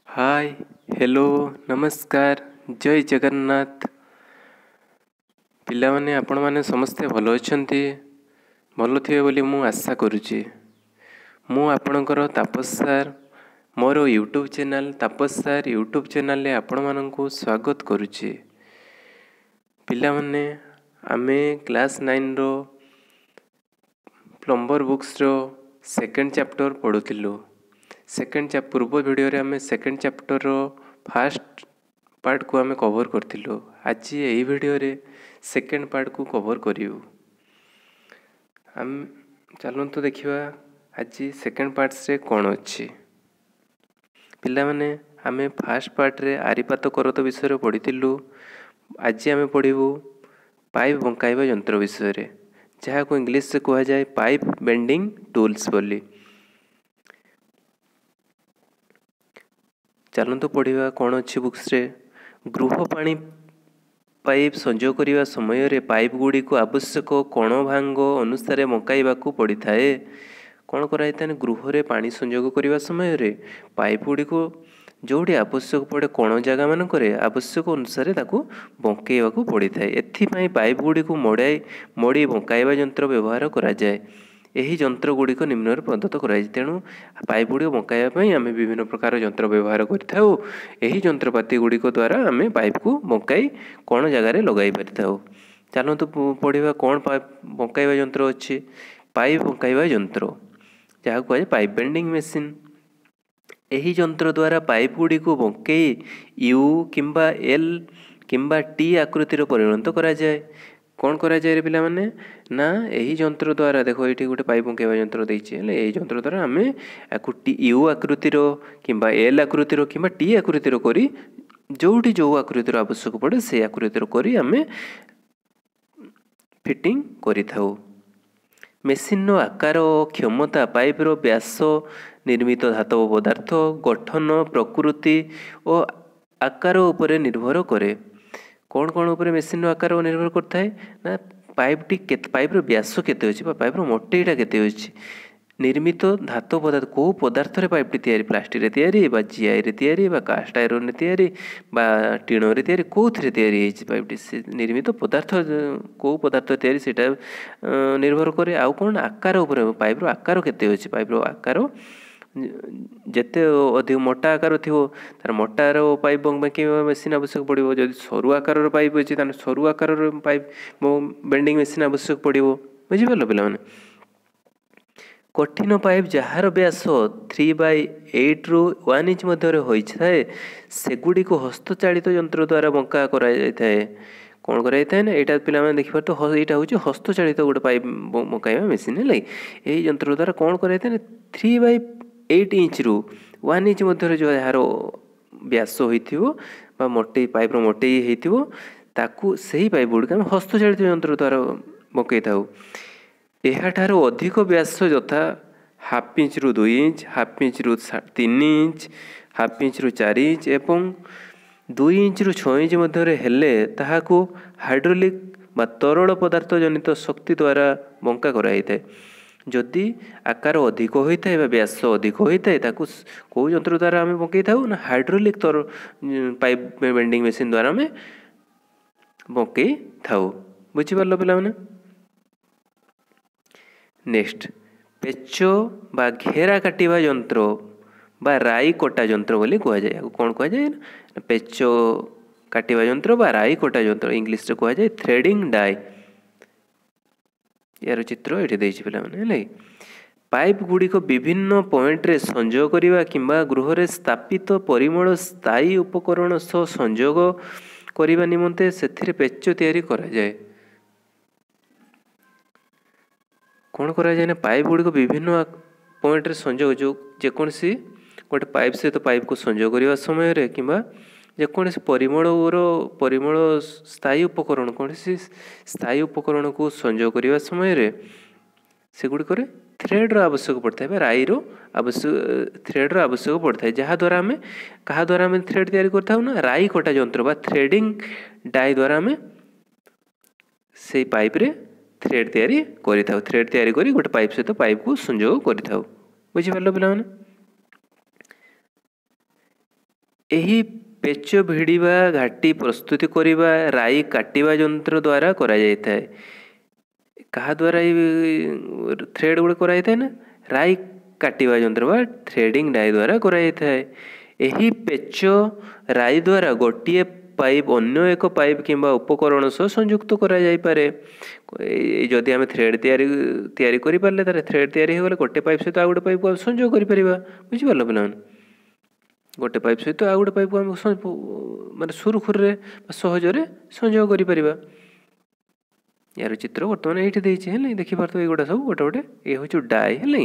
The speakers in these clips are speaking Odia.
ହାଏ, ହ୍ୟାଲୋ, ନମସ୍କାର, ଜୟ ଜଗନ୍ନାଥ। ପିଲାମାନେ, ଆପଣମାନେ ସମସ୍ତେ ଭଲ ଅଛନ୍ତି, ଭଲ ଥିବେ ବୋଲି ମୁଁ ଆଶା କରୁଛି। ମୁଁ ଆପଣଙ୍କର ତାପସ ସାର୍। ମୋର YouTube channel Tapas sir YouTube ଚ୍ୟାନେଲ୍ରେ ଆପଣମାନଙ୍କୁ ସ୍ୱାଗତ କରୁଛି। ପିଲାମାନେ, ଆମେ କ୍ଲାସ୍ ନାଇନ୍ର ପ୍ଲମ୍ବର ବୁକ୍ସର ସେକେଣ୍ଡ ଚାପ୍ଟର ପଢ଼ୁଥିଲୁ। ସେକେଣ୍ଡ ପୂର୍ବ ଭିଡ଼ିଓରେ ଆମେ ସେକେଣ୍ଡ ଚାପ୍ଟରର ଫାଷ୍ଟ ପାର୍ଟକୁ ଆମେ କଭର୍ କରିଥିଲୁ। ଆଜି ଏହି ଭିଡ଼ିଓରେ ସେକେଣ୍ଡ ପାର୍ଟକୁ କଭର୍ କରିବୁ ଆମେ। ଚାଲନ୍ତୁ ଦେଖିବା ଆଜି ସେକେଣ୍ଡ ପାର୍ଟସରେ କ'ଣ ଅଛି। ପିଲାମାନେ, ଆମେ ଫାଷ୍ଟ ପାର୍ଟରେ ଆରିପାତ କରତ ବିଷୟରେ ପଢ଼ିଥିଲୁ। ଆଜି ଆମେ ପଢ଼ିବୁ ପାଇପ୍ ବଙ୍କାଇବା ଯନ୍ତ୍ର ବିଷୟରେ, ଯାହାକୁ ଇଂଲିଶରେ କୁହାଯାଏ ପାଇପ୍ ବେଣ୍ଡିଂ ଟୁଲ୍ସ ବୋଲି। ଚାଲନ୍ତୁ ପଢ଼ିବା କ'ଣ ଅଛି ବୁକ୍ସରେ। ଗୃହ ପାଣି ପାଇପ୍ ସଂଯୋଗ କରିବା ସମୟରେ ପାଇପ୍ ଗୁଡ଼ିକୁ ଆବଶ୍ୟକ କୋଣ ଭାଙ୍ଗ ଅନୁସାରେ ବଙ୍କାଇବାକୁ ପଡ଼ିଥାଏ। କ'ଣ କରାଯାଇଥାଏ ନା, ଗୃହରେ ପାଣି ସଂଯୋଗ କରିବା ସମୟରେ ପାଇପ୍ ଗୁଡ଼ିକୁ ଯେଉଁଠି ଆବଶ୍ୟକ ପଡ଼େ, କୋଣ ଜାଗାମାନଙ୍କରେ ଆବଶ୍ୟକ ଅନୁସାରେ ତାକୁ ବଙ୍କେଇବାକୁ ପଡ଼ିଥାଏ। ଏଥିପାଇଁ ପାଇପ୍ ଗୁଡ଼ିକୁ ମଡ଼ାଇ ମୋଡ଼ି ବଙ୍କାଇବା ଯନ୍ତ୍ର ବ୍ୟବହାର କରାଯାଏ। ଏହି ଯନ୍ତ୍ର ଗୁଡ଼ିକ ନିମ୍ନରେ ପ୍ରଦତ୍ତ କରାଯାଇଛି। ତେଣୁ ପାଇପ୍ ଗୁଡ଼ିକ ବଙ୍କାଇବା ପାଇଁ ଆମେ ବିଭିନ୍ନ ପ୍ରକାର ଯନ୍ତ୍ର ବ୍ୟବହାର କରିଥାଉ। ଏହି ଯନ୍ତ୍ରପାତି ଗୁଡ଼ିକ ଦ୍ୱାରା ଆମେ ପାଇପ୍କୁ ବଙ୍କାଇ କୋଣ ଜାଗାରେ ଲଗାଇ ପାରିଥାଉ। ଚାଲନ୍ତୁ ପଢ଼ିବା କ'ଣ ପାଇପ୍ ବଙ୍କାଇବା ଯନ୍ତ୍ର ଅଛି। ପାଇପ୍ ବଙ୍କାଇବା ଯନ୍ତ୍ର, ଯାହାକୁ କୁହାଯାଏ ପାଇପ୍ ବେଣ୍ଡିଂ ମେସିନ୍। ଏହି ଯନ୍ତ୍ର ଦ୍ୱାରା ପାଇପ୍ ଗୁଡ଼ିକୁ ବଙ୍କେଇ you କିମ୍ବା ଏଲ୍ କିମ୍ବା ଟି ଆକୃତିର ପରିଣତ କରାଯାଏ। କ'ଣ କରାଯାଏ ରେ ପିଲାମାନେ ନା, ଏହି ଯନ୍ତ୍ର ଦ୍ୱାରା, ଦେଖ ଏଇଠି ଗୋଟେ ପାଇପ୍ ବଙ୍କେଇବା ଯନ୍ତ୍ର ଦେଇଛି, ହେଲେ ଏହି ଯନ୍ତ୍ର ଦ୍ୱାରା ଆମେ ଆକୁ ଟି you ଆକୃତିର କିମ୍ବା ଏଲ୍ ଆକୃତିର କିମ୍ବା ଟି ଆକୃତିର କରି, ଯେଉଁଠି ଯେଉଁ ଆକୃତିର ଆବଶ୍ୟକ ପଡ଼େ ସେଇ ଆକୃତିର କରି ଆମେ ଫିଟିଂ କରିଥାଉ। ମେସିନ୍ର ଆକାର ଓ କ୍ଷମତା ପାଇପ୍ର ବ୍ୟାସ, ନିର୍ମିତ ଧାତବ ପଦାର୍ଥ, ଗଠନ ପ୍ରକୃତି ଓ ଆକାର ଉପରେ ନିର୍ଭର କରେ। କ'ଣ କ'ଣ ଉପରେ ମେସିନ୍ର ଆକାର ନିର୍ଭର କରିଥାଏ ନା, ପାଇପ୍ଟି କେତେ, ପାଇପ୍ର ବ୍ୟାସ କେତେ ଅଛି ବା ପାଇପ୍ର ମୋଟେଇଟା କେତେ ଅଛି, ନିର୍ମିତ ଧାତୁ ପଦାର୍ଥ, କେଉଁ ପଦାର୍ଥରେ ପାଇପ୍ଟି ତିଆରି, ପ୍ଲାଷ୍ଟିକରେ ତିଆରି ବା ଜିଆଇରେ ତିଆରି ବା କାଷ୍ଟ ଆଇରନ୍ରେ ତିଆରି ବା ଟିଣରେ ତିଆରି, କେଉଁଥିରେ ତିଆରି ହେଇଛି ପାଇପ୍ଟି, ସେ ନିର୍ମିତ ପଦାର୍ଥ କେଉଁ ପଦାର୍ଥ ତିଆରି ସେଇଟା ନିର୍ଭର କରେ। ଆଉ କ'ଣ? ଆକାର ଉପରେ, ପାଇପ୍ର ଆକାର କେତେ ଅଛି। ପାଇପ୍ର ଆକାର ଯେତେ ଅଧିକ ମୋଟା ଆକାର ଥିବ, ତାର ମୋଟାର ପାଇପ୍ ବଙ୍କେଇବା ମେସିନ୍ ଆବଶ୍ୟକ ପଡ଼ିବ। ଯଦି ସରୁ ଆକାରର ପାଇପ୍ ଅଛି, ତାହେଲେ ସରୁ ଆକାରର ପାଇପ୍ ବେଣ୍ଡିଂ ମେସିନ୍ ଆବଶ୍ୟକ ପଡ଼ିବ। ବୁଝିପାରିଲ ପିଲାମାନେ? କଠିନ ପାଇପ୍ ଯାହାର ବ୍ୟାସ 3/8ରୁ 1 ଇଞ୍ଚ ମଧ୍ୟରେ ହୋଇଥାଏ, ସେଗୁଡ଼ିକୁ ହସ୍ତଚାଳିତ ଯନ୍ତ୍ର ଦ୍ୱାରା ବଙ୍କା କରାଯାଇଥାଏ। କ'ଣ କରାଯାଇଥାଏ ନା, ଏଇଟା ପିଲାମାନେ ଦେଖିପାରୁଥିବ, ଏଇଟା ହେଉଛି ହସ୍ତଚାଳିତ ଗୋଟେ ପାଇପ୍ ବଙ୍କାଇବା ମେସିନ୍। ହେଲା, ଏହି ଯନ୍ତ୍ର ଦ୍ୱାରା କ'ଣ କରାଯାଇଥାଏ ନା, 3/8 ଇଞ୍ଚରୁ 1 ଇଞ୍ଚ ମଧ୍ୟରେ ଯେଉଁ ଏହାର ବ୍ୟାସ ହୋଇଥିବ ବା ମୋଟେଇ, ପାଇପ୍ର ମୋଟେଇ ହେଇଥିବ, ତାକୁ ସେହି ପାଇପ୍ ଗୁଡ଼ିକୁ ଆମେ ହସ୍ତଚାଳିତ ଯନ୍ତ୍ର ଦ୍ୱାରା ବଙ୍କେଇଥାଉ। ଏହାଠାରୁ ଅଧିକ ବ୍ୟାସ ଯଥା ହାଫ୍ ଇଞ୍ଚରୁ 2 ଇଞ୍ଚ, ହାଫ୍ ଇଞ୍ଚରୁ 3 ଇଞ୍ଚ, ହାଫ୍ ଇଞ୍ଚରୁ 4 ଇଞ୍ଚ ଏବଂ 2 ଇଞ୍ଚରୁ 6 ଇଞ୍ଚ ମଧ୍ୟରେ ହେଲେ ତାହାକୁ ହାଇଡ୍ରୋଲିକ୍ ବା ତରଳ ପଦାର୍ଥ ଜନିତ ଶକ୍ତି ଦ୍ୱାରା ବଙ୍କା କରାଯାଇଥାଏ। ଯଦି ଆକାର ଅଧିକ ହୋଇଥାଏ ବା ବ୍ୟାସ ଅଧିକ ହୋଇଥାଏ, ତାକୁ କେଉଁ ଯନ୍ତ୍ର ଦ୍ୱାରା ଆମେ ବଙ୍କେଇଥାଉ ନା, ହାଇଡ୍ରୋଲିକ୍ ତର ପାଇପ୍ ବେଣ୍ଡିଂ ମେସିନ୍ ଦ୍ୱାରା ଆମେ ବଙ୍କେଇଥାଉ। ବୁଝିପାରିଲ ପିଲାମାନେ? ନେକ୍ସଟ, ପେଚ ବା ଘେରା କାଟିବା ଯନ୍ତ୍ର ବା ରାଇ କଟା ଯନ୍ତ୍ର ବୋଲି କୁହାଯାଏ। ଏହାକୁ କ'ଣ କୁହାଯାଏ ନା, ପେଚ କାଟିବା ଯନ୍ତ୍ର ବା ରାଇ କଟା ଯନ୍ତ୍ର, ଇଂଲିଶରେ କୁହାଯାଏ ଥ୍ରେଡ଼ିଂ ଡାଇ। ଏହାର ଚିତ୍ର ଏଠି ଦେଇଛି ପିଲାମାନେ। ହେଲା, ପାଇପ୍ ଗୁଡ଼ିକ ବିଭିନ୍ନ ପଏଣ୍ଟରେ ସଂଯୋଗ କରିବା କିମ୍ବା ଗୃହରେ ସ୍ଥାପିତ ପରିମଳ ସ୍ଥାୟୀ ଉପକରଣ ସହ ସଂଯୋଗ କରିବା ନିମନ୍ତେ ସେଥିରେ ପେଚ ତିଆରି କରାଯାଏ। କ'ଣ କରାଯାଏ ନା, ପାଇପ୍ ଗୁଡ଼ିକ ବିଭିନ୍ନ ପଏଣ୍ଟରେ ସଂଯୋଗ, ଯେଉଁ ଯେକୌଣସି ଗୋଟେ ପାଇପ୍ ସହିତ ପାଇପ୍କୁ ସଂଯୋଗ କରିବା ସମୟରେ କିମ୍ବା ଯେକୌଣସି ପରିମଳର ପରିମଳ ସ୍ଥାୟୀ ଉପକରଣ, କୌଣସି ସ୍ଥାୟୀ ଉପକରଣକୁ ସଂଯୋଗ କରିବା ସମୟରେ ସେଗୁଡ଼ିକରେ ଥ୍ରେଡ଼ର ଆବଶ୍ୟକ ପଡ଼ିଥାଏ ବା ରାଇର ଆବଶ୍ୟକ, ଥ୍ରେଡ଼ର ଆବଶ୍ୟକ ପଡ଼ିଥାଏ। ଯାହାଦ୍ୱାରା ଆମେ, କାହା ଦ୍ୱାରା ଆମେ ଥ୍ରେଡ଼ ତିଆରି କରିଥାଉ ନା, ରାଇ କଟା ଯନ୍ତ୍ର ବା ଥ୍ରେଡ଼ିଂ ଡାଇ ଦ୍ୱାରା ଆମେ ସେଇ ପାଇପ୍ରେ ଥ୍ରେଡ଼ ତିଆରି କରିଥାଉ। ଥ୍ରେଡ଼ ତିଆରି କରି ଗୋଟେ ପାଇପ୍ ସହିତ ପାଇପ୍କୁ ସଂଯୋଗ କରିଥାଉ। ବୁଝିପାରିଲ ପିଲାମାନେ? ଏହି ପେଚ ଭିଡ଼ିବା, ଘାଟି ପ୍ରସ୍ତୁତି କରିବା, ରାଇ କାଟିବା ଯନ୍ତ୍ର ଦ୍ୱାରା କରାଯାଇଥାଏ। କାହା ଦ୍ୱାରା ଏଇ ଥ୍ରେଡ଼ ଗୁଡ଼ିକ କରାଯାଇଥାଏ ନା ରାଇ କାଟିବା ଯନ୍ତ୍ର ବା ଥ୍ରେଡ଼ିଂ ଡାଇ ଦ୍ୱାରା କରାଯାଇଥାଏ। ଏହି ପେଚ ରାଇ ଦ୍ୱାରା ଗୋଟିଏ ପାଇପ୍ ଅନ୍ୟ ଏକ ପାଇପ୍ କିମ୍ବା ଉପକରଣ ସହ ସଂଯୁକ୍ତ କରାଯାଇପାରେ। ଏଇ ଯଦି ଆମେ ଥ୍ରେଡ଼ ତିଆରି କରିପାରିଲେ, ତାହେଲେ ଥ୍ରେଡ଼ ତିଆରି ହୋଇଗଲେ ଗୋଟେ ପାଇପ୍ ସହିତ ଆଉ ଗୋଟେ ପାଇପ୍କୁ ଆମେ ସଂଯୋଗ କରିପାରିବା। ବୁଝିପାରିଲ ପିଲାମାନେ? ଗୋଟେ ପାଇପ୍ ସହିତ ଆଉ ଗୋଟେ ପାଇପ୍କୁ ଆମେ ମାନେ ସୁରୁଖୁରୁରେ ବା ସହଜରେ ସଂଯୋଗ କରିପାରିବା। ଏହାର ଚିତ୍ର ବର୍ତ୍ତମାନ ଏଇଠି ଦେଇଛି, ହେଲା, ଦେଖିପାରୁଥିବ। ଏଇଗୁଡ଼ା ସବୁ ଗୋଟେ ଗୋଟେ ଇଏ ହେଉଛି ଡାଇ, ହେଲା।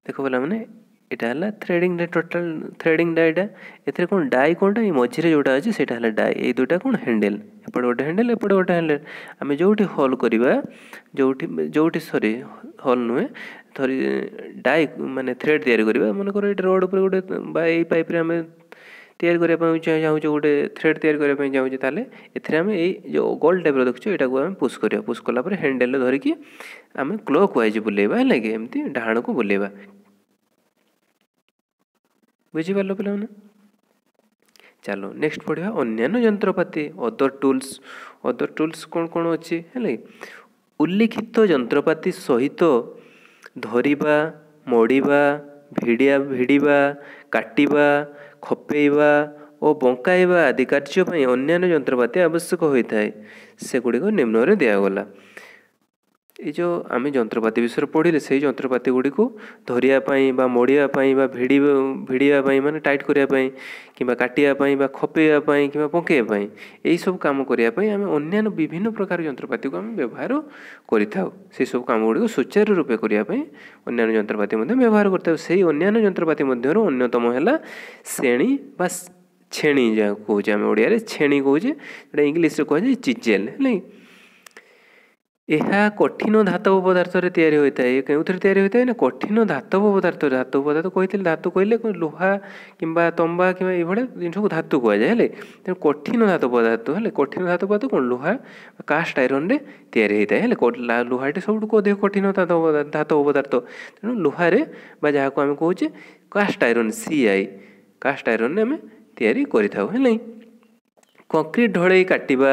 ଦେଖ ପିଲାମାନେ, ଏଇଟା ହେଲା ଥ୍ରେଡ଼ିଂ, ଟୋଟାଲ୍ ଥ୍ରେଡ଼ିଂ ଡାଇଟା। ଏଥିରେ କ'ଣ ଡାଇ କ'ଣଟା? ଏଇ ମଝିରେ ଯେଉଁଟା ଅଛି ସେଇଟା ହେଲା ଡାଇ। ଏଇ ଦୁଇଟା କ'ଣ? ହ୍ୟାଣ୍ଡେଲ୍। ଏପଟେ ଗୋଟେ ହ୍ୟାଣ୍ଡେଲ୍, ଏପଟେ ଗୋଟେ ହ୍ୟାଣ୍ଡେଲ୍। ଆମେ ଯେଉଁଠି ହୋଲ୍ କରିବା, ଯେଉଁଠି ସରି ହୋଲ୍ ନୁହେଁ, ଧରି ଡାଇ ମାନେ ଥ୍ରେଡ଼୍ ତିଆରି କରିବା, ମନେକର ଏଇଟା ରୋଡ଼ ଉପରେ ଗୋଟେ ବା ଏଇ ପାଇପ୍ରେ ଆମେ ତିଆରି କରିବା ପାଇଁ ଚାହୁଁଛୁ, ଗୋଟେ ଥ୍ରେଡ଼୍ ତିଆରି କରିବା ପାଇଁ ଚାହୁଁଛୁ, ତାହେଲେ ଏଥିରେ ଆମେ ଏଇ ଯେଉଁ ଗୋଲ ଟାଇପ୍ର ଦେଖୁଛୁ, ଏଇଟାକୁ ଆମେ ପୁସ୍ କରିବା। ପୁସ୍ କଲା ପରେ ହ୍ୟାଣ୍ଡେଲ୍ରେ ଧରିକି ଆମେ କ୍ଲକ୍ ୱାଇଜ୍ ବୁଲେଇବା, ହେଲା କି? ଏମିତି ଡାହାଣକୁ ବୁଲେଇବା। ବୁଝିପାରିଲ ପିଲାମାନେ? ଚାଲ ନେକ୍ସଟ ପଢ଼ିବା ଅନ୍ୟାନ୍ୟ ଯନ୍ତ୍ରପାତି, ଅଦର ଟୁଲ୍ସ। ଅଦର ଟୁଲ୍ସ କ'ଣ କ'ଣ ଅଛି, ହେଲା କି? ଉଲ୍ଲିଖିତ ଯନ୍ତ୍ରପାତି ସହିତ ଧରିବା, ମୋଡ଼ିବା, ଭିଡ଼ିବା, କାଟିବା, ଖପେଇବା ଓ ବଙ୍କାଇବା ଆଦି କାର୍ଯ୍ୟ ପାଇଁ ଅନ୍ୟାନ୍ୟ ଯନ୍ତ୍ରପାତି ଆବଶ୍ୟକ ହୋଇଥାଏ। ସେଗୁଡ଼ିକ ନିମ୍ନରେ ଦିଆଗଲା। ଏଇ ଯେଉଁ ଆମେ ଯନ୍ତ୍ରପାତି ବିଷୟରେ ପଢ଼ିଲେ, ସେଇ ଯନ୍ତ୍ରପାତି ଗୁଡ଼ିକୁ ଧରିବା ପାଇଁ ବା ମୋଡ଼ିବା ପାଇଁ ବା ଭିଡ଼ିବା ପାଇଁ, ମାନେ ଟାଇଟ୍ କରିବା ପାଇଁ, କିମ୍ବା କାଟିବା ପାଇଁ ବା ଖପେଇବା ପାଇଁ କିମ୍ବା ବଙ୍କେଇବା ପାଇଁ, ଏଇସବୁ କାମ କରିବା ପାଇଁ ଆମେ ଅନ୍ୟାନ୍ୟ ବିଭିନ୍ନ ପ୍ରକାର ଯନ୍ତ୍ରପାତିକୁ ଆମେ ବ୍ୟବହାର କରିଥାଉ। ସେସବୁ କାମ ଗୁଡ଼ିକୁ ସୁଚାରୁ ରୂପେ କରିବା ପାଇଁ ଅନ୍ୟାନ୍ୟ ଯନ୍ତ୍ରପାତି ମଧ୍ୟ ବ୍ୟବହାର କରିଥାଉ। ସେଇ ଅନ୍ୟାନ୍ୟ ଯନ୍ତ୍ରପାତି ମଧ୍ୟରୁ ଅନ୍ୟତମ ହେଲା ଶେଣୀ ବା ଛେଣି, ଯାହାକୁ କହୁଛେ ଆମେ ଓଡ଼ିଆରେ ଛେଣି କହୁଛେ, ଯେଉଁଟା ଇଂଲିଶରେ କୁହାଯାଏ ଚିଜେଲ୍, ହେଲା। ଏହା କଠିନ ଧାତବ ପଦାର୍ଥରେ ତିଆରି ହୋଇଥାଏ। କେଉଁଥିରେ ତିଆରି ହୋଇଥାଏ ନା କଠିନ ଧାତବ ପଦାର୍ଥରେ। ଧାତବ ପଦାର୍ଥ କହିଥିଲେ, ଧାତୁ କହିଲେ ଲୁହା କିମ୍ବା ତମ୍ବା କିମ୍ବା ଏଇଭଳିଆ ଜିନିଷକୁ ଧାତୁ କୁହାଯାଏ, ହେଲେ ତେଣୁ କଠିନ ଧାତୁ ପଦାର୍ଥ ହେଲେ, କଠିନ ଧାତୁ ପଦାର୍ଥ କ'ଣ? ଲୁହା, କାଷ୍ଟ ଆଇରନ୍ରେ ତିଆରି ହୋଇଥାଏ, ହେଲେ ଲୁହାଟି ସବୁଠୁ ଅଧିକ କଠିନ ଧାତବ ପଦାର୍ଥ। ତେଣୁ ଲୁହାରେ ବା ଯାହାକୁ ଆମେ କହୁଛେ କାଷ୍ଟ ଆଇରନ୍, CI, କାଷ୍ଟ ଆଇରନ୍ରେ ଆମେ ତିଆରି କରିଥାଉ, ହେଲା। କଂକ୍ରିଟ ଢଳେଇ କାଟିବା,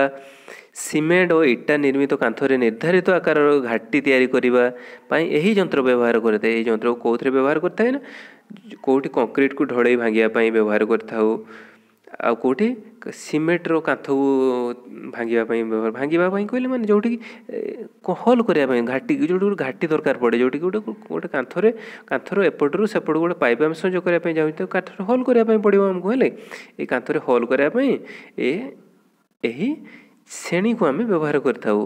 ସିମେଣ୍ଟ ଓ ଇଟା ନିର୍ମିତ କାନ୍ଥରେ ନିର୍ଦ୍ଧାରିତ ଆକାରର ଘାଟି ତିଆରି କରିବା ପାଇଁ ଏହି ଯନ୍ତ୍ର ବ୍ୟବହାର କରିଥାଏ। ଏହି ଯନ୍ତ୍ରକୁ କେଉଁଥିରେ ବ୍ୟବହାର କରିଥାଏ ନା କେଉଁଠି କଂକ୍ରିଟକୁ ଢଳେଇ ଭାଙ୍ଗିବା ପାଇଁ ବ୍ୟବହାର କରିଥାଉ, ଆଉ କେଉଁଠି ସିମେଣ୍ଟର କାନ୍ଥକୁ ଭାଙ୍ଗିବା ପାଇଁ ବ୍ୟବହାର। ଭାଙ୍ଗିବା ପାଇଁ କହିଲେ ମାନେ ଯେଉଁଠିକି ହୋଲ୍ କରିବା ପାଇଁ, ଘାଟି, ଯେଉଁଠି ଗୋଟେ ଘାଟି ଦରକାର ପଡ଼େ, ଯେଉଁଠିକି ଗୋଟେ କାନ୍ଥରେ, କାନ୍ଥର ଏପଟରୁ ସେପଟକୁ ଗୋଟେ ପାଇପ୍ ଆମେ ସଂଯୋଗ କରିବା ପାଇଁ ଚାହୁଁଛୁ, ତ କାନ୍ଥରେ ହୋଲ୍ କରିବା ପାଇଁ ପଡ଼ିବ ଆମକୁ, ହେଲେ ଏଇ କାନ୍ଥରେ ହୋଲ୍ କରିବା ପାଇଁ ଏହି ଶେଣୀକୁ ଆମେ ବ୍ୟବହାର କରିଥାଉ।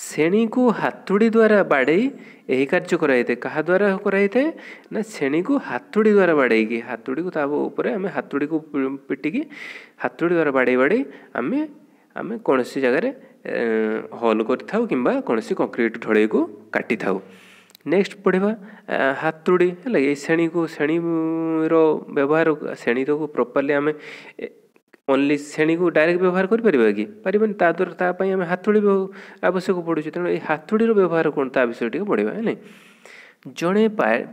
ଶେଣୀକୁ ହାତୁଡ଼ି ଦ୍ୱାରା ବାଡ଼େଇ ଏହି କାର୍ଯ୍ୟ କରାଯାଇଥାଏ। କାହା ଦ୍ୱାରା କରାଯାଇଥାଏ ନା ଶେଣୀକୁ ହାତୁଡ଼ି ଦ୍ୱାରା ବାଡ଼େଇକି, ହାତୁଡ଼ିକୁ ତା ଉପରେ ଆମେ ହାତୁଡ଼ିକୁ ପିଟିକି, ହାତୁଡ଼ି ଦ୍ୱାରା ବାଡ଼େଇ ବାଡ଼େଇ ଆମେ କୌଣସି ଜାଗାରେ ହୋଲ୍ କରିଥାଉ କିମ୍ବା କୌଣସି କଂକ୍ରିଟ ଢଳେଇକୁ କାଟିଥାଉ। ନେକ୍ସଟ ପଢ଼ିବା ହାତୁଡ଼ି, ହେଲା। ଏଇ ଶେଣୀକୁ, ଶେଣୀର ବ୍ୟବହାର, ଶେଣୀକୁ ପ୍ରପରଲି ଆମେ ଓନ୍ଲି ଶେଣୀକୁ ଡାଇରେକ୍ଟ ବ୍ୟବହାର କରିପାରିବା କି? ପାରିବାନି। ତା ଦ୍ୱାରା, ତା ପାଇଁ ଆମେ ହାତୁଡ଼ି ଆବଶ୍ୟକ ପଡ଼ୁଛି। ତେଣୁ ଏଇ ହାତୁଡ଼ିର ବ୍ୟବହାର କ'ଣ, ତା ବିଷୟରେ ଟିକେ ପଢ଼ିବା, ହେଲା। ଜଣେ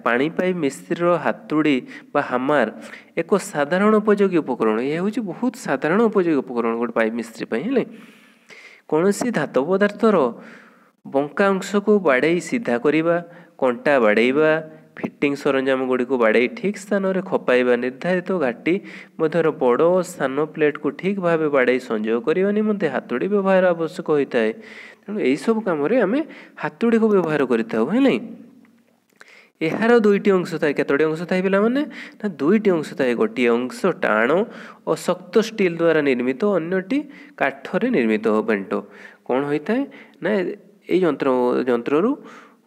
ପାଣି ପାଇପ୍ ମିସ୍ତ୍ରୀର ହାତୁଡ଼ି ବା ହାମାର ଏକ ସାଧାରଣ ଉପଯୋଗୀ ଉପକରଣ। ଏହା ହେଉଛି ବହୁତ ସାଧାରଣ ଉପଯୋଗୀ ଉପକରଣ ଗୋଟେ ପାଇପ୍ ମିସ୍ତ୍ରୀ ପାଇଁ, ହେଲା। କୌଣସି ଧାତବ ପଦାର୍ଥର ବଙ୍କା ଅଂଶକୁ ବାଡ଼େଇ ସିଧା କରିବା, କଣ୍ଟା ବାଡ଼େଇବା, ଫିଟିଂ ସରଞ୍ଜାମ ଗୁଡ଼ିକୁ ବାଡ଼େଇ ଠିକ୍ ସ୍ଥାନରେ ଖପାଇବା, ନିର୍ଦ୍ଧାରିତ ଘାଟି ମଧ୍ୟର ବଡ଼ ଓ ସାନ ପ୍ଲେଟ୍କୁ ଠିକ୍ ଭାବେ ବାଡ଼େଇ ସଂଯୋଗ କରିବା ନିମନ୍ତେ ହାତୁଡ଼ି ବ୍ୟବହାର ଆବଶ୍ୟକ ହୋଇଥାଏ। ତେଣୁ ଏହିସବୁ କାମରେ ଆମେ ହାତୁଡ଼ିକୁ ବ୍ୟବହାର କରିଥାଉ, ହେଲା। ଏହାର ଦୁଇଟି ଅଂଶ ଥାଏ। କେତୋଟି ଅଂଶ ଥାଏ ପିଲାମାନେ? ନା ଦୁଇଟି ଅଂଶ ଥାଏ। ଗୋଟିଏ ଅଂଶ ଟାଣ ଓ ଶକ୍ତ ଷ୍ଟିଲ୍ ଦ୍ୱାରା ନିର୍ମିତ, ଅନ୍ୟଟି କାଠରେ ନିର୍ମିତ ବେଣ୍ଟ। କ'ଣ ହୋଇଥାଏ ନା ଏଇ ଯନ୍ତ୍ରରୁ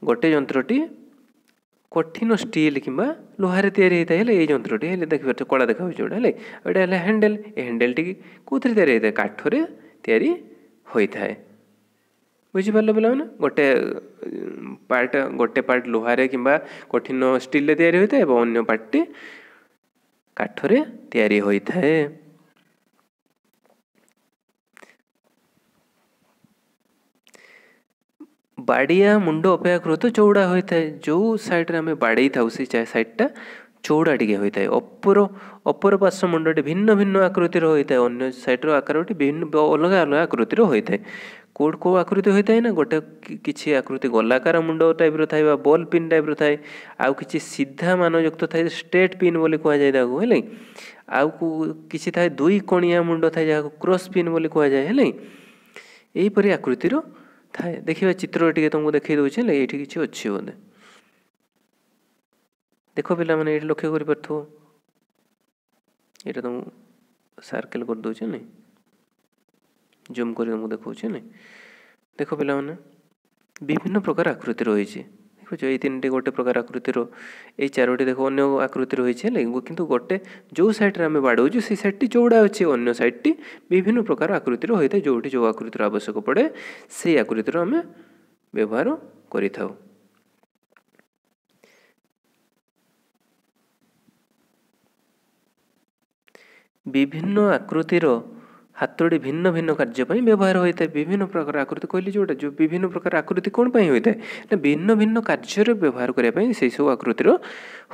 ଗୋଟେ ଯନ୍ତ୍ରଟି କଠିନ ଷ୍ଟିଲ୍ କିମ୍ବା ଲୁହାରେ ତିଆରି ହୋଇଥାଏ, ହେଲେ ଏଇ ଯନ୍ତ୍ରଟି ହେଲେ ଦେଖିପାରୁଛ, କଳା ଦେଖାଯାଉଛି ଯେଉଁଟା, ହେଲେ ଏଇଟା ହେଲା ହ୍ୟାଣ୍ଡେଲ୍। ଏ ହ୍ୟାଣ୍ଡେଲ୍ଟି କେଉଁଥିରେ ତିଆରି ହୋଇଥାଏ? କାଠରେ ତିଆରି ହୋଇଥାଏ। ବୁଝିପାରିଲ ପିଲାମାନେ? ଗୋଟେ ପାର୍ଟ ଲୁହାରେ କିମ୍ବା କଠିନ ଷ୍ଟିଲ୍ରେ ତିଆରି ହୋଇଥାଏ ଏବଂ ଅନ୍ୟ ପାର୍ଟଟି କାଠରେ ତିଆରି ହୋଇଥାଏ। ବାଡ଼ିଆ ମୁଣ୍ଡ ଅପେକ୍ଷାକୃତ ଚଉଡ଼ା ହୋଇଥାଏ। ଯେଉଁ ସାଇଡ଼୍ରେ ଆମେ ବାଡ଼େଇ ଥାଉ, ସେଇ ସାଇଡ଼୍ଟା ଚଉଡ଼ା ଟିକେ ହୋଇଥାଏ। ଅପର ପାର୍ଶ୍ୱ ମୁଣ୍ଡଟି ଭିନ୍ନ ଭିନ୍ନ ଆକୃତିର ହୋଇଥାଏ। ଅନ୍ୟ ସାଇଡ଼୍ର ଆକାରଟି ଭିନ୍ନ ଅଲଗା ଅଲଗା ଆକୃତିର ହୋଇଥାଏ। କେଉଁଠି କେଉଁ ଆକୃତି ହୋଇଥାଏ ନା, ଗୋଟେ କିଛି ଆକୃତି ଗୋଲାକାର ମୁଣ୍ଡ ଟାଇପ୍ର ଥାଏ ବା ବଲ୍ ପିନ୍ ଟାଇପ୍ର ଥାଏ, ଆଉ କିଛି ସିଧା ମାନଯୁକ୍ତ ଥାଏ, ଷ୍ଟ୍ରେଟ୍ ପିନ୍ ବୋଲି କୁହାଯାଏ ତାକୁ, ହେଲା। ଆଉ କିଛି ଥାଏ ଦୁଇ କଣିଆ ମୁଣ୍ଡ ଥାଏ, ଯାହାକୁ କ୍ରସ୍ ପିନ୍ ବୋଲି କୁହାଯାଏ, ହେଲା। ଏହିପରି ଆକୃତିର ଥାଏ। ଦେଖିବା ଚିତ୍ର ଟିକେ ତୁମକୁ ଦେଖାଇ ଦେଉଛି, ହେଲା। ଏଇଠି କିଛି ଅଛି ବୋଧେ, ଦେଖ ପିଲାମାନେ, ଏଇଠି ଲକ୍ଷ୍ୟ କରିପାରୁଥିବ। ଏଇଟା ତୁମକୁ ସାର୍କେଲ୍ କରିଦେଉଛି ନାଇଁ, ଜୁମ୍ କରି ତୁମକୁ ଦେଖାଉଛି ନାଇଁ। ଦେଖ ପିଲାମାନେ, ବିଭିନ୍ନ ପ୍ରକାର ଆକୃତି ରହିଛି, ଦେଖୁଛ? ଏଇ ତିନିଟି ଗୋଟେ ପ୍ରକାର ଆକୃତିର, ଏଇ ଚାରୋଟି ଦେଖ ଅନ୍ୟ ଆକୃତି ରହିଛି, ହେଲା। କିନ୍ତୁ ଗୋଟେ ଯେଉଁ ସାଇଡ଼୍ରେ ଆମେ ବାଡ଼ଉଛୁ ସେଇ ସାଇଡ଼୍ଟି ଚଉଡ଼ା ଅଛି, ଅନ୍ୟ ସାଇଡ଼୍ଟି ବିଭିନ୍ନ ପ୍ରକାର ଆକୃତିର ହୋଇଥାଏ। ଯେଉଁଠି ଯେଉଁ ଆକୃତିର ଆବଶ୍ୟକ ପଡ଼େ ସେଇ ଆକୃତିର ଆମେ ବ୍ୟବହାର କରିଥାଉ। ବିଭିନ୍ନ ଆକୃତିର ହାତୁଡ଼ି ଭିନ୍ନ ଭିନ୍ନ କାର୍ଯ୍ୟ ପାଇଁ ବ୍ୟବହାର ହୋଇଥାଏ। ବିଭିନ୍ନ ପ୍ରକାର ଆକୃତି କହିଲି ଯେଉଁଟା, ଯେଉଁ ବିଭିନ୍ନ ପ୍ରକାର ଆକୃତି କ'ଣ ପାଇଁ ହୋଇଥାଏ ନା, ଭିନ୍ନ ଭିନ୍ନ କାର୍ଯ୍ୟରେ ବ୍ୟବହାର କରିବା ପାଇଁ ସେଇ ସବୁ ଆକୃତିର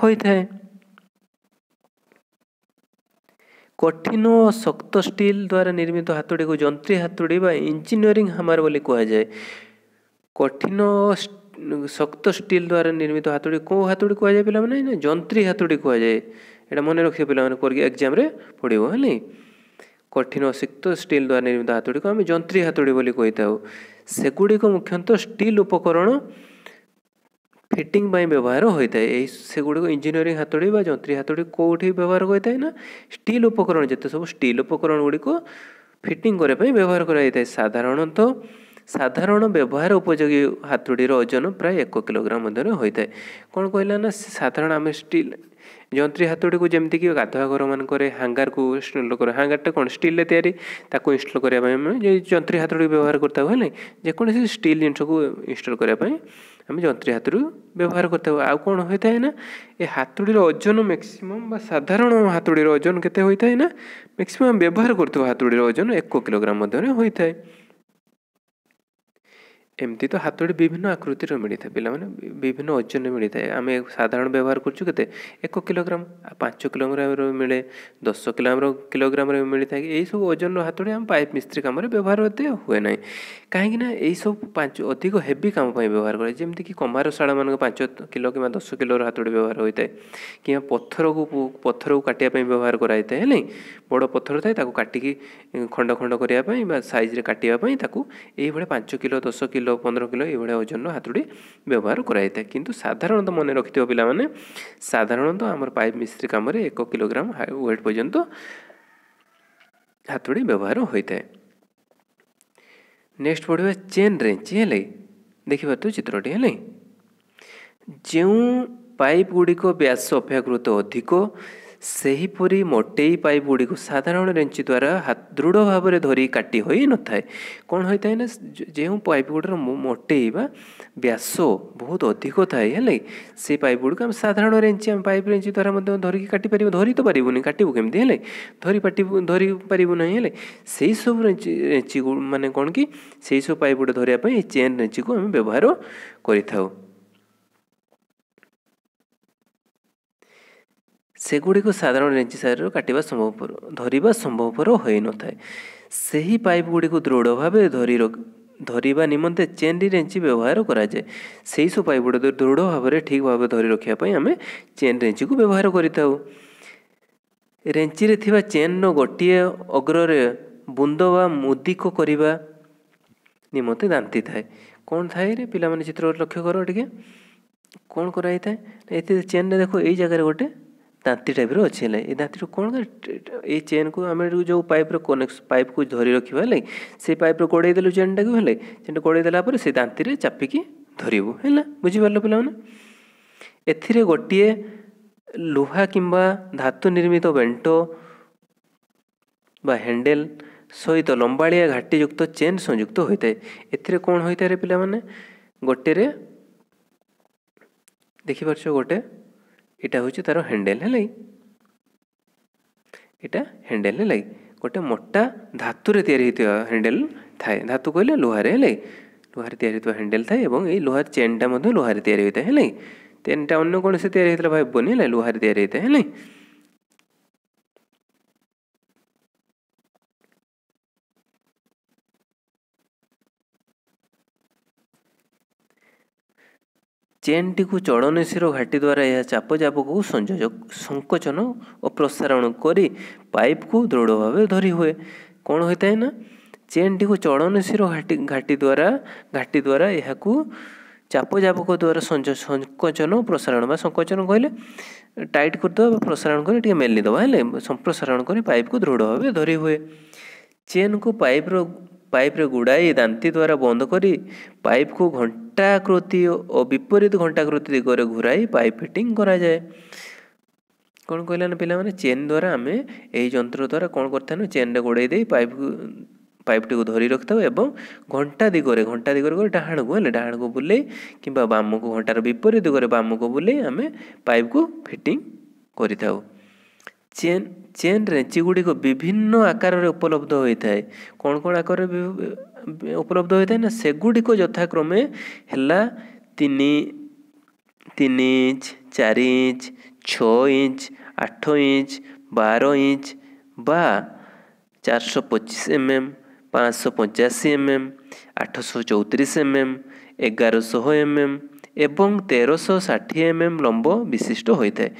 ହୋଇଥାଏ। କଠିନ ଓ ଶକ୍ତ ଷ୍ଟିଲ୍ ଦ୍ୱାରା ନିର୍ମିତ ହାତୁଡ଼ିକୁ ଯନ୍ତ୍ରୀ ହାତୁଡ଼ି ବା ଇଞ୍ଜିନିୟରିଂ ହାମାର ବୋଲି କୁହାଯାଏ। କଠିନ ଶକ୍ତ ଷ୍ଟିଲ୍ ଦ୍ୱାରା ନିର୍ମିତ ହାତୁଡ଼ି କେଉଁ ହାତୁଡ଼ି କୁହାଯାଏ ପିଲାମାନେ ନା, ଯନ୍ତ୍ରୀ ହାତୁଡ଼ି କୁହାଯାଏ। ଏଇଟା ମନେ ରଖିବ ପିଲାମାନେ, କରିକି ଏକ୍ଜାମ୍ରେ ପଡ଼ିବ, ହେଲା। କଠିନ ଶକ୍ତ ଷ୍ଟିଲ୍ ଦ୍ୱାରା ନିର୍ମିତ ହାତୁଡ଼ିକୁ ଆମେ ଯନ୍ତ୍ରୀ ହାତୁଡ଼ି ବୋଲି କହିଥାଉ। ସେଗୁଡ଼ିକ ମୁଖ୍ୟତଃ ଷ୍ଟିଲ୍ ଉପକରଣ ଫିଟିଂ ପାଇଁ ବ୍ୟବହାର ହୋଇଥାଏ। ଏହି ସେଗୁଡ଼ିକ ଇଞ୍ଜିନିୟରିଂ ହାତୁଡ଼ି ବା ଯନ୍ତ୍ରୀ ହାତୁଡ଼ି କେଉଁଠି ବ୍ୟବହାର ହୋଇଥାଏ ନା, ଷ୍ଟିଲ୍ ଉପକରଣ, ଯେତେ ସବୁ ଷ୍ଟିଲ୍ ଉପକରଣ ଗୁଡ଼ିକ ଫିଟିଂ କରିବା ପାଇଁ ବ୍ୟବହାର କରାଯାଇଥାଏ। ସାଧାରଣତଃ ସାଧାରଣ ବ୍ୟବହାର ଉପଯୋଗୀ ହାତୁଡ଼ିର ଓଜନ ପ୍ରାୟ 1 କିଲୋଗ୍ରାମ ମଧ୍ୟରେ ହୋଇଥାଏ। କ'ଣ କହିଲା ନା, ସାଧାରଣ ଆମେ ଷ୍ଟିଲ୍ ଯନ୍ତ୍ରୀ ହାତୁଡ଼ିକୁ ଯେମିତିକି ଗାଧୁଆ ଘରମାନଙ୍କରେ ହାଙ୍ଗାରକୁ ଇନଷ୍ଟଲ୍ କର, ହାଙ୍ଗାରଟା କ'ଣ ଷ୍ଟିଲ୍ରେ ତିଆରି, ତାକୁ ଇନଷ୍ଟଲ୍ କରିବା ପାଇଁ ଆମେ ଯନ୍ତ୍ରୀ ହାତୁଡ଼ି ବ୍ୟବହାର କରିଥାଉ, ହେଲା। ଯେକୌଣସି ଷ୍ଟିଲ୍ ଜିନିଷକୁ ଇନଷ୍ଟଲ୍ କରିବା ପାଇଁ ଆମେ ଯନ୍ତ୍ରୀ ହାତୁଡ଼ି ବ୍ୟବହାର କରିଥାଉ। ଆଉ କ'ଣ ହୋଇଥାଏ ନା, ଏ ହାତୁଡ଼ିର ଓଜନ ମ୍ୟାକ୍ସିମମ୍ ବା ସାଧାରଣ ହାତୁଡ଼ିର ଓଜନ କେତେ ହୋଇଥାଏ ନା, ମ୍ୟାକ୍ସିମମ୍ ବ୍ୟବହାର କରୁଥିବା ହାତୁଡ଼ିର ଓଜନ 1 କିଲୋଗ୍ରାମ ମଧ୍ୟରେ ହୋଇଥାଏ। ଏମିତି ତ ହାତୁଡ଼ି ବିଭିନ୍ନ ଆକୃତିର ମିଳିଥାଏ ପିଲାମାନେ, ବିଭିନ୍ନ ଓଜନରେ ମିଳିଥାଏ। ଆମେ ସାଧାରଣ ବ୍ୟବହାର କରୁଛୁ କେତେ? 1 କିଲୋଗ୍ରାମ। ଆଉ 5 କିଲୋଗ୍ରାମର ମିଳେ, 10 କିଲୋଗ୍ରାମରେ ମିଳିଥାଏ। ଏଇସବୁ ଓଜନର ହାତୁଡ଼ି ଆମ ପାଇପ୍ ମିସ୍ତ୍ରୀ କାମରେ ବ୍ୟବହାର ଏତେ ହୁଏ ନାହିଁ, କାହିଁକି ନା ଏଇସବୁ 5 ଅଧିକ ହେଭି କାମ ପାଇଁ ବ୍ୟବହାର କରାଯାଏ। ଯେମିତିକି କମାର ଶାଳମାନଙ୍କ 5 କିଲୋ କିମ୍ବା 10 କିଲୋର ହାତୁଡ଼ି ବ୍ୟବହାର ହୋଇଥାଏ, କିମ୍ବା ପଥରକୁ କାଟିବା ପାଇଁ ବ୍ୟବହାର କରାଯାଇଥାଏ, ହେଲା। ବଡ଼ ପଥର ଥାଏ, ତାକୁ କାଟିକି ଖଣ୍ଡ ଖଣ୍ଡ କରିବା ପାଇଁ ବା ସାଇଜ୍ରେ କାଟିବା ପାଇଁ ତାକୁ ଏଇଭଳିଆ 5 କିଲୋ, 10 କିଲୋ, 15 କିଲୋ ଏଇଭଳିଆ ଓଜନର ହାତୁଡ଼ି ବ୍ୟବହାର କରାଯାଇଥାଏ। କିନ୍ତୁ ସାଧାରଣତଃ ମନେ ରଖିଥିବ ପିଲାମାନେ, ସାଧାରଣତଃ ଆମର ପାଇପ୍ ମିସ୍ତ୍ରୀ କାମରେ 1 କିଲୋଗ୍ରାମ ୱେଟ୍ ପର୍ଯ୍ୟନ୍ତ ହାତୁଡ଼ି ବ୍ୟବହାର ହୋଇଥାଏ। ନେକ୍ସଟ ପଢ଼ିବା ଚେନ୍ ରେଞ୍ଚ, ହେଲା। ଦେଖିପାରୁଥିବ ଚିତ୍ରଟି, ହେଲା। ଯେଉଁ ପାଇପ୍ ଗୁଡ଼ିକ ବ୍ୟାସ ଅପେକ୍ଷାକୃତ ଅଧିକ, ସେହିପରି ମୋଟେଇ ପାଇପ୍ ଗୁଡ଼ିକୁ ସାଧାରଣ ରେଞ୍ଚ ଦ୍ୱାରା ଦୃଢ଼ ଭାବରେ ଧରି କାଟି ହୋଇନଥାଏ। କ'ଣ ହୋଇଥାଏ ନା, ଯେଉଁ ପାଇପ୍ ଗୁଡ଼ିକର ମୋଟେଇ ବା ବ୍ୟାସ ବହୁତ ଅଧିକ ଥାଏ, ହେଲା, ସେଇ ପାଇପ୍ ଗୁଡ଼ିକୁ ଆମେ ସାଧାରଣ ରେଞ୍ଚ, ଆମେ ପାଇପ୍ ରେଞ୍ଚ ଦ୍ୱାରା ମଧ୍ୟ ଧରିକି କାଟିପାରିବୁ, ଧରି ତ ପାରିବୁନି, କାଟିବୁ କେମିତି? ହେଲେ ଧରି ପାରିବୁ ନାହିଁ, ହେଲେ ସେଇ ସବୁ ରେଞ୍ଚ ମାନେ କ'ଣ କି ସେଇ ସବୁ ପାଇପ୍ ଗୁଡ଼ିକ ଧରିବା ପାଇଁ ଏଇ ଚେନ୍ ରେଞ୍ଚକୁ ଆମେ ବ୍ୟବହାର କରିଥାଉ। ସେଗୁଡ଼ିକୁ ସାଧାରଣ ରେଞ୍ଚ ସାହାଯ୍ୟରେ କାଟିବା ସମ୍ଭବପର, ଧରିବା ସମ୍ଭବପର ହୋଇନଥାଏ। ସେହି ପାଇପ୍ ଗୁଡ଼ିକୁ ଦୃଢ଼ ଭାବେ ଧରି ଧରିବା ନିମନ୍ତେ ଚେନ୍ ରେଞ୍ଚ ବ୍ୟବହାର କରାଯାଏ। ସେଇ ସବୁ ପାଇପ୍ ଗୁଡ଼ିକ ଦୃଢ଼ ଭାବରେ ଠିକ୍ ଭାବେ ଧରି ରଖିବା ପାଇଁ ଆମେ ଚେନ୍ ରେଞ୍ଚକୁ ବ୍ୟବହାର କରିଥାଉ। ରେଞ୍ଚିରେ ଥିବା ଚେନ୍ର ଗୋଟିଏ ଅଗ୍ରରେ ବୁନ୍ଦ ବା ମୁଦିକ କରିବା ନିମନ୍ତେ ଦାନ୍ତି ଥାଏ। କ'ଣ ଥାଏ ରେ ପିଲାମାନେ? ଚିତ୍ର ଲକ୍ଷ୍ୟ କର ଟିକେ, କ'ଣ କରାଯାଇଥାଏ? ଏଥିରେ ଚେନ୍ରେ ଦେଖ, ଏଇ ଜାଗାରେ ଗୋଟେ ଦାନ୍ତି ଟାଇପ୍ର ଅଛି, ହେଲା। ଏ ଦାନ୍ତିରୁ କ'ଣ, ଏଇ ଚେନ୍କୁ ଆମେ ଯେଉଁ ପାଇପ୍ର କନେକ୍ସ ପାଇପ୍କୁ ଧରି ରଖିବା, ହେଲା, ସେଇ ପାଇପ୍ରେ ଗଡ଼େଇ ଦେଲୁ ଚେନ୍ଟାକୁ, ହେଲା। ଚେନ୍ଟା ଗଡ଼େଇ ଦେଲା ପରେ ସେ ଦାନ୍ତିରେ ଚାପିକି ଧରିବୁ, ହେଲା। ବୁଝିପାରିଲ ପିଲାମାନେ? ଏଥିରେ ଗୋଟିଏ ଲୁହା କିମ୍ବା ଧାତୁ ନିର୍ମିତ ବେଣ୍ଟ ବା ହ୍ୟାଣ୍ଡେଲ୍ ସହିତ ଲମ୍ବାଳିଆ ଘାଟିଯୁକ୍ତ ଚେନ୍ ସଂଯୁକ୍ତ ହୋଇଥାଏ। ଏଥିରେ କ'ଣ ହୋଇଥାଏ ରେ ପିଲାମାନେ? ଗୋଟେରେ ଦେଖିପାରୁଛ, ଗୋଟେ ଏଇଟା ହେଉଛି ତାର ହ୍ୟାଣ୍ଡେଲ୍, ହେଲା। ଏଇଟା ହ୍ୟାଣ୍ଡେଲ୍, ହେଲା। ଗୋଟେ ମୋଟା ଧାତୁରେ ତିଆରି ହୋଇଥିବା ହ୍ୟାଣ୍ଡେଲ୍ ଥାଏ। ଧାତୁ କହିଲେ ଲୁହାରେ, ହେଲା। ଲୁହାରେ ତିଆରି ହୋଇଥିବା ହ୍ୟାଣ୍ଡେଲ୍ ଥାଏ ଏବଂ ଏଇ ଲୁହା ଚେନ୍ଟା ମଧ୍ୟ ଲୁହାରେ ତିଆରି ହୋଇଥାଏ, ହେଲା। ଚେନ୍ଟା ଅନ୍ୟ କୌଣସି ତିଆରି ହେଇଥିଲା ଭାବିବନି, ହେଲା, ଲୁହାରେ ତିଆରି ହେଇଥାଏ, ହେଲା। ଚେନ୍ଟିକୁ ଚଳନଶୀଳ ଘାଟି ଦ୍ୱାରା ଏହା ଚାପ ଚାପକୁ ସଂଯୋଜକ ସଂକୋଚନ ଓ ପ୍ରସାରଣ କରି ପାଇପ୍କୁ ଦୃଢ଼ ଭାବେ ଧରି ହୁଏ। କ'ଣ ହୋଇଥାଏ ନା, ଚେନ୍ଟିକୁ ଚଳନଶୀଳ ଘାଟି ଦ୍ୱାରା ଏହାକୁ ଚାପ ଚାପକ ଦ୍ୱାରା ସଂକୋଚନ ପ୍ରସାରଣ, ବା ସଂକୋଚନ କହିଲେ ଟାଇଟ୍ କରିଦେବା ବା ପ୍ରସାରଣ କରି ଟିକେ ମେଲି ଦେବା, ହେଲେ ସମ୍ପ୍ରସାରଣ କରି ପାଇପ୍କୁ ଦୃଢ଼ ଭାବେ ଧରି ହୁଏ। ଚେନ୍କୁ ପାଇପ୍ରେ ଗୁଡ଼ାଇ ଦାନ୍ତି ଦ୍ୱାରା ବନ୍ଦ କରି ପାଇପ୍କୁ ଘଣ୍ଟାକୃତି ଓ ବିପରୀତ ଘଣ୍ଟାକୃତି ଦିଗରେ ଘୁରାଇ ପାଇପ୍ ଫିଟିଂ କରାଯାଏ। କ'ଣ କହିଲା ନା ପିଲାମାନେ, ଚେନ୍ ଦ୍ୱାରା ଆମେ ଏହି ଯନ୍ତ୍ର ଦ୍ୱାରା କ'ଣ କରିଥାଉ? ଚେନ୍ରେ ଗୋଡ଼େଇ ଦେଇ ପାଇପ୍ଟିକୁ ଧରି ରଖିଥାଉ ଏବଂ ଘଣ୍ଟା ଦିଗରେ କରି ଡାହାଣକୁ, ହେଲେ ଡାହାଣକୁ ବୁଲେଇ କିମ୍ବା ବାମକୁ, ଘଣ୍ଟାର ବିପରୀତ ଦିଗରେ ବାମକୁ ବୁଲେଇ ଆମେ ପାଇପ୍କୁ ଫିଟିଂ କରିଥାଉ। ଚେନ୍ ରେଞ୍ଚି ଗୁଡ଼ିକ ବିଭିନ୍ନ ଆକାରରେ ଉପଲବ୍ଧ ହୋଇଥାଏ। କ'ଣ କ'ଣ ଆକାରରେ ଉପଲବ୍ଧ ହୋଇଥାଏ ନା, ସେଗୁଡ଼ିକ ଯଥାକ୍ରମେ ହେଲା 3 inch, 4 inch, 6 inch, 8 inch, 12 inch ବା 425 mm, 585 mm, 834 mm, 1100 mm ଏବଂ 1360 mm ଲମ୍ବ ବିଶିଷ୍ଟ ହୋଇଥାଏ।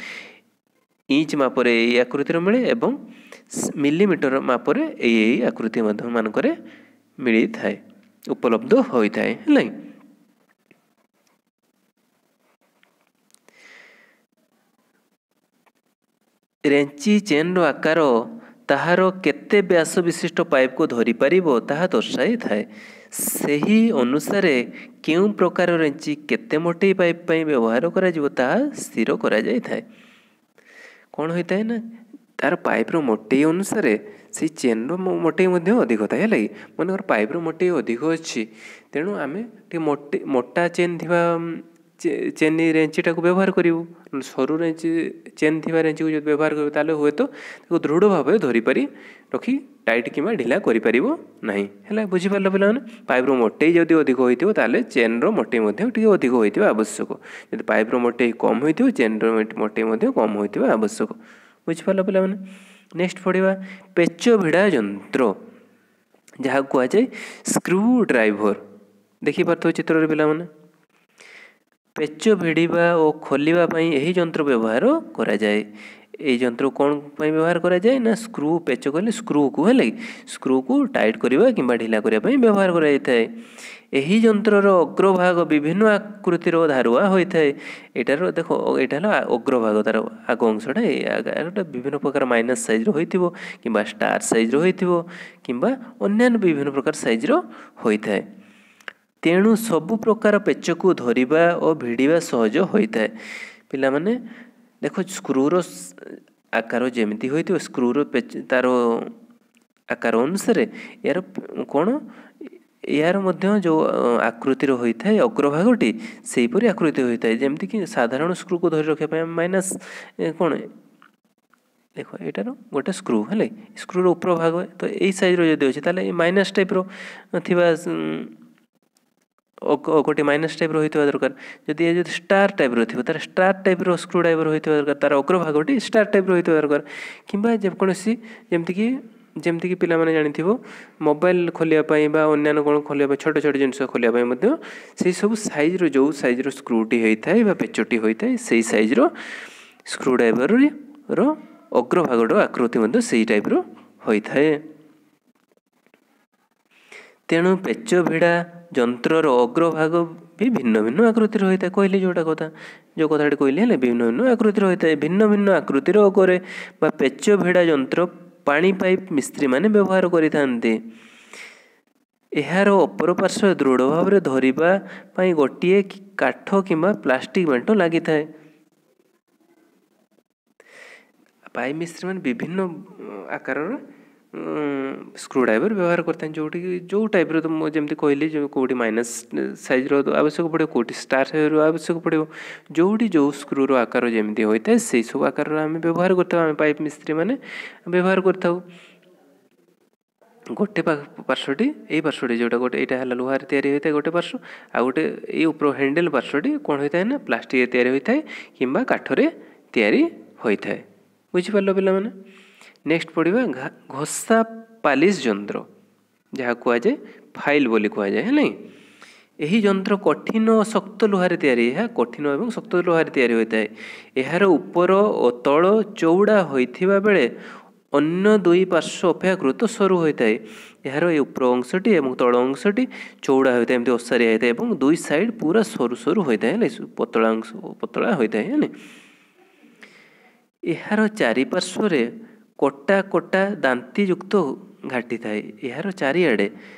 ଇଞ୍ଚ ମାପରେ ଏଇ ଆକୃତିର ମିଳେ ଏବଂ ମିଲିମିଟର ମାପରେ ଏଇ ଆକୃତି ମଧ୍ୟ ମାନଙ୍କରେ ମିଳିଥାଏ, ଉପଲବ୍ଧ ହୋଇଥାଏ, ହେଲା। ରେଞ୍ଚି ଚେନ୍ର ଆକାର ତାହାର କେତେ ବ୍ୟାସ ବିଶିଷ୍ଟ ପାଇପ୍କୁ ଧରିପାରିବ ତାହା ଦର୍ଶାଇଥାଏ। ସେହି ଅନୁସାରେ କେଉଁ ପ୍ରକାର ରେଞ୍ଚି କେତେ ମୋଟେଇ ପାଇପ୍ ପାଇଁ ବ୍ୟବହାର କରାଯିବ ତାହା ସ୍ଥିର କରାଯାଇଥାଏ। କ'ଣ ହୋଇଥାଏ ନା, ତାର ପାଇପ୍ର ମୋଟେଇ ଅନୁସାରେ ସେଇ ଚେନ୍ର ମୋଟେଇ ମଧ୍ୟ ଅଧିକ ଥାଏ, ହେଲା କି। ମନେକର ପାଇପ୍ର ମୋଟେଇ ଅଧିକ ଅଛି, ତେଣୁ ଆମେ ଟିକେ ମୋଟା ଚେନ୍ ଥିବା ଚେନ୍ ରେଞ୍ଚିଟାକୁ ବ୍ୟବହାର କରିବୁ। ସରୁ ରେଞ୍ଚି ଚେନ୍ ଥିବା ରେଞ୍ଚିକୁ ଯଦି ବ୍ୟବହାର କରିବୁ, ତାହେଲେ ହୁଏତ ତାକୁ ଦୃଢ଼ ଭାବରେ ଧରିପାରି ରଖି ଟାଇଟ୍ କିମ୍ବା ଢିଲା କରିପାରିବ ନାହିଁ, ହେଲା। ବୁଝିପାରିଲ ପିଲାମାନେ? ପାଇପ୍ର ମୋଟେଇ ଯଦି ଅଧିକ ହୋଇଥିବ, ତାହେଲେ ଚେନ୍ର ମୋଟେଇ ମଧ୍ୟ ଟିକେ ଅଧିକ ହୋଇଥିବା ଆବଶ୍ୟକ। ଯଦି ପାଇପ୍ର ମୋଟେଇ କମ୍ ହୋଇଥିବ, ଚେନ୍ର ମୋଟେଇ ମଧ୍ୟ କମ୍ ହୋଇଥିବା ଆବଶ୍ୟକ। ବୁଝିପାରିଲ ପିଲାମାନେ? ନେକ୍ସଟ ପଢ଼ିବା ପେଚ ଭିଡ଼ା ଯନ୍ତ୍ର, ଯାହାକୁ କୁହାଯାଏ ସ୍କ୍ରୁ ଡ୍ରାଇଭର। ଦେଖିପାରୁଥିବ ଚିତ୍ରରେ ପିଲାମାନେ। ପେଚ ଭିଡ଼ିବା ଓ ଖୋଲିବା ପାଇଁ ଏହି ଯନ୍ତ୍ର ବ୍ୟବହାର କରାଯାଏ। ଏଇ ଯନ୍ତ୍ର କ'ଣ ପାଇଁ ବ୍ୟବହାର କରାଯାଏ ନା, ସ୍କ୍ରୁ, ପେଚ କହିଲେ ସ୍କ୍ରୁକୁ, ହେଲା କି, ସ୍କ୍ରୁକୁ ଟାଇଟ୍ କରିବା କିମ୍ବା ଢିଲା କରିବା ପାଇଁ ବ୍ୟବହାର କରାଯାଇଥାଏ। ଏହି ଯନ୍ତ୍ରର ଅଗ୍ରଭାଗ ବିଭିନ୍ନ ଆକୃତିର ଧାରୁଆ ହୋଇଥାଏ। ଏଇଟାର ଦେଖ, ଏଇଟା ହେଲା ଅଗ୍ରଭାଗ, ତାର ଆଗ ଅଂଶଟା। ଏଇଟା ବିଭିନ୍ନ ପ୍ରକାର ମାଇନସ୍ ସାଇଜ୍ର ହୋଇଥିବ କିମ୍ବା ଷ୍ଟାର୍ ସାଇଜ୍ର ହୋଇଥିବ କିମ୍ବା ଅନ୍ୟାନ୍ୟ ବିଭିନ୍ନ ପ୍ରକାର ସାଇଜ୍ର ହୋଇଥାଏ। ତେଣୁ ସବୁ ପ୍ରକାର ପେଚକୁ ଧରିବା ଓ ଭିଡ଼ିବା ସହଜ ହୋଇଥାଏ। ପିଲାମାନେ ଦେଖ, ସ୍କ୍ରୁର ଆକାର ଯେମିତି ହୋଇଥିବ, ସ୍କ୍ରୁର ପେଚ ତାର ଆକାର ଅନୁସାରେ ଏହାର କ'ଣ, ଏହାର ମଧ୍ୟ ଯେଉଁ ଆକୃତିର ହୋଇଥାଏ ଅଗ୍ରଭାଗଟି, ସେହିପରି ଆକୃତି ହୋଇଥାଏ। ଯେମିତିକି ସାଧାରଣ ସ୍କ୍ରୁକୁ ଧରି ରଖିବା ପାଇଁ ଆମେ ମାଇନସ୍ କ'ଣ, ଦେଖ ଏଇଟାର ଗୋଟେ ସ୍କ୍ରୁ ହେଲେ ସ୍କ୍ରୁର ଉପର ଭାଗ ତ ଏଇ ସାଇଜ୍ର ଯଦି ଅଛି, ତାହେଲେ ଏଇ ମାଇନସ୍ ଟାଇପ୍ର ଥିବା ଗୋଟେ ମାଇନସ୍ ଟାଇପ୍ର ହୋଇଥିବା ଦରକାର। ଯଦି ଏ ଯଦି ଷ୍ଟାର୍ ଟାଇପ୍ର ଥିବ, ତାହେଲେ ଷ୍ଟାର୍ ଟାଇପ୍ର ସ୍କ୍ରୁ ଡ୍ରାଇଭର ହୋଇଥିବା ଦରକାର, ତାର ଅଗ୍ରଭାଗଟି ଷ୍ଟାର୍ ଟାଇପ୍ର ହୋଇଥିବା ଦରକାର। କିମ୍ବା ଯେକୌଣସି ଯେମିତିକି ପିଲାମାନେ ଜାଣିଥିବ, ମୋବାଇଲ ଖୋଲିବା ପାଇଁ ବା ଅନ୍ୟାନ୍ୟ କ'ଣ ଖୋଲିବା ପାଇଁ, ଛୋଟ ଛୋଟ ଜିନିଷ ଖୋଲିବା ପାଇଁ ମଧ୍ୟ ସେଇ ସବୁ ସାଇଜ୍ର ଯେଉଁ ସାଇଜ୍ର ସ୍କ୍ରୁଟି ହୋଇଥାଏ ବା ପେଚଟି ହୋଇଥାଏ, ସେଇ ସାଇଜ୍ର ସ୍କ୍ରୁ ଡ୍ରାଇଭରର ଅଗ୍ରଭାଗର ଆକୃତି ମଧ୍ୟ ସେଇ ଟାଇପ୍ର ହୋଇଥାଏ। ତେଣୁ ପେଚ ଭିଡ଼ା ଯନ୍ତ୍ରର ଅଗ୍ରଭାଗ ବି ଭିନ୍ନ ଭିନ୍ନ ଆକୃତିର ହୋଇଥାଏ। କହିଲି ଯେଉଁଟା କଥା, ଯେଉଁ କଥାଟି କହିଲି, ହେଲେ ଭିନ୍ନ ଭିନ୍ନ ଆକୃତିର ହୋଇଥାଏ। ଭିନ୍ନ ଭିନ୍ନ ଆକୃତିର ଅଗରେ ବା ପେଚ ଭିଡ଼ା ଯନ୍ତ୍ର ପାଣି ପାଇପ୍ ମିସ୍ତ୍ରୀମାନେ ବ୍ୟବହାର କରିଥାନ୍ତି। ଏହାର ଅପର ପାର୍ଶ୍ୱରେ ଦୃଢ଼ ଭାବରେ ଧରିବା ପାଇଁ ଗୋଟିଏ କାଠ କିମ୍ବା ପ୍ଲାଷ୍ଟିକ୍ ବେଣ୍ଟ ଲାଗିଥାଏ। ପାଇପ୍ ମିସ୍ତ୍ରୀମାନେ ବିଭିନ୍ନ ଆକାରର ସ୍କ୍ରୁ ଡ୍ରାଇଭର ବ୍ୟବହାର କରିଥାନ୍ତି, ଯେଉଁଠିକି ଯେଉଁ ଟାଇପ୍ର ତ ମୁଁ ଯେମିତି କହିଲି, ଯେଉଁ କେଉଁଠି ମାଇନସ୍ ସାଇଜ୍ର ଆବଶ୍ୟକ ପଡ଼ିବ, କେଉଁଠି ଷ୍ଟାର୍ ସାଇଜ୍ର ଆବଶ୍ୟକ ପଡ଼ିବ। ଯେଉଁଠି ଯେଉଁ ସ୍କ୍ରୁର ଆକାର ଯେମିତି ହୋଇଥାଏ, ସେଇ ସବୁ ଆକାରର ଆମେ ବ୍ୟବହାର କରିଥାଉ, ଆମେ ପାଇପ୍ ମିସ୍ତ୍ରୀମାନେ ବ୍ୟବହାର କରିଥାଉ। ଗୋଟେ ପାର୍ଶ୍ୱଟି, ଏଇ ପାର୍ଶ୍ୱଟି ଯେଉଁଟା ଗୋଟେ, ଏଇଟା ହେଲା ଲୁହାରେ ତିଆରି ହୋଇଥାଏ ଗୋଟେ ପାର୍ଶ୍ୱ, ଆଉ ଗୋଟେ ଏଇ ଉପର ହ୍ୟାଣ୍ଡେଲ୍ ପାର୍ଶ୍ୱଟି କ'ଣ ହୋଇଥାଏ ନା ପ୍ଲାଷ୍ଟିକରେ ତିଆରି ହୋଇଥାଏ କିମ୍ବା କାଠରେ ତିଆରି ହୋଇଥାଏ। ବୁଝିପାରିଲ ପିଲାମାନେ? ନେକ୍ସଟ ପଢ଼ିବା ଘଷା ପାଲିସ୍ ଯନ୍ତ୍ର, ଯାହା କୁହାଯାଏ ଫାଇଲ୍ ବୋଲି କୁହାଯାଏ, ହେଲା। ଏହି ଯନ୍ତ୍ର କଠିନ ଓ ଶକ୍ତ ଲୁହାରେ ତିଆରି। ଏହା କଠିନ ଏବଂ ଶକ୍ତ ଲୁହାରେ ତିଆରି ହୋଇଥାଏ। ଏହାର ଉପର ଓ ତଳ ଚଉଡ଼ା ହୋଇଥିବା ବେଳେ ଅନ୍ୟ ଦୁଇ ପାର୍ଶ୍ୱ ଅପେକ୍ଷାକୃତ ସରୁ ହୋଇଥାଏ। ଏହାର ଏ ଉପର ଅଂଶଟି ଏବଂ ତଳ ଅଂଶଟି ଚଉଡ଼ା ହୋଇଥାଏ, ଏମିତି ଓସାରିଆ ହୋଇଥାଏ ଏବଂ ଦୁଇ ସାଇଡ଼୍ ପୁରା ସରୁ ସରୁ ହୋଇଥାଏ, ହେଲା, ପତଳା ଅଂଶ ପତଳା ହୋଇଥାଏ, ହେଲା। ଏହାର ଚାରିପାର୍ଶ୍ୱରେ କଟା କଟା ଦାନ୍ତିଯୁକ୍ତ ଘାଟି ଥାଏ। ଏହାର ଚାରିଆଡ଼େ,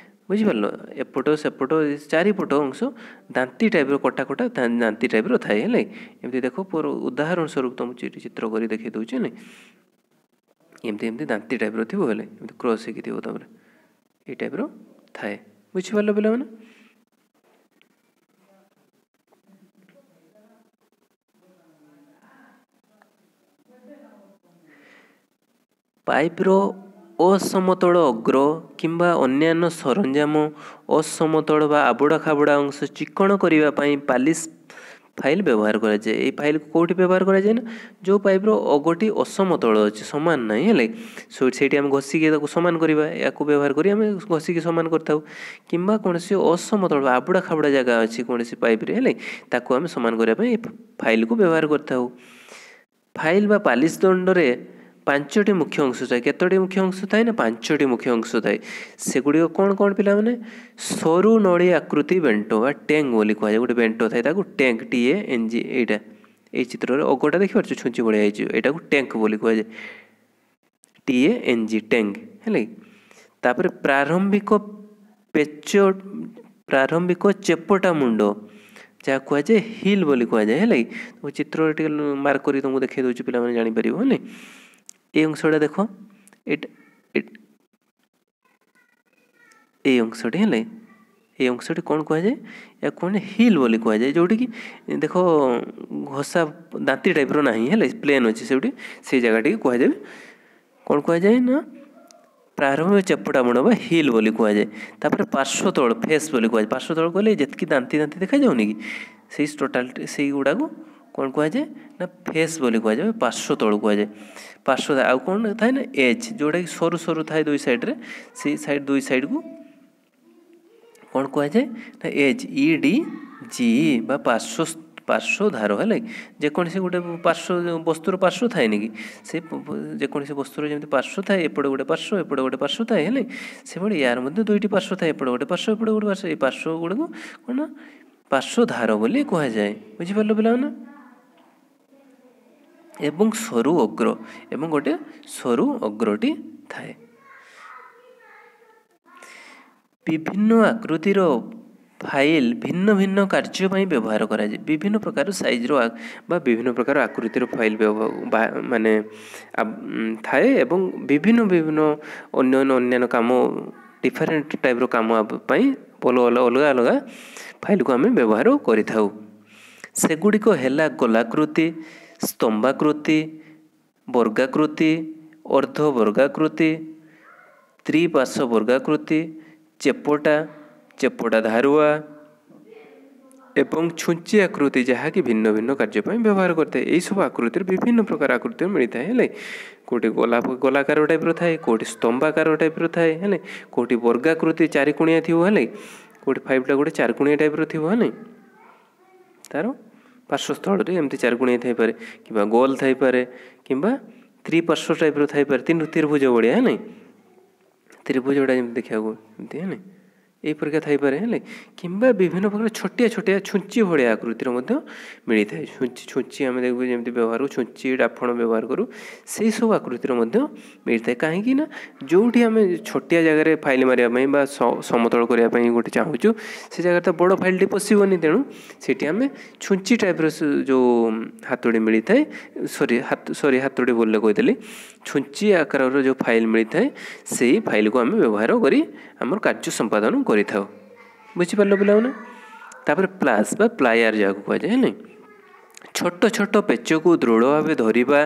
ବୁଝିପାରିଲ, ଏପଟ ସେପଟ ଚାରିପଟ ଅଂଶ ଦାନ୍ତି ଟାଇପ୍ର, କଟା କଟା ଦାନ୍ତି ଟାଇପ୍ର ଥାଏ, ହେଲା। ଏମିତି ଦେଖ, ଉଦାହରଣ ସ୍ୱରୂପ ତୁମକୁ ଚିତ୍ର କରି ଦେଖାଇ ଦେଉଛି, ହେଲା। ଏମିତି ଏମିତି ଦାନ୍ତି ଟାଇପ୍ର ଥିବ, ହେଲେ ଏମିତି କ୍ରସ୍ ହେଇକି ଥିବ, ତାପରେ ଏଇ ଟାଇପ୍ର ଥାଏ। ବୁଝିପାରିଲ ପିଲାମାନେ? ପାଇପ୍ର ଅସମତଳ ଅଗ୍ର କିମ୍ବା ଅନ୍ୟାନ୍ୟ ସରଞ୍ଜାମ ଅସମତଳ ବା ଆବୁଡ଼ା ଖାବୁଡ଼ା ଅଂଶ ଚିକ୍କଣ କରିବା ପାଇଁ ପାଲିସ୍ ଫାଇଲ୍ ବ୍ୟବହାର କରାଯାଏ। ଏଇ ଫାଇଲ୍କୁ କେଉଁଠି ବ୍ୟବହାର କରାଯାଏ ନା ଯେଉଁ ପାଇପ୍ର ଅଗଟି ଅସମତଳ ଅଛି, ସମାନ ନାହିଁ, ହେଲା, ସେଇଠି ଆମେ ଘଷିକି ତାକୁ ସମାନ କରିବା। ୟାକୁ ବ୍ୟବହାର କରି ଆମେ ଘଷିକି ସମାନ କରିଥାଉ। କିମ୍ବା କୌଣସି ଅସମତଳ ବା ଆବୁଡ଼ା ଖାବୁଡ଼ା ଜାଗା ଅଛି କୌଣସି ପାଇପ୍ରେ, ହେଲା, ତାକୁ ଆମେ ସମାନ କରିବା ପାଇଁ ଏ ଫାଇଲ୍କୁ ବ୍ୟବହାର କରିଥାଉ। ଫାଇଲ୍ ବା ପାଲିସ୍ ଦଣ୍ଡରେ 5ଟି ମୁଖ୍ୟ ଅଂଶ ଥାଏ। କେତୋଟି ମୁଖ୍ୟ ଅଂଶ ଥାଏ ନା 5ଟି ମୁଖ୍ୟ ଅଂଶ ଥାଏ। ସେଗୁଡ଼ିକ କ'ଣ କ'ଣ ପିଲାମାନେ? ସରୁ ନଳୀ ଆକୃତି ବେଣ୍ଟ ବା ଟ୍ୟାଙ୍କ ବୋଲି କୁହାଯାଏ। ଗୋଟେ ବେଣ୍ଟ ଥାଏ, ତାକୁ tank, T A N G. ଏଇଟା ଏଇ ଚିତ୍ରରେ ଅଗଟା ଦେଖିପାରୁଛ, ଛୁଞ୍ଚି ଭଳିଆ ହେଇଛି, ଏଇଟାକୁ ଟ୍ୟାଙ୍କ ବୋଲି କୁହାଯାଏ, ଟି ଏ ଏନ୍ ଜି, ଟ୍ୟାଙ୍କ, ହେଲା। ତାପରେ ପ୍ରାରମ୍ଭିକ ପେଚ, ପ୍ରାରମ୍ଭିକ ଚେପଟା ମୁଣ୍ଡ, ଯାହା କୁହାଯାଏ ହିଲ୍ ବୋଲି କୁହାଯାଏ, ହେଲା। ଚିତ୍ରରେ ଟିକେ ମାର୍କ କରି ତୁମକୁ ଦେଖାଇ ଦେଉଛି, ପିଲାମାନେ ଜାଣିପାରିବ, ହେଲା। ଏଇ ଅଂଶଟା ଦେଖ, ଏଇଟା ଏଇ ଅଂଶଟି, ହେଲା, ଏଇ ଅଂଶଟି କ'ଣ କୁହାଯାଏ? ଏହାକୁ କ'ଣ ହିଲ୍ ବୋଲି କୁହାଯାଏ। ଯେଉଁଠିକି ଦେଖ ଘଷା ଦାନ୍ତି ଟାଇପ୍ର ନାହିଁ, ହେଲା, ପ୍ଲେନ୍ ଅଛି ସେଇଠି, ସେଇ ଜାଗାଟିକି କୁହାଯାଏ କ'ଣ କୁହାଯାଏ ନା ପ୍ରାରମ୍ଭିକ ଚେପଟା ମୁଣ୍ଡ ବା ହିଲ୍ ବୋଲି କୁହାଯାଏ। ତାପରେ ପାର୍ଶ୍ୱ ତଳ ଫେସ୍ ବୋଲି କୁହାଯାଏ। ପାର୍ଶ୍ୱ ତଳ କହିଲେ ଯେତିକି ଦାନ୍ତି ଦାନ୍ତି ଦେଖାଯାଉନି କି, ସେଇ ଟୋଟାଲ ସେଇଗୁଡ଼ାକୁ କ'ଣ କୁହାଯାଏ ନା ଫେସ୍ ବୋଲି କୁହାଯାଏ, ପାର୍ଶ୍ୱ ତଳ କୁହାଯାଏ। ପାର୍ଶ୍ୱ ଆଉ କ'ଣ ଥାଏ ନା ଏଜ୍, ଯେଉଁଟାକି ସରୁ ସରୁ ଥାଏ ଦୁଇ ସାଇଡ଼୍ରେ, ସେଇ ସାଇଡ଼୍ ଦୁଇ ସାଇଡ଼୍କୁ କ'ଣ କୁହାଯାଏ ନା ଏଜ୍, ଇ ଡି ଜି ବା ପାର୍ଶ୍ୱ, ପାର୍ଶ୍ୱ ଧାର, ହେଲା। ଯେକୌଣସି ଗୋଟେ ପାର୍ଶ୍ୱ ବସ୍ତୁର ପାର୍ଶ୍ୱ ଥାଏନି କି? ସେ ଯେକୌଣସି ବସ୍ତୁର ଯେମିତି ପାର୍ଶ୍ୱ ଥାଏ, ଏପଟେ ଗୋଟେ ପାର୍ଶ୍ୱ, ଏପଟେ ଗୋଟେ ପାର୍ଶ୍ୱ ଥାଏ, ହେଲା, ସେଭଳି ୟାର ମଧ୍ୟ ଦୁଇଟି ପାର୍ଶ୍ୱ ଥାଏ, ଏପଟେ ଗୋଟେ ପାର୍ଶ୍ୱ, ଏପଟେ ଗୋଟେ ପାର୍ଶ୍ୱ। ଏଇ ପାର୍ଶ୍ୱ ଗୁଡ଼ିକୁ କ'ଣ ନା ପାର୍ଶ୍ୱ ଧାର ବୋଲି କୁହାଯାଏ। ବୁଝିପାରିଲ ପିଲାମାନେ? ଏବଂ ସରୁ ଅଗ୍ର, ଏବଂ ଗୋଟେ ସରୁ ଅଗ୍ରଟି ଥାଏ। ବିଭିନ୍ନ ଆକୃତିର ଫାଇଲ୍ ଭିନ୍ନ ଭିନ୍ନ କାର୍ଯ୍ୟ ପାଇଁ ବ୍ୟବହାର କରାଯାଏ। ବିଭିନ୍ନ ପ୍ରକାର ସାଇଜ୍ର ବା ବିଭିନ୍ନ ପ୍ରକାର ଆକୃତିର ଫାଇଲ୍ ମାନେ ଥାଏ ଏବଂ ବିଭିନ୍ନ ବିଭିନ୍ନ ଅନ୍ୟ ଅନ୍ୟାନ୍ୟ କାମ, ଡିଫରେଣ୍ଟ ଟାଇପ୍ର କାମ ପାଇଁ ଅଲଗା ଅଲଗା ଫାଇଲ୍କୁ ଆମେ ବ୍ୟବହାର କରିଥାଉ। ସେଗୁଡ଼ିକ ହେଲା ଗୋଲାକୃତି, ସ୍ତମ୍ଭାକୃତି, ବର୍ଗାକୃତି, ଅର୍ଦ୍ଧବର୍ଗାକୃତି, ତ୍ରିପାର୍ଶ୍ୱ ବର୍ଗାକୃତି, ଚେପଟା, ଚେପଟା ଧାରୁଆ ଏବଂ ଛୁଞ୍ଚି ଆକୃତି, ଯାହାକି ଭିନ୍ନ ଭିନ୍ନ କାର୍ଯ୍ୟ ପାଇଁ ବ୍ୟବହାର କରିଥାଏ। ଏଇସବୁ ଆକୃତିରେ ବିଭିନ୍ନ ପ୍ରକାର ଆକୃତିର ମିଳିଥାଏ, ହେଲା। କେଉଁଠି ଗୋଲାପ ଗୋଲାକାର ଟାଇପ୍ର ଥାଏ, କେଉଁଠି ସ୍ତମ୍ଭାକାର ଟାଇପ୍ର ଥାଏ, ହେଲା, କେଉଁଠି ବର୍ଗାକୃତି ଚାରିକୋଣିଆ ଥିବ, ହେଲା, କେଉଁଠି ଫାଇଭ୍ଟା ଗୋଟେ ଚାରିକୋଣିଆ ଟାଇପ୍ର ଥିବ, ହେଲା, ତା'ର ପାର୍ଶ୍ୱସ୍ଥଳରେ ଏମିତି ଚାରିକୋଣିଆ ଥାଇପାରେ କିମ୍ବା ଗୋଲ ଥାଇପାରେ କିମ୍ବା ତ୍ରିପାର୍ଶ୍ୱ ଟାଇପ୍ର ଥାଇପାରେ, ତିନି ତ୍ରିଭୁଜ ଭଳିଆ, ହେଲା, ତ୍ରିଭୁଜଟା ଯେମିତି ଦେଖିବାକୁ ଏମିତି, ହେଲା, ଏଇ ପରିକା ଥାଇପାରେ, ହେଲା, କିମ୍ବା ବିଭିନ୍ନ ପ୍ରକାର ଛୋଟିଆ ଛୋଟିଆ ଛୁଞ୍ଚି ଭଳିଆ ଆକୃତିର ମଧ୍ୟ ମିଳିଥାଏ। ଛୁଞ୍ଚି, ଛୁଞ୍ଚି ଆମେ ଦେଖିବୁ ଯେମିତି ବ୍ୟବହାର କରୁ, ଛୁଞ୍ଚି ଡାଫଣ ବ୍ୟବହାର କରୁ, ସେଇ ସବୁ ଆକୃତିର ମଧ୍ୟ ମିଳିଥାଏ। କାହିଁକି ନା ଯେଉଁଠି ଆମେ ଛୋଟିଆ ଜାଗାରେ ଫାଇଲ୍ ମାରିବା ପାଇଁ ବା ସମତଳ କରିବା ପାଇଁ ଗୋଟେ ଚାହୁଁଛୁ, ସେ ଜାଗାରେ ତ ବଡ଼ ଫାଇଲ୍ଟି ପଶିବନି, ତେଣୁ ସେଇଠି ଆମେ ଛୁଞ୍ଚି ଟାଇପ୍ର ଯେଉଁ ହାତୁଡ଼ି ମିଳିଥାଏ, ସରି ସରି ହାତୁଡ଼ି ବୋଲେ କହିଦେଲି, ଛୁଞ୍ଚି ଆକାରର ଯେଉଁ ଫାଇଲ୍ ମିଳିଥାଏ, ସେଇ ଫାଇଲ୍କୁ ଆମେ ବ୍ୟବହାର କରି ଆମର କାର୍ଯ୍ୟ ସମ୍ପାଦନ କରିଥାଉ। ବୁଝିପାରିଲ ପିଲାମାନେ? ତାପରେ ପ୍ଲାସ୍ ବା ପ୍ଲାୟାର ଯାହାକୁ କୁହାଯାଏ, ହେଲା। ଛୋଟ ଛୋଟ ପେଚକୁ ଦୃଢ଼ ଭାବେ ଧରିବା,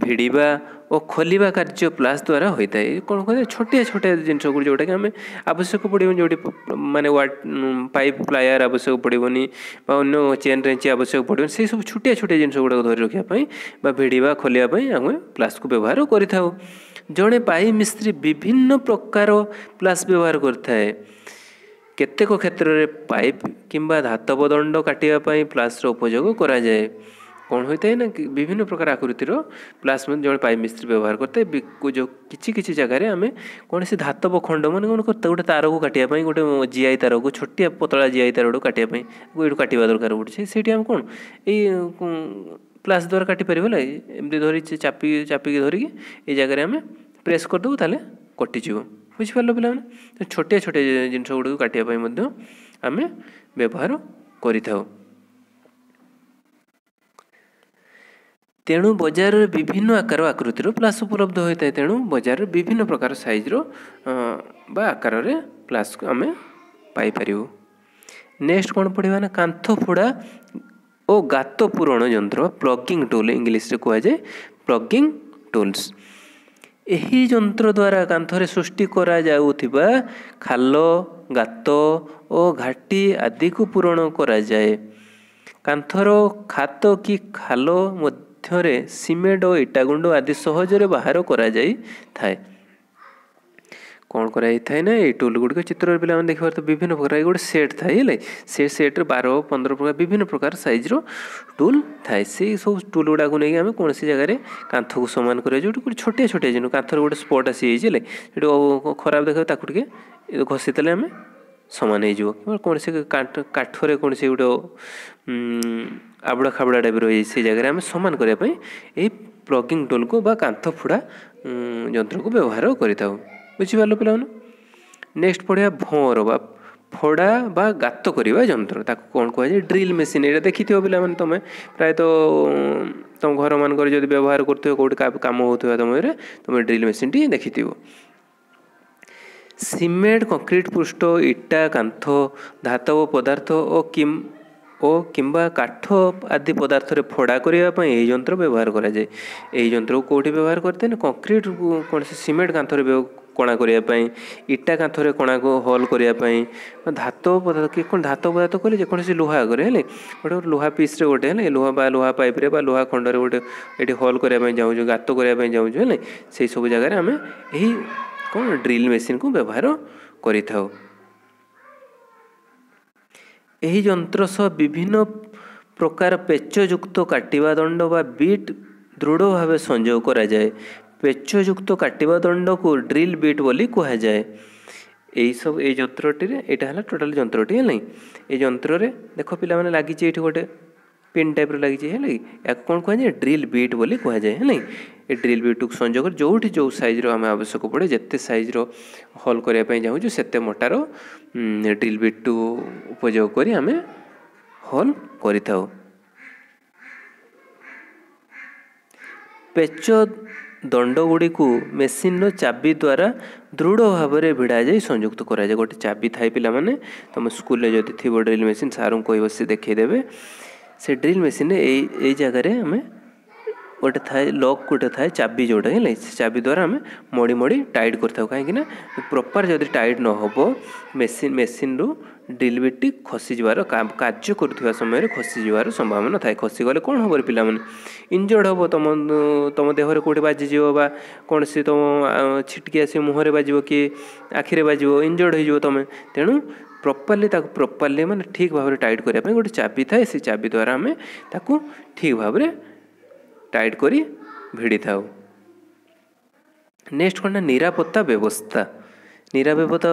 ଭିଡ଼ିବା ଓ ଖୋଲିବା କାର୍ଯ୍ୟ ପ୍ଲାସ୍ ଦ୍ୱାରା ହୋଇଥାଏ। କ'ଣ କୁହାଯାଏ? ଛୋଟିଆ ଛୋଟିଆ ଜିନିଷ ଗୁଡ଼ିକ ଯେଉଁଟାକି ଆମେ ଆବଶ୍ୟକ ପଡ଼ିବନି, ଯେଉଁଠି ମାନେ ପାଇପ୍ ପ୍ଲାୟାର ଆବଶ୍ୟକ ପଡ଼ିବନି ବା ଅନ୍ୟ ଚେନ୍ ରେଞ୍ଚ ଆବଶ୍ୟକ ପଡ଼ିବନି, ସେଇ ସବୁ ଛୋଟିଆ ଛୋଟିଆ ଜିନିଷ ଗୁଡ଼ାକ ଧରି ରଖିବା ପାଇଁ ବା ଭିଡ଼ିବା ଖୋଲିବା ପାଇଁ ଆମେ ପ୍ଲାସ୍କୁ ବ୍ୟବହାର କରିଥାଉ। ଜଣେ ପାଇପ୍ ମିସ୍ତ୍ରୀ ବିଭିନ୍ନ ପ୍ରକାର ପ୍ଲାସ୍ ବ୍ୟବହାର କରିଥାଏ। କେତେକ କ୍ଷେତ୍ରରେ ପାଇପ୍ କିମ୍ବା ଧାତବ ଦଣ୍ଡ କାଟିବା ପାଇଁ ପ୍ଲାସ୍ର ଉପଯୋଗ କରାଯାଏ। କ'ଣ ହୋଇଥାଏ ନା, ବିଭିନ୍ନ ପ୍ରକାର ଆକୃତିର ପ୍ଲାସ୍ ମଧ୍ୟ ଜଣେ ପାଇପ୍ ମିସ୍ତ୍ରୀ ବ୍ୟବହାର କରିଥାଏ। ଯେଉଁ କିଛି କିଛି ଜାଗାରେ ଆମେ କୌଣସି ଧାତବ ଖଣ୍ଡ, ମାନେ କ'ଣ କରିଥାଉ, ଗୋଟେ ତାରକୁ କାଟିବା ପାଇଁ, ଗୋଟେ ଜିଆଇ ତାରକୁ, ଛୋଟିଆ ପତଳା ଜିଆଇ ତାରକୁ କାଟିବା ପାଇଁ ଏଇଠୁ କାଟିବା ଦରକାର ପଡ଼ୁଛି, ସେଇଠି ଆମେ କ'ଣ ଏଇ ପ୍ଲାସ୍ ଦ୍ୱାରା କାଟିପାରିବ। ହେଲା, ଏମିତି ଧରି ଚାପି ଚାପିକି ଧରିକି ଏଇ ଜାଗାରେ ଆମେ ପ୍ରେସ୍ କରିଦେବୁ, ତାହେଲେ କଟିଯିବ। ବୁଝିପାରିଲ ପିଲାମାନେ? ଛୋଟିଆ ଛୋଟିଆ ଜିନିଷ ଗୁଡ଼ିକୁ କାଟିବା ପାଇଁ ମଧ୍ୟ ଆମେ ବ୍ୟବହାର କରିଥାଉ। ତେଣୁ ବଜାରରେ ବିଭିନ୍ନ ଆକାର ଆକୃତିର ପ୍ଲାସ୍ ଉପଲବ୍ଧ ହୋଇଥାଏ। ତେଣୁ ବଜାରରେ ବିଭିନ୍ନ ପ୍ରକାର ସାଇଜ୍ର ବା ଆକାରରେ ପ୍ଲାସ୍କୁ ଆମେ ପାଇପାରିବୁ। ନେକ୍ସଟ କ'ଣ ପଢ଼ିବା ନା, କାନ୍ଥ ଫୋଡ଼ା ଓ ଗାତ ପୂରଣ ଯନ୍ତ୍ର, ପ୍ଲଗିଂ ଟୁଲ୍ ଇଂଲିଶରେ କୁହାଯାଏ, ପ୍ଲଗିଂ ଟୁଲ୍ସ। ଏହି ଯନ୍ତ୍ର ଦ୍ୱାରା କାନ୍ଥରେ ସୃଷ୍ଟି କରାଯାଉଥିବା ଖାଲ, ଗାତ ଓ ଘାଟି ଆଦିକୁ ପୂରଣ କରାଯାଏ। କାନ୍ଥର ଖାତ କି ଖାଲ ମଧ୍ୟରେ ସିମେଣ୍ଟ ଓ ଇଟା ଗୁଣ୍ଡ ଆଦି ସହଜରେ ବାହାର କରାଯାଇଥାଏ। କ'ଣ କରାଯାଇଥାଏ ନା, ଏଇ ଟୁଲ୍ ଗୁଡ଼ିକ ଚିତ୍ରରେ ପିଲାମାନେ ଦେଖିପାରୁଥିବେ, ବିଭିନ୍ନ ପ୍ରକାର ଗୋଟେ ସେଟ୍ ଥାଏ। ହେଲେ ସେ ସେଟ୍ରେ 12 15 ପ୍ରକାର ବିଭିନ୍ନ ପ୍ରକାର ସାଇଜ୍ର ଟୁଲ୍ ଥାଏ। ସେଇ ସବୁ ଟୁଲ୍ ଗୁଡ଼ାକୁ ନେଇକି ଆମେ କୌଣସି ଜାଗାରେ କାନ୍ଥକୁ ସମାନ କରିବା, ଯେଉଁଠି ଗୋଟେ ଛୋଟିଆ ଛୋଟିଆ ଜିନିଷ, କାନ୍ଥରେ ଗୋଟେ ସ୍ପଟ୍ ଆସିଯାଇଛି, ହେଲେ ସେଠି ଖରାପ ଦେଖାଯାଉ, ତାକୁ ଟିକେ ଘଷିଦେଲେ ଆମେ ସମାନ ହେଇଯିବ। କିମ୍ବା କୌଣସି କାଠରେ କୌଣସି ଗୋଟେ ଆବୁଡ଼ା ଖାବୁଡ଼ା ଟାଇପ୍ର ରହିଯାଇଛି, ସେଇ ଜାଗାରେ ଆମେ ସମାନ କରିବା ପାଇଁ ଏଇ ପ୍ଲଗିଂ ଟୁଲ୍କୁ ବା କାନ୍ଥ ଫୋଡ଼ା ଯନ୍ତ୍ରକୁ ବ୍ୟବହାର କରିଥାଉ। ବୁଝିପାରିଲ ପିଲାମାନେ? ନେକ୍ସଟ ପଢ଼ିବା ଭଅଁର ବା ଫୋଡ଼ା ବା ଗାତ କରିବା ଯନ୍ତ୍ର, ତାକୁ କ'ଣ କୁହାଯାଏ? Drill machine. ଏଇଟା ଦେଖିଥିବ ପିଲାମାନେ ତୁମେ ପ୍ରାୟତଃ, ତୁମ ଘରମାନଙ୍କରେ ଯଦି ବ୍ୟବହାର କରୁଥିବ, କେଉଁଠି କାମ ହେଉଥିବା ସମୟରେ ତୁମେ ଡ୍ରିଲ୍ ମେସିନ୍ଟି ଦେଖିଥିବ। ସିମେଣ୍ଟ କଂକ୍ରିଟ ପୃଷ୍ଠ, ଇଟା କାନ୍ଥ, ଧାତବ ପଦାର୍ଥ ଓ କିମ୍ବା କାଠ ଆଦି ପଦାର୍ଥରେ ଫୋଡ଼ା କରିବା ପାଇଁ ଏହି ଯନ୍ତ୍ର ବ୍ୟବହାର କରାଯାଏ। ଏହି ଯନ୍ତ୍ରକୁ କେଉଁଠି ବ୍ୟବହାର କରିଥାଏ ନା, କଂକ୍ରିଟ କୌଣସି ସିମେଣ୍ଟ କାନ୍ଥରେ କଣା କରିବା ପାଇଁ, ଇଟା କାନ୍ଥରେ କଣାକୁ ହଲ୍ କରିବା ପାଇଁ, ଧାତବ ପଦାର୍ଥ କି କ'ଣ, ଧାତବ ପଦାର୍ଥ କହିଲେ ଯେକୌଣସି ଲୁହା ଆଗରେ ହେଲେ ଗୋଟେ ଲୁହା ପିସ୍ରେ ଗୋଟେ ହେଲେ ଲୁହା ବା ଲୁହା ପାଇପ୍ରେ ବା ଲୁହା ଖଣ୍ଡରେ ଗୋଟେ ଏଠି ହଲ୍ କରିବା ପାଇଁ ଚାହୁଁଛୁ, ଗାତ କରିବା ପାଇଁ ଚାହୁଁଛୁ, ହେଲେ ସେଇ ସବୁ ଜାଗାରେ ଆମେ ଏହି କ'ଣ ଡ୍ରିଲ୍ ମେସିନ୍କୁ ବ୍ୟବହାର କରିଥାଉ। ଏହି ଯନ୍ତ୍ର ସହ ବିଭିନ୍ନ ପ୍ରକାର ପେଚଯୁକ୍ତ କାଟିବା ଦଣ୍ଡ ବା ବିଟ୍ ଦୃଢ଼ ଭାବେ ସଂଯୋଗ କରାଯାଏ। ପେଚଯୁକ୍ତ କାଟିବା ଦଣ୍ଡକୁ ଡ୍ରିଲ୍ ବିଟ୍ ବୋଲି କୁହାଯାଏ। ଏଇସବୁ ଏଇ ଯନ୍ତ୍ରଟିରେ, ଏଇଟା ହେଲା ଟୋଟାଲ୍ ଯନ୍ତ୍ରଟି। ହେଲା, ଏଇ ଯନ୍ତ୍ରରେ ଦେଖ ପିଲାମାନେ, ଲାଗିଛି ଏଇଠି ଗୋଟେ ପିନ୍ ଟାଇପ୍ର ଲାଗିଛି। ହେଲା କି ୟାକୁ କ'ଣ କୁହାଯାଏ? ଡ୍ରିଲ୍ ବିଟ୍ ବୋଲି କୁହାଯାଏ। ହେଲା, ଏ ଡ୍ରିଲ୍ ବିଟ୍କୁ ସଂଯୋଗ କରି ଯେଉଁଠି ଯେଉଁ ସାଇଜ୍ର ଆମେ ଆବଶ୍ୟକ ପଡ଼େ, ଯେତେ ସାଇଜ୍ର ହଲ୍ କରିବା ପାଇଁ ଚାହୁଁଛୁ, ସେତେ ମୋଟାର ଡ୍ରିଲ୍ ବିଟ୍କୁ ଉପଯୋଗ କରି ଆମେ ହଲ୍ କରିଥାଉ। ପେଚ ଦଣ୍ଡଗୁଡ଼ିକୁ ମେସିନ୍ର ଚାବି ଦ୍ୱାରା ଦୃଢ଼ ଭାବରେ ଭିଡ଼ାଯାଇ ସଂଯୁକ୍ତ କରାଯାଏ। ଗୋଟେ ଚାବି ଥାଏ ପିଲାମାନେ, ତୁମ ସ୍କୁଲରେ ଯଦି ଥିବ ଡ୍ରିଲ୍ ମେସିନ୍, ସାର୍ଙ୍କୁ କହିବ, ସେ ଦେଖେଇଦେବେ। ସେ ଡ୍ରିଲ୍ ମେସିନ୍ରେ ଏଇ ଜାଗାରେ ଆମେ ଗୋଟେ ଥାଏ ଲକ୍, ଗୋଟେ ଥାଏ ଚାବି ଯେଉଁଟା, ହେଲା ସେ ଚାବି ଦ୍ୱାରା ଆମେ ମୋଡ଼ି ମୋଡ଼ି ଟାଇଟ୍ କରିଥାଉ। କାହିଁକିନା ପ୍ରପର୍ ଯଦି ଟାଇଟ୍ ନ ହେବ, ମେସିନ୍ରୁ ଡ୍ରିଲ୍ ବିଟ୍ଟି ଖସିଯିବାର, କାର୍ଯ୍ୟ କରୁଥିବା ସମୟରେ ଖସିଯିବାର ସମ୍ଭାବନା ଥାଏ। ଖସିଗଲେ କ'ଣ ହେବ ପିଲାମାନେ? ଇଞ୍ଜର୍ଡ଼ ହେବ। ତୁମ ଦେହରେ କେଉଁଠି ବାଜିଯିବ ବା କୌଣସି ତୁମ ଛିଟିକି ଆସି ମୁହଁରେ ବାଜିବ କି ଆଖିରେ ବାଜିବ, ଇଞ୍ଜର୍ଡ଼ ହେଇଯିବ ତୁମେ। ତେଣୁ ପ୍ରପର୍ଲି ତାକୁ ପ୍ରପର୍ଲି ମାନେ ଠିକ୍ ଭାବରେ ଟାଇଟ୍ କରିବା ପାଇଁ ଗୋଟେ ଚାବି ଥାଏ। ସେ ଚାବି ଦ୍ୱାରା ଆମେ ତାକୁ ଠିକ୍ ଭାବରେ ଟାଇଟ୍ କରି ଭିଡ଼ିଥାଉ। ନେକ୍ସଟ କ'ଣ ନା, ନିରାପତ୍ତା ବ୍ୟବସ୍ଥା। ନିରାପତ୍ତା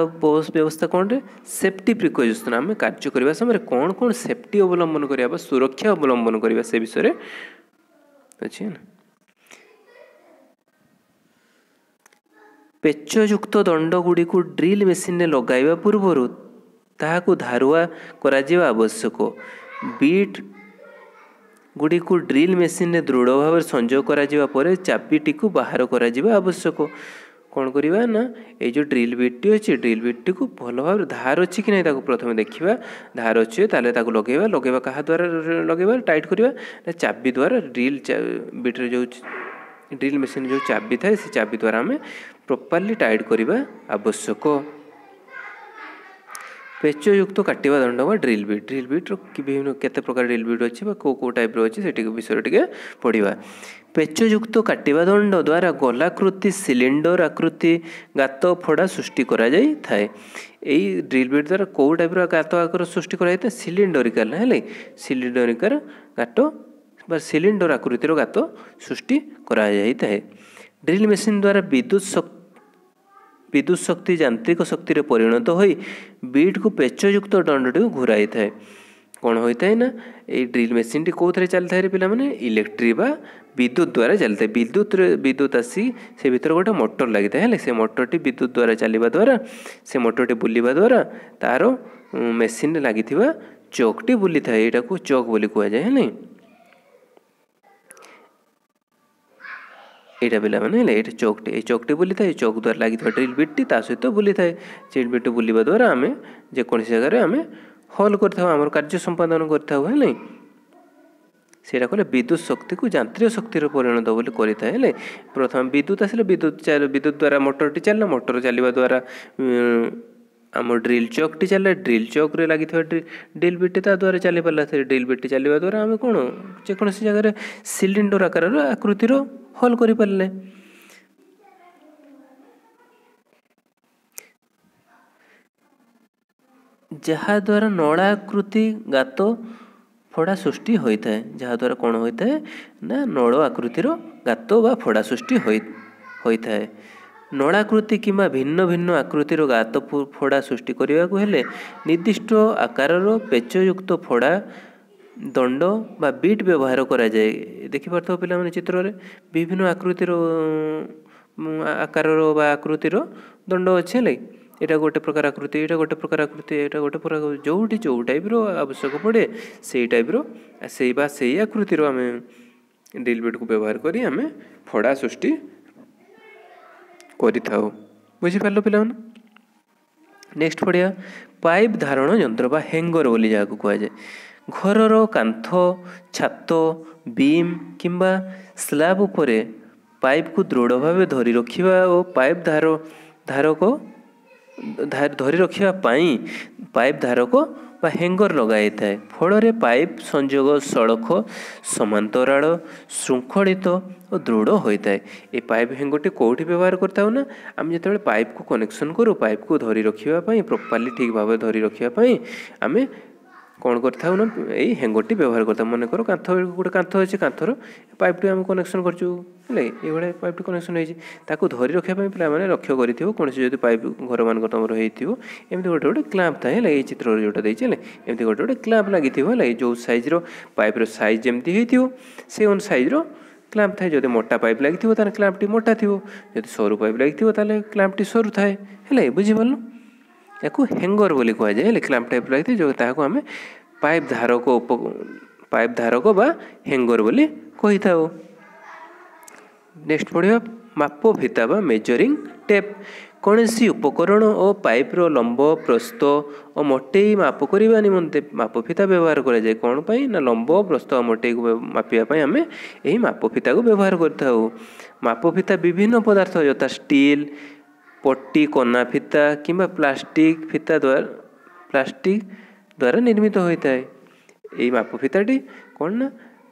ବ୍ୟବସ୍ଥା କ'ଣରେ? Safety precaution. ଆମେ କାର୍ଯ୍ୟ କରିବା ସମୟରେ କ'ଣ କ'ଣ ସେଫ୍ଟି ଅବଲମ୍ବନ କରିବା ବା ସୁରକ୍ଷା ଅବଲମ୍ବନ କରିବା ସେ ବିଷୟରେ ଅଛି ନା। ପେଚଯୁକ୍ତ ଦଣ୍ଡଗୁଡ଼ିକୁ ଡ୍ରିଲ୍ ମେସିନ୍ରେ ଲଗାଇବା ପୂର୍ବରୁ ତାହାକୁ ଧାରୁଆ କରାଯିବା ଆବଶ୍ୟକ। ବିଟ୍ ଗୁଡ଼ିକୁ ଡ୍ରିଲ୍ ମେସିନ୍ରେ ଦୃଢ଼ ଭାବରେ ସଂଯୋଗ କରାଯିବା ପରେ ଚାବିଟିକୁ ବାହାର କରାଯିବା ଆବଶ୍ୟକ। କ'ଣ କରିବା ନା, ଏଇ ଯେଉଁ ଡ୍ରିଲ୍ ବିଟ୍ଟି ଅଛି, ଡ୍ରିଲ୍ ବିଟ୍ଟିକୁ ଭଲ ଭାବରେ ଧାର ଅଛି କି ନାହିଁ ତାକୁ ପ୍ରଥମେ ଦେଖିବା। ଧାର ଅଛି ତାହେଲେ ତାକୁ ଲଗାଇବା। ଲଗାଇବା କାହା ଦ୍ୱାରା ଲଗାଇବା, ଟାଇଟ୍ କରିବା ନା ଚାବି ଦ୍ୱାରା। ଡ୍ରିଲ୍ ବିଟ୍ରେ ଯେଉଁ ଡ୍ରିଲ୍ ମେସିନ୍ ଯେଉଁ ଚାବି ଥାଏ, ସେ ଚାବି ଦ୍ୱାରା ଆମେ ପ୍ରପର୍ଲି ଟାଇଟ୍ କରିବା ଆବଶ୍ୟକ। ପେଚଯୁକ୍ତ କାଟିବା ଦଣ୍ଡ ବା ଡ୍ରିଲ୍ ବିଟ୍। ଡ୍ରିଲ୍ ବିଟ୍ର ବିଭିନ୍ନ କେତେ ପ୍ରକାର ଡ୍ରିଲ୍ ବିଟ୍ ଅଛି ବା କେଉଁ କେଉଁ ଟାଇପ୍ର ଅଛି, ସେଟିକୁ ବିଷୟରେ ଟିକେ ପଢ଼ିବା। ପେଚଯୁକ୍ତ କାଟିବା ଦଣ୍ଡ ଦ୍ୱାରା ଗୋଲାକୃତି, ସିଲିଣ୍ଡର ଆକୃତି ଗାତ ଫଡ଼ା ସୃଷ୍ଟି କରାଯାଇଥାଏ। ଏଇ ଡ୍ରିଲ୍ ବିଟ୍ ଦ୍ୱାରା କେଉଁ ଟାଇପ୍ର ଗାତ ଆକାର ସୃଷ୍ଟି କରାଯାଇଥାଏ? ସିଲିଣ୍ଡରିକାଲ ହେଲେ, ସିଲିଣ୍ଡରିକାର ଗାତ ବା ସିଲିଣ୍ଡର ଆକୃତିର ଗାତ ସୃଷ୍ଟି କରାଯାଇଥାଏ। ଡ୍ରିଲ୍ ମେସିନ୍ ଦ୍ୱାରା ବିଦ୍ୟୁତ ଶକ୍ତି ଯାନ୍ତ୍ରିକ ଶକ୍ତିରେ ପରିଣତ ହୋଇ ବିଟ୍କୁ ପେଚଯୁକ୍ତ ଦଣ୍ଡଟିକୁ ଘୂରାଇଥାଏ। କ'ଣ ହୋଇଥାଏ ନା, ଏଇ ଡ୍ରିଲ୍ ମେସିନ୍ଟି କେଉଁଥିରେ ଚାଲିଥାଏ ରେ ପିଲାମାନେ? ଇଲେକ୍ଟ୍ରି ବା ବିଦ୍ୟୁତ ଦ୍ୱାରା ଚାଲିଥାଏ। ବିଦ୍ୟୁତରେ ବିଦ୍ୟୁତ ଆସି ସେ ଭିତରେ ଗୋଟେ ମୋଟର ଲାଗିଥାଏ। ହେଲେ ସେ ମୋଟରଟି ବିଦ୍ୟୁତ ଦ୍ୱାରା ଚାଲିବା ଦ୍ୱାରା, ସେ ମୋଟରଟି ବୁଲିବା ଦ୍ୱାରା ତା'ର ମେସିନ୍ରେ ଲାଗିଥିବା ଚକ୍ଟି ବୁଲିଥାଏ। ଏଇଟାକୁ ଚକ୍ ବୋଲି କୁହାଯାଏ। ହେଲେ ଏଇଟା ପିଲାମାନେ, ହେଲେ ଏଇଟା ଚକ୍ଟି, ଏଇ ଚକ୍ଟି ବୁଲିଥାଏ। ଏଇ ଚକ୍ ଦ୍ୱାରା ଲାଗିଥିବା ଡ୍ରିଲ୍ ବିଟ୍ଟି ତା ସହିତ ବୁଲିଥାଏ। ଡ୍ରିଲ୍ ବିଟ୍ଟି ବୁଲିବା ଦ୍ୱାରା ଆମେ ଯେକୌଣସି ଜାଗାରେ ଆମେ ହଲ୍ କରିଥାଉ, ଆମର କାର୍ଯ୍ୟ ସମ୍ପାଦନ କରିଥାଉ। ହେଲେ ସେଇଟା କଲେ ବିଦ୍ୟୁତ ଶକ୍ତିକୁ ଯାନ୍ତ୍ରିକ ଶକ୍ତିରେ ପରିଣତ ବୋଲି କରିଥାଏ। ହେଲେ ପ୍ରଥମେ ବିଦ୍ୟୁତ ଆସିଲେ, ବିଦ୍ୟୁତ ଦ୍ୱାରା ମୋଟରଟି ଚାଲିଲା, ମୋଟର ଚାଲିବା ଦ୍ୱାରା ଆମ ଡ୍ରିଲ୍ ଚକ୍ଟି ଚାଲିଲା, ଡ୍ରିଲ୍ ଚକ୍ରେ ଲାଗିଥିବା ଡ୍ରିଲ୍ ବିଟ୍ଟି ତା ଦ୍ୱାରା ଚାଲିପାରିଲା। ସେ ଡ୍ରିଲ୍ ବିଟ୍ଟି ଚାଲିବା ଦ୍ୱାରା ଆମେ କ'ଣ ଯେକୌଣସି ଜାଗାରେ ସିଲିଣ୍ଡର ଆକାରର ଆକୃତିର ହଲ୍ କରିପାରିଲେ। ଯାହାଦ୍ୱାରା ନଳାକୃତି ଗାତ ଫଡ଼ା ସୃଷ୍ଟି ହୋଇଥାଏ। ଯାହାଦ୍ୱାରା କ'ଣ ହୋଇଥାଏ ନା, ନଳ ଆକୃତିର ଗାତ ବା ଫଡ଼ା ସୃଷ୍ଟି ହୋଇଥାଏ। ନଳାକୃତି କିମ୍ବା ଭିନ୍ନ ଭିନ୍ନ ଆକୃତିର ଗାତ ଫଡ଼ା ସୃଷ୍ଟି କରିବାକୁ ହେଲେ ନିର୍ଦ୍ଦିଷ୍ଟ ଆକାରର ପେଚଯୁକ୍ତ ଫଡ଼ା ଦଣ୍ଡ ବା ବିଟ୍ ବ୍ୟବହାର କରାଯାଏ। ଦେଖିପାରୁଥିବ ପିଲାମାନେ, ଚିତ୍ରରେ ବିଭିନ୍ନ ଆକୃତିର ଆକାରର ବା ଆକୃତିର ଦଣ୍ଡ ଅଛି। ହେଲେ ଏଇଟା ଗୋଟେ ପ୍ରକାର ଆକୃତି, ଏଇଟା ଗୋଟେ ପ୍ରକାର ଆକୃତି, ଏଇଟା ଗୋଟେ ପ୍ରକାର। ଯେଉଁଠି ଯେଉଁ ଟାଇପ୍ର ଆବଶ୍ୟକ ପଡ଼େ, ସେଇ ଟାଇପ୍ର ସେଇ ବା ସେଇ ଆକୃତିର ଆମେ ଡ୍ରିଲ୍ ବିଟ୍କୁ ବ୍ୟବହାର କରି ଆମେ ଫଡ଼ା ସୃଷ୍ଟି କରିଥାଉ। ବୁଝିପାରିଲ ପିଲାମାନେ? ନେକ୍ସଟ ପଢ଼ିବା ପାଇପ୍ ଧାରଣ ଯନ୍ତ୍ର ବା ହେଙ୍ଗର ବୋଲି ଯାହାକୁ କୁହାଯାଏ। ଘରର କାନ୍ଥ, ଛାତ, ବିମ୍ କିମ୍ବା ସ୍ଲାବ୍ ଉପରେ ପାଇପ୍କୁ ଦୃଢ଼ ଭାବେ ଧରି ରଖିବା ଓ ପାଇପ୍ ଧାରକ ଧରି ରଖିବା ପାଇଁ ପାଇପ୍ ଧାରକ ବା ହେଙ୍ଗର ଲଗାଯାଇଥାଏ। ଫଳରେ ପାଇପ୍ ସଂଯୋଗ ସଳଖ, ସମାନ୍ତରାଳ, ଶୃଙ୍ଖଳିତ ଓ ଦୃଢ଼ ହୋଇଥାଏ। ଏ ପାଇପ୍ ହେଙ୍ଗରଟି କେଉଁଠି ବ୍ୟବହାର କରିଥାଉ ନା, ଆମେ ଯେତେବେଳେ ପାଇପ୍କୁ କନେକ୍ସନ୍ କରୁ, ପାଇପ୍କୁ ଧରି ରଖିବା ପାଇଁ, ପ୍ରପର୍ଲି ଠିକ୍ ଭାବରେ ଧରି ରଖିବା ପାଇଁ ଆମେ କ'ଣ କରିଥାଉ ନା, ଏଇ ହେଙ୍ଗରଟି ବ୍ୟବହାର କରିଥାଉ। ମନେକର କାନ୍ଥ, ଗୋଟେ କାନ୍ଥ ଅଛି, କାନ୍ଥର ପାଇପ୍ଟି ଆମେ କନେକ୍ସନ୍ କରିଛୁ। ହେଲା, ଏଇଭଳିଆ ପାଇପ୍ଟି କନେକ୍ସନ୍ ହେଇଛି, ତାକୁ ଧରି ରଖିବା ପାଇଁ ପିଲାମାନେ ଲକ୍ଷ୍ୟ କରିଥିବ, କୌଣସି ଯଦି ପାଇପ୍ ଘରମାନଙ୍କର ତୁମର ହେଇଥିବ, ଏମିତି ଗୋଟେ ଗୋଟେ କ୍ଲାମ୍ପ ଥାଏ। ହେଲା, ଏଇ ଚିତ୍ରରେ ଯେଉଁଟା ଦେଇଛି, ହେଲେ ଏମିତି ଗୋଟେ ଗୋଟେ କ୍ଲାମ୍ପ ଲାଗିଥିବ। ହେଲା, ଏଇ ଯେଉଁ ସାଇଜ୍ର ପାଇପ୍ର ସାଇଜ୍ ଯେମିତି ହେଇଥିବ, ସେଇ ଅନୁସାରେ ସାଇଜ୍ର କ୍ଲାମ୍ପ ଥାଏ। ଯଦି ମୋଟା ପାଇପ୍ ଲାଗିଥିବ ତାହେଲେ କ୍ଲାମ୍ପଟି ମୋଟା ଥିବ, ଯଦି ସରୁ ପାଇପ୍ ଲାଗିଥିବ ତାହେଲେ କ୍ଲାମ୍ପଟି ସରୁ ଥାଏ। ହେଲା, ବୁଝିପାରିଲୁ? ୟାକୁ ହେଙ୍ଗର ବୋଲି କୁହାଯାଏ। ହେଲେ କ୍ଲାମ୍ପ ଟାଇପ୍ ଲାଗିଥାଏ ଯେଉଁ, ତାହାକୁ ଆମେ ପାଇପ୍ ଧାରକ ଉପ ପାଇପ୍ ଧାରକ ବା ହେଙ୍ଗର ବୋଲି କହିଥାଉ। ନେକ୍ସଟ ପଢ଼ିବା ମାପ ଫିତା ବା ମେଜରିଂ ଟେପ୍। କୌଣସି ଉପକରଣ ଓ ପାଇପ୍ର ଲମ୍ବ, ପ୍ରସ୍ଥ ଓ ମୋଟେଇ ମାପ କରିବା ନିମନ୍ତେ ମାପ ଫିତା ବ୍ୟବହାର କରାଯାଏ। କ'ଣ ପାଇଁ ନା, ଲମ୍ବ, ପ୍ରସ୍ଥ ଓ ମୋଟେଇକୁ ମାପିବା ପାଇଁ ଆମେ ଏହି ମାପ ଫିତାକୁ ବ୍ୟବହାର କରିଥାଉ। ମାପ ଫିତା ବିଭିନ୍ନ ପଦାର୍ଥ ଯଥା ଷ୍ଟିଲ୍ ପଟି, କନା ଫିତା କିମ୍ବା ପ୍ଲାଷ୍ଟିକ୍ ଫିତା ଦ୍ୱାରା ପ୍ଲାଷ୍ଟିକ୍ ଦ୍ୱାରା ନିର୍ମିତ ହୋଇଥାଏ। ଏଇ ମାପ ଫିତାଟି କ'ଣ ନା,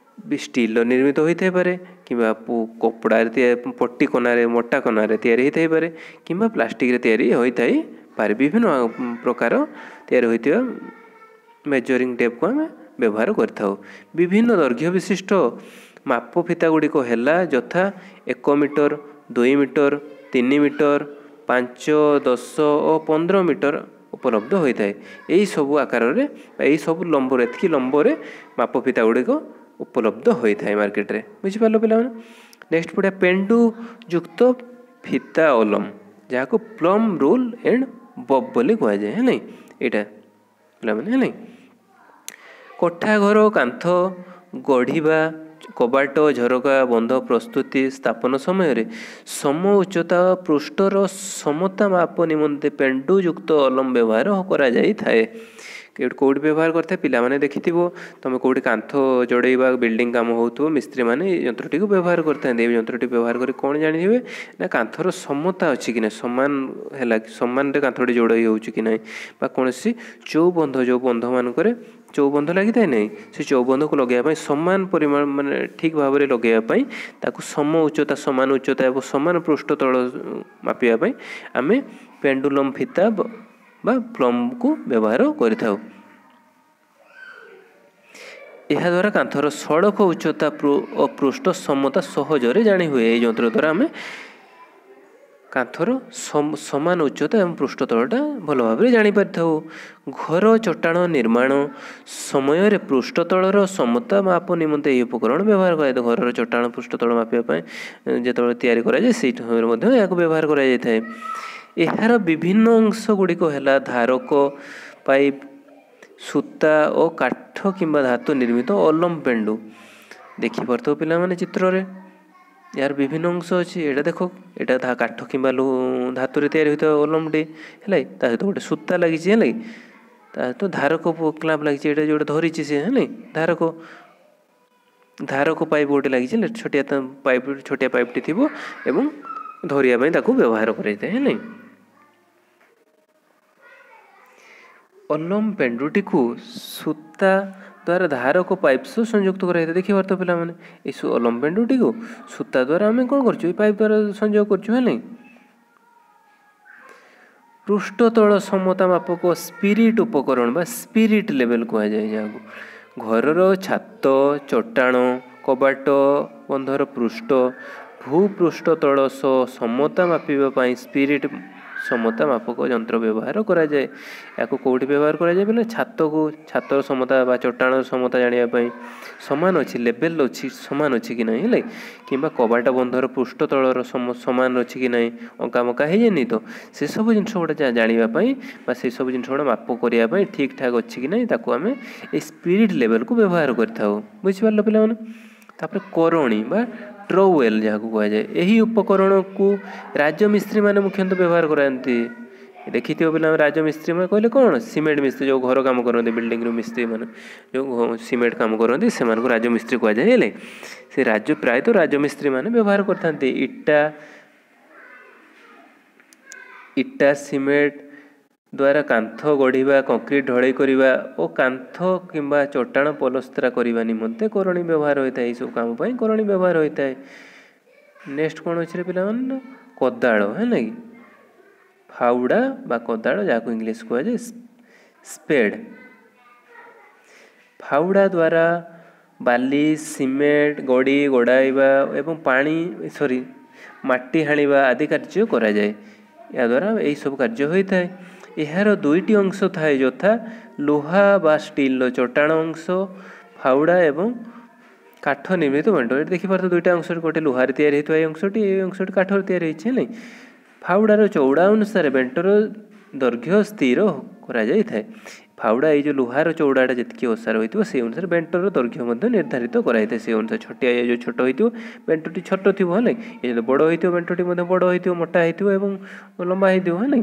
ଷ୍ଟିଲ୍ର ନିର୍ମିତ ହୋଇଥାଇପାରେ କିମ୍ବା କପଡ଼ାରେ, ପଟି କନାରେ, ମୋଟା କନାରେ ତିଆରି ହୋଇଥାଇପାରେ କିମ୍ବା ପ୍ଲାଷ୍ଟିକ୍ରେ ତିଆରି ହୋଇଥାଇପାରେ। ବିଭିନ୍ନ ପ୍ରକାର ତିଆରି ହୋଇଥିବା ମେଜରିଂ ଟେପ୍କୁ ଆମେ ବ୍ୟବହାର କରିଥାଉ। ବିଭିନ୍ନ ଦୈର୍ଘ୍ୟ ବିଶିଷ୍ଟ ମାପ ଫିତା ଗୁଡ଼ିକ ହେଲା ଯଥା 1 ମିଟର, 2 ମିଟର, 3 ମିଟର, 5, 10 ଓ 15 ମିଟର ଉପଲବ୍ଧ ହୋଇଥାଏ। ଏହିସବୁ ଆକାରରେ ବା ଏହିସବୁ ଲମ୍ବରେ, ଏତିକି ଲମ୍ବରେ ମାପ ଫିତା ଗୁଡ଼ିକ ଉପଲବ୍ଧ ହୋଇଥାଏ ମାର୍କେଟରେ। ବୁଝିପାରିଲ ପିଲାମାନେ? ନେକ୍ସଟ ପଢ଼ିବା ପେଣ୍ଡୁ ଯୁକ୍ତ ଫିତା ଅଲମ, ଯାହାକୁ ପ୍ଲମ୍ ରୁଲ୍ ଆଣ୍ଡ ବବ୍ ବୋଲି କୁହାଯାଏ। ହେଲା, ଏଇଟା ପିଲାମାନେ, ହେଲା କୋଠା ଘର କାନ୍ଥ ଗଢ଼ିବା, କବାଟ, ଝରକା ବନ୍ଧ ପ୍ରସ୍ତୁତି ସ୍ଥାପନ ସମୟରେ ସମ ଉଚ୍ଚତା ପୃଷ୍ଠର ସମତା ମାପ ନିମନ୍ତେ ପେଣ୍ଡୁଯୁକ୍ତ ଅଲମ ବ୍ୟବହାର କରାଯାଇଥାଏ। କେଉଁଠି ବ୍ୟବହାର କରିଥାଏ ପିଲାମାନେ ଦେଖିଥିବ, ତୁମେ କେଉଁଠି କାନ୍ଥ ଯୋଡ଼େଇବା, ବିଲ୍ଡିଂ କାମ ହେଉଥିବ, ମିସ୍ତ୍ରୀମାନେ ଏଇ ଯନ୍ତ୍ରଟିକୁ ବ୍ୟବହାର କରିଥାନ୍ତି। ଏଇ ଯନ୍ତ୍ରଟି ବ୍ୟବହାର କରି କ'ଣ ଜାଣିଥିବେ ନା କାନ୍ଥର ସମତା ଅଛି କି ନାହିଁ, ସମାନ ହେଲା ସମାନରେ କାନ୍ଥଟି ଯୋଡ଼େଇ ହେଉଛି କି ନାହିଁ, ବା କୌଣସି ଚଉବନ୍ଧ, ଯେଉଁ ବନ୍ଧମାନଙ୍କରେ ଚଉବନ୍ଧ ଲାଗିଥାଏ ନାହିଁ, ସେ ଚଉବନ୍ଧକୁ ଲଗାଇବା ପାଇଁ ସମାନ ପରିମାଣ ମାନେ ଠିକ୍ ଭାବରେ ଲଗାଇବା ପାଇଁ ତାକୁ ସମ ଉଚ୍ଚତା, ସମାନ ଉଚ୍ଚତା ଏବଂ ସମାନ ପୃଷ୍ଠତଳ ମାପିବା ପାଇଁ ଆମେ ପେଣ୍ଡୁଲମ୍ ଫିତା ବା ପ୍ଲମ୍କୁ ବ୍ୟବହାର କରିଥାଉ। ଏହାଦ୍ୱାରା କାନ୍ଥର ସଡ଼କ ଉଚ୍ଚତା ଓ ପୃଷ୍ଠ ସମତା ସହଜରେ ଜାଣି ହୁଏ। ଏହି ଯନ୍ତ୍ର ଦ୍ୱାରା ଆମେ କାନ୍ଥର ସମାନ ଉଚ୍ଚତା ଏବଂ ପୃଷ୍ଠତଳଟା ଭଲ ଭାବରେ ଜାଣିପାରିଥାଉ। ଘର ଚଟାଣ ନିର୍ମାଣ ସମୟରେ ପୃଷ୍ଠତଳର ସମତା ମାପ ନିମନ୍ତେ ଏହି ଉପକରଣ ବ୍ୟବହାର କରାଯାଇଥାଏ। ଘରର ଚଟାଣ ପୃଷ୍ଠତଳ ମାପିବା ପାଇଁ ଯେତେବେଳେ ତିଆରି କରାଯାଏ, ସେଇ ସମୟରେ ମଧ୍ୟ ଏହାକୁ ବ୍ୟବହାର କରାଯାଇଥାଏ। ଏହାର ବିଭିନ୍ନ ଅଂଶ ଗୁଡ଼ିକ ହେଲା ଧାରକ ପାଇପ୍, ସୂତା ଓ କାଠ କିମ୍ବା ଧାତୁ ନିର୍ମିତ ଅଲମ ପେଣ୍ଡୁ। ଦେଖିପାରୁଥିବ ପିଲାମାନେ ଚିତ୍ରରେ ଏହାର ବିଭିନ୍ନ ଅଂଶ ଅଛି। ଏଇଟା ଦେଖ, ଏଇଟା କାଠ କିମ୍ବା ଧାତୁରେ ତିଆରି ହୋଇଥିବା ଅଲମଟି ହେଲା, ତା ସହିତ ଗୋଟେ ସୂତା ଲାଗିଛି ହେଲା, ତା ସହିତ ଧାରକ କ୍ଲାମ୍ପ ଲାଗିଛି, ଏଇଟା ଯେଉଁଟା ଧରିଛି ସେ ହେଲା ଧାରକ, ଧାରକ ପାଇପ୍ ଗୋଟେ ଲାଗିଛି, ଛୋଟିଆ ପାଇପ୍, ଛୋଟିଆ ପାଇପ୍ଟି ଥିବ ଏବଂ ଧରିବା ପାଇଁ ତାକୁ ବ୍ୟବହାର କରାଯାଇଥାଏ ହେଲା। ଅଲମ ପେଣ୍ଡୁଟିକୁ ସୂତା ଦ୍ୱାରା ଧାରକ ପାଇପ୍ ସହ ସଂଯୁକ୍ତ କରାଯାଇଥାଏ। ଦେଖିପାରୁଥିବ ପିଲାମାନେ, ଏଇ ଅଲମ ପେଣ୍ଡୁଟିକୁ ସୂତା ଦ୍ୱାରା ଆମେ କ'ଣ କରୁଛୁ? ଏଇ ପାଇପ୍ ଦ୍ୱାରା ସଂଯୋଗ କରୁଛୁ ହେଲା। ପୃଷ୍ଠତଳ ସମତା ମାପକ ସ୍ପିରିଟ୍ ଉପକରଣ ବା ସ୍ପିରିଟ୍ ଲେଭେଲ୍ କୁହାଯାଏ ଯାହାକୁ। ଘରର ଛାତ, ଚଟାଣ, କବାଟ ବନ୍ଧର ପୃଷ୍ଠ, ଭୂପୃଷ୍ଠତଳ ସହ ସମତା ମାପିବା ପାଇଁ ସ୍ପିରିଟ୍ ସମତା ମାପକ ଯନ୍ତ୍ର ବ୍ୟବହାର କରାଯାଏ। ଏହାକୁ କେଉଁଠି ବ୍ୟବହାର କରାଯାଏ ବୋଲେ ଛାତକୁ, ଛାତର ସମତା ବା ଚଟାଣର ସମତା ଜାଣିବା ପାଇଁ, ସମାନ ଅଛି, ଲେଭେଲ୍ ଅଛି, ସମାନ ଅଛି କି ନାହିଁ ହେଲା, କିମ୍ବା କବାଟ ବନ୍ଧର ପୃଷ୍ଠତଳର ସମାନ ଅଛି କି ନାହିଁ, ଅଙ୍କା ମଙ୍କା ହେଇଯାଇନି ତ, ସେସବୁ ଜିନିଷ ଗୁଡ଼ା ଜାଣିବା ପାଇଁ ବା ସେସବୁ ଜିନିଷ ଗୁଡ଼ା ମାପ କରିବା ପାଇଁ ଠିକ୍ ଠାକ୍ ଅଛି କି ନାହିଁ, ତାକୁ ଆମେ ଏଇ ସ୍ପିରିଟ୍ ଲେଭେଲ୍କୁ ବ୍ୟବହାର କରିଥାଉ। ବୁଝିପାରିଲ ପିଲାମାନେ? ତାପରେ କରଣୀ ବା ଟ୍ରୋୱେଲ୍ ଯାହାକୁ କୁହାଯାଏ, ଏହି ଉପକରଣକୁ ରାଜମିସ୍ତ୍ରୀମାନେ ମୁଖ୍ୟତଃ ବ୍ୟବହାର କରନ୍ତି। ଦେଖିଥିବ ପିଲାମାନେ, ରାଜମିସ୍ତ୍ରୀ ମାନେ କହିଲେ କ'ଣ? ସିମେଣ୍ଟ ମିସ୍ତ୍ରୀ, ଯେଉଁ ଘର କାମ କରନ୍ତି, ବିଲ୍ଡିଂର ମିସ୍ତ୍ରୀମାନେ ଯେଉଁ ସିମେଣ୍ଟ କାମ କରନ୍ତି, ସେମାନଙ୍କୁ ରାଜମିସ୍ତ୍ରୀ କୁହାଯାଏ। ହେଲେ ସେ ରାଜ ପ୍ରାୟତଃ ରାଜମିସ୍ତ୍ରୀମାନେ ବ୍ୟବହାର କରିଥାନ୍ତି। ଇଟା ସିମେଣ୍ଟ ଦ୍ୱାରା କାନ୍ଥ ଗଢ଼ିବା, କଂକ୍ରିଟ ଢଳେଇ କରିବା ଓ କାନ୍ଥ କିମ୍ବା ଚଟାଣ ପଲସ୍ତରା କରିବା ନିମନ୍ତେ କରଣୀ ବ୍ୟବହାର ହୋଇଥାଏ। ଏହିସବୁ କାମ ପାଇଁ କରଣୀ ବ୍ୟବହାର ହୋଇଥାଏ। ନେକ୍ସଟ କ'ଣ ଅଛି ରେ ପିଲାମାନେ? କୋଦାଳ ହେଲା କି, ଫାଉଡ଼ା ବା କୋଦାଳ ଯାହାକୁ ଇଂଲିଶ କୁହାଯାଏ ସ୍ପେଡ୍। ଫାଉଡ଼ା ଦ୍ୱାରା ବାଲି, ସିମେଣ୍ଟ, ଗଡ଼ି ଗଡ଼ାଇବା ଏବଂ ପାଣି ସରି ମାଟି ହାଣିବା ଆଦି କାର୍ଯ୍ୟ କରାଯାଏ। ଏହାଦ୍ୱାରା ଏହିସବୁ କାର୍ଯ୍ୟ ହୋଇଥାଏ। ଏହାର ଦୁଇଟି ଅଂଶ ଥାଏ, ଯଥା ଲୁହା ବା ଷ୍ଟିଲର ଚଟାଣ ଅଂଶ ଫାଉଡ଼ା ଏବଂ କାଠ ନିର୍ମିତ ବେଣ୍ଟ। ଏଠି ଦେଖିପାରୁଥିବ ଦୁଇଟା ଅଂଶ, ଗୋଟେ ଲୁହାରେ ତିଆରି ହେଇଥିବା ଏଇ ଅଂଶଟି, ଏଇ ଅଂଶଟି କାଠରେ ତିଆରି ହେଇଛି ହେଲା। ଫାଉଡ଼ାର ଚଉଡ଼ା ଅନୁସାରେ ବେଣ୍ଟର ଦୈର୍ଘ୍ୟ ସ୍ଥିର କରାଯାଇଥାଏ। ଫାଉଡ଼ା ଏଇ ଯେଉଁ ଲୁହାର ଚଉଡ଼ାଟା ଯେତିକି ଓସାର ହୋଇଥିବ, ସେଇ ଅନୁସାରେ ବେଣ୍ଟର ଦୈର୍ଘ୍ୟ ମଧ୍ୟ ନିର୍ଦ୍ଧାରିତ କରାଯାଇଥାଏ। ସେଇ ଅନୁସାରେ ଛୋଟିଆ ଯେଉଁ ଛୋଟ ହୋଇଥିବ ବେଣ୍ଟଟି ଛୋଟ ଥିବ ହେଲା, ଏ ଯଦି ବଡ଼ ହୋଇଥିବ ବେଣ୍ଟଟି ମଧ୍ୟ ବଡ଼ ହୋଇଥିବ, ମୋଟା ହେଇଥିବ ଏବଂ ଲମ୍ବା ହେଇଥିବ ହେଲା।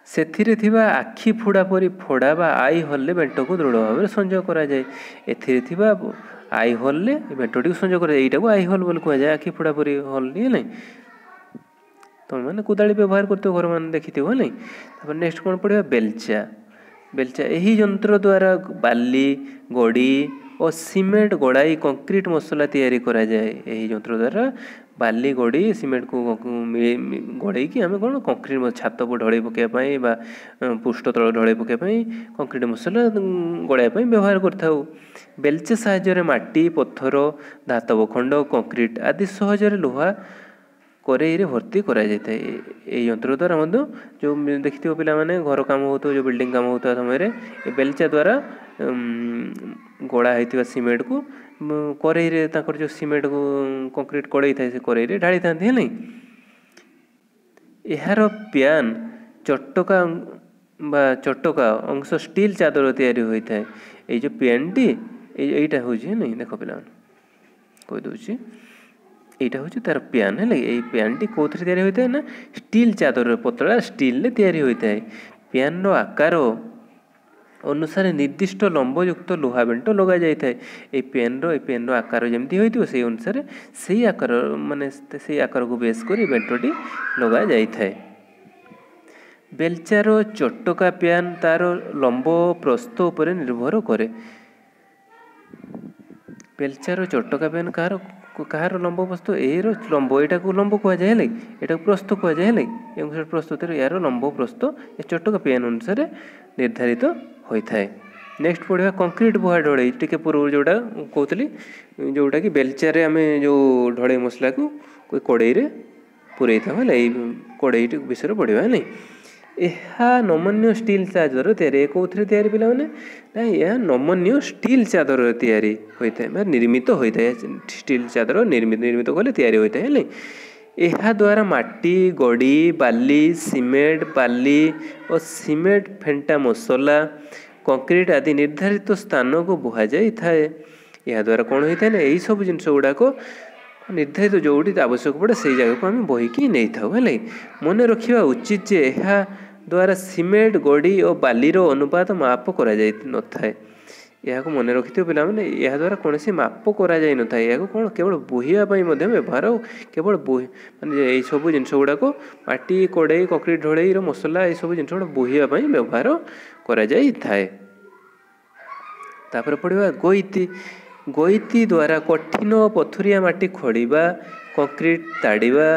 ସେଥିରେ ଥିବା ଆଖି ଫୋଡ଼ା ପରି ଫୋଡ଼ା ବା I ହଲ୍ରେ ବେଣ୍ଟକୁ ଦୃଢ଼ ଭାବରେ ସଂଯୋଗ କରାଯାଏ। ଏଥିରେ ଥିବା I ହଲ୍ରେ ବେଣ୍ଟଟିକୁ ସଂଯୋଗ କରାଯାଏ। ଏଇଟାକୁ I ହଲ୍ ବୋଲି କୁହାଯାଏ, ଆଖି ଫୋଡ଼ା ପରି ହଲ୍ ହେଲା। ତୁମେମାନେ କୋଦାଳି ବ୍ୟବହାର କରୁଥିବ, ଘରମାନେ ଦେଖିଥିବ ନାଇଁ? ତାପରେ ନେକ୍ସଟ କ'ଣ ପଢ଼ିବା? ବେଲଚା। ବେଲଚା ଏହି ଯନ୍ତ୍ର ଦ୍ୱାରା ବାଲି, ଗଡ଼ି ଓ ସିମେଣ୍ଟ ଗଡ଼ାଇ କଂକ୍ରିଟ ମସଲା ତିଆରି କରାଯାଏ। ଏହି ଯନ୍ତ୍ର ଦ୍ୱାରା ବାଲି, ଗଡ଼ି, ସିମେଣ୍ଟକୁ ଗଡ଼େଇକି ଆମେ କ'ଣ କଂକ୍ରିଟ ଛାତ ଢଳେଇ ପକାଇବା ପାଇଁ ବା ପୃଷ୍ଠତଳ ଢଳେଇ ପକାଇବା ପାଇଁ, କଂକ୍ରିଟ ମସଲା ଗଳାଇବା ପାଇଁ ବ୍ୟବହାର କରିଥାଉ। ବେଲଚା ସାହାଯ୍ୟରେ ମାଟି, ପଥର, ଧାତବ ଖଣ୍ଡ, କଂକ୍ରିଟ ଆଦି ସହଜରେ ଲୁହା କରେଇରେ ଭର୍ତ୍ତି କରାଯାଇଥାଏ। ଏଇ ଯନ୍ତ୍ର ଦ୍ୱାରା ମଧ୍ୟ ଯେଉଁ ଦେଖିଥିବ ପିଲାମାନେ, ଘର କାମ ହେଉଥିବ, ଯେଉଁ ବିଲ୍ଡିଂ କାମ ହେଉଥିବା ସମୟରେ ଏ ବେଲଚା ଦ୍ୱାରା ଗଳା ହେଇଥିବା ସିମେଣ୍ଟକୁ କରେଇରେ, ତାଙ୍କର ଯେଉଁ ସିମେଣ୍ଟକୁ କଂକ୍ରିଟ କଡ଼େଇ ଥାଏ, ସେ କରେଇରେ ଢାଳିଥାନ୍ତି ହେଲା। ଏହାର ପ୍ୟାନ୍ ଚଟକା ବା ଚଟକା ଅଂଶ ଷ୍ଟିଲ୍ ଚାଦର ତିଆରି ହୋଇଥାଏ। ଏଇ ଯେଉଁ ପ୍ୟାନ୍ଟି ଏଇଟା ହେଉଛି ନାଇଁ, ଦେଖ ପିଲାମାନେ କହିଦେଉଛି, ଏଇଟା ହେଉଛି ତାର ପ୍ୟାନ୍। ହେଲା, ଏଇ ପ୍ୟାନ୍ଟି କେଉଁଥିରେ ତିଆରି ହୋଇଥାଏ ନା ଷ୍ଟିଲ୍ ଚାଦରରେ, ପତଳା ଷ୍ଟିଲ୍ରେ ତିଆରି ହୋଇଥାଏ। ପ୍ୟାନ୍ର ଆକାର ଅନୁସାରେ ନିର୍ଦ୍ଦିଷ୍ଟ ଲମ୍ବଯୁକ୍ତ ଲୁହା ବେଣ୍ଟ ଲଗାଯାଇଥାଏ। ଏଇ ପେନ୍ର ଆକାର ଯେମିତି ହୋଇଥିବ ସେଇ ଅନୁସାରେ ସେଇ ଆକାର ମାନେ ସେଇ ଆକାରକୁ ବେସ୍ କରି ବେଣ୍ଟଟି ଲଗାଯାଇଥାଏ। ବେଲଚାର ଚଟକା ପ୍ୟାନ୍ ତାର ଲମ୍ବ ପ୍ରସ୍ଥ ଉପରେ ନିର୍ଭର କରେ। ବେଲଚାର ଚଟକା ପ୍ୟାନ୍ କାହାର ଲମ୍ବ ପ୍ରସ୍ଥ? ଏର ଲମ୍ବ, ଏଇଟାକୁ ଲମ୍ବ କୁହାଯାଏ, ହେଲା, ଏଇଟାକୁ ପ୍ରସ୍ଥ କୁହାଯାଏ, ହେଲା, ଏବଂ ସେ ପ୍ରସ୍ତୁତିରେ ଏହାର ଲମ୍ବ ପ୍ରସ୍ଥ ଏ ଚଟକା ପ୍ୟାନ୍ ଅନୁସାରେ ନିର୍ଦ୍ଧାରିତ ହୋଇଥାଏ। ନେକ୍ସଟ ପଢ଼ିବା କଂକ୍ରିଟ ବୁହା ଢଳେଇ। ଟିକେ ପୂର୍ବରୁ ଯେଉଁଟା କହୁଥିଲି, ଯେଉଁଟାକି ବେଲଚାରେ ଆମେ ଯେଉଁ ଢଳେଇ ମସଲାକୁ କଡ଼େଇରେ ପୂରେଇଥାଉ, ହେଲା, ଏଇ କଡ଼େଇ ବିଷୟରେ ପଢ଼ିବା ନାଇଁ। ଏହା ନମନୀୟ ଷ୍ଟିଲ୍ ଚାଦର ତିଆରି। କେଉଁଥିରେ ତିଆରି ପିଲାମାନେ? ନା ଏହା ନମନୀୟ ଷ୍ଟିଲ୍ ଚାଦରରେ ତିଆରି ହୋଇଥାଏ ବା ନିର୍ମିତ ହୋଇଥାଏ। ଷ୍ଟିଲ୍ ଚାଦର ନିର୍ମିତ କଲେ ତିଆରି ହୋଇଥାଏ। ହେଲା, ଏହାଦ୍ୱାରା ମାଟି, ଗଡ଼ି, ବାଲି, ସିମେଣ୍ଟ, ବାଲି ଓ ସିମେଣ୍ଟ ଫେଣ୍ଟା ମସଲା, କଂକ୍ରିଟ ଆଦି ନିର୍ଦ୍ଧାରିତ ସ୍ଥାନକୁ ବୁହାଯାଇଥାଏ। ଏହାଦ୍ୱାରା କ'ଣ ହୋଇଥାଏ ନା ଏହିସବୁ ଜିନିଷ ଗୁଡ଼ାକ ନିର୍ଦ୍ଧାରିତ ଯେଉଁଠି ଆବଶ୍ୟକ ପଡ଼େ ସେଇ ଜାଗାକୁ ଆମେ ବୋହିକି ନେଇଥାଉ। ହେଲା, ମନେ ରଖିବା ଉଚିତ ଯେ ଏହା ଦ୍ୱାରା ସିମେଣ୍ଟ, ଗଡ଼ି ଓ ବାଲିର ଅନୁପାତ ମାପ କରାଯାଇ ନଥାଏ। ଏହାକୁ ମନେ ରଖିଥିବ ପିଲାମାନେ, ଏହାଦ୍ୱାରା କୌଣସି ମାପ କରାଯାଇନଥାଏ। ଏହାକୁ କ'ଣ କେବଳ ବୋହିବା ପାଇଁ ମଧ୍ୟ ବ୍ୟବହାର, କେବଳ ବୋହି ମାନେ ଏଇସବୁ ଜିନିଷ ଗୁଡ଼ାକ ମାଟି, କଡ଼େଇ, କଂକ୍ରିଟ ଢଳେଇର ମସଲା, ଏସବୁ ଜିନିଷ ଗୁଡ଼ା ବୋହିବା ପାଇଁ ବ୍ୟବହାର କରାଯାଇଥାଏ। ତାପରେ ପଢ଼ିବା ଗୋଇତି। ଗୋଇତି ଦ୍ୱାରା କଠିନ ପଥୁରିଆ ମାଟି ଖୋଳିବା, କଂକ୍ରିଟ ତାଡ଼ିବା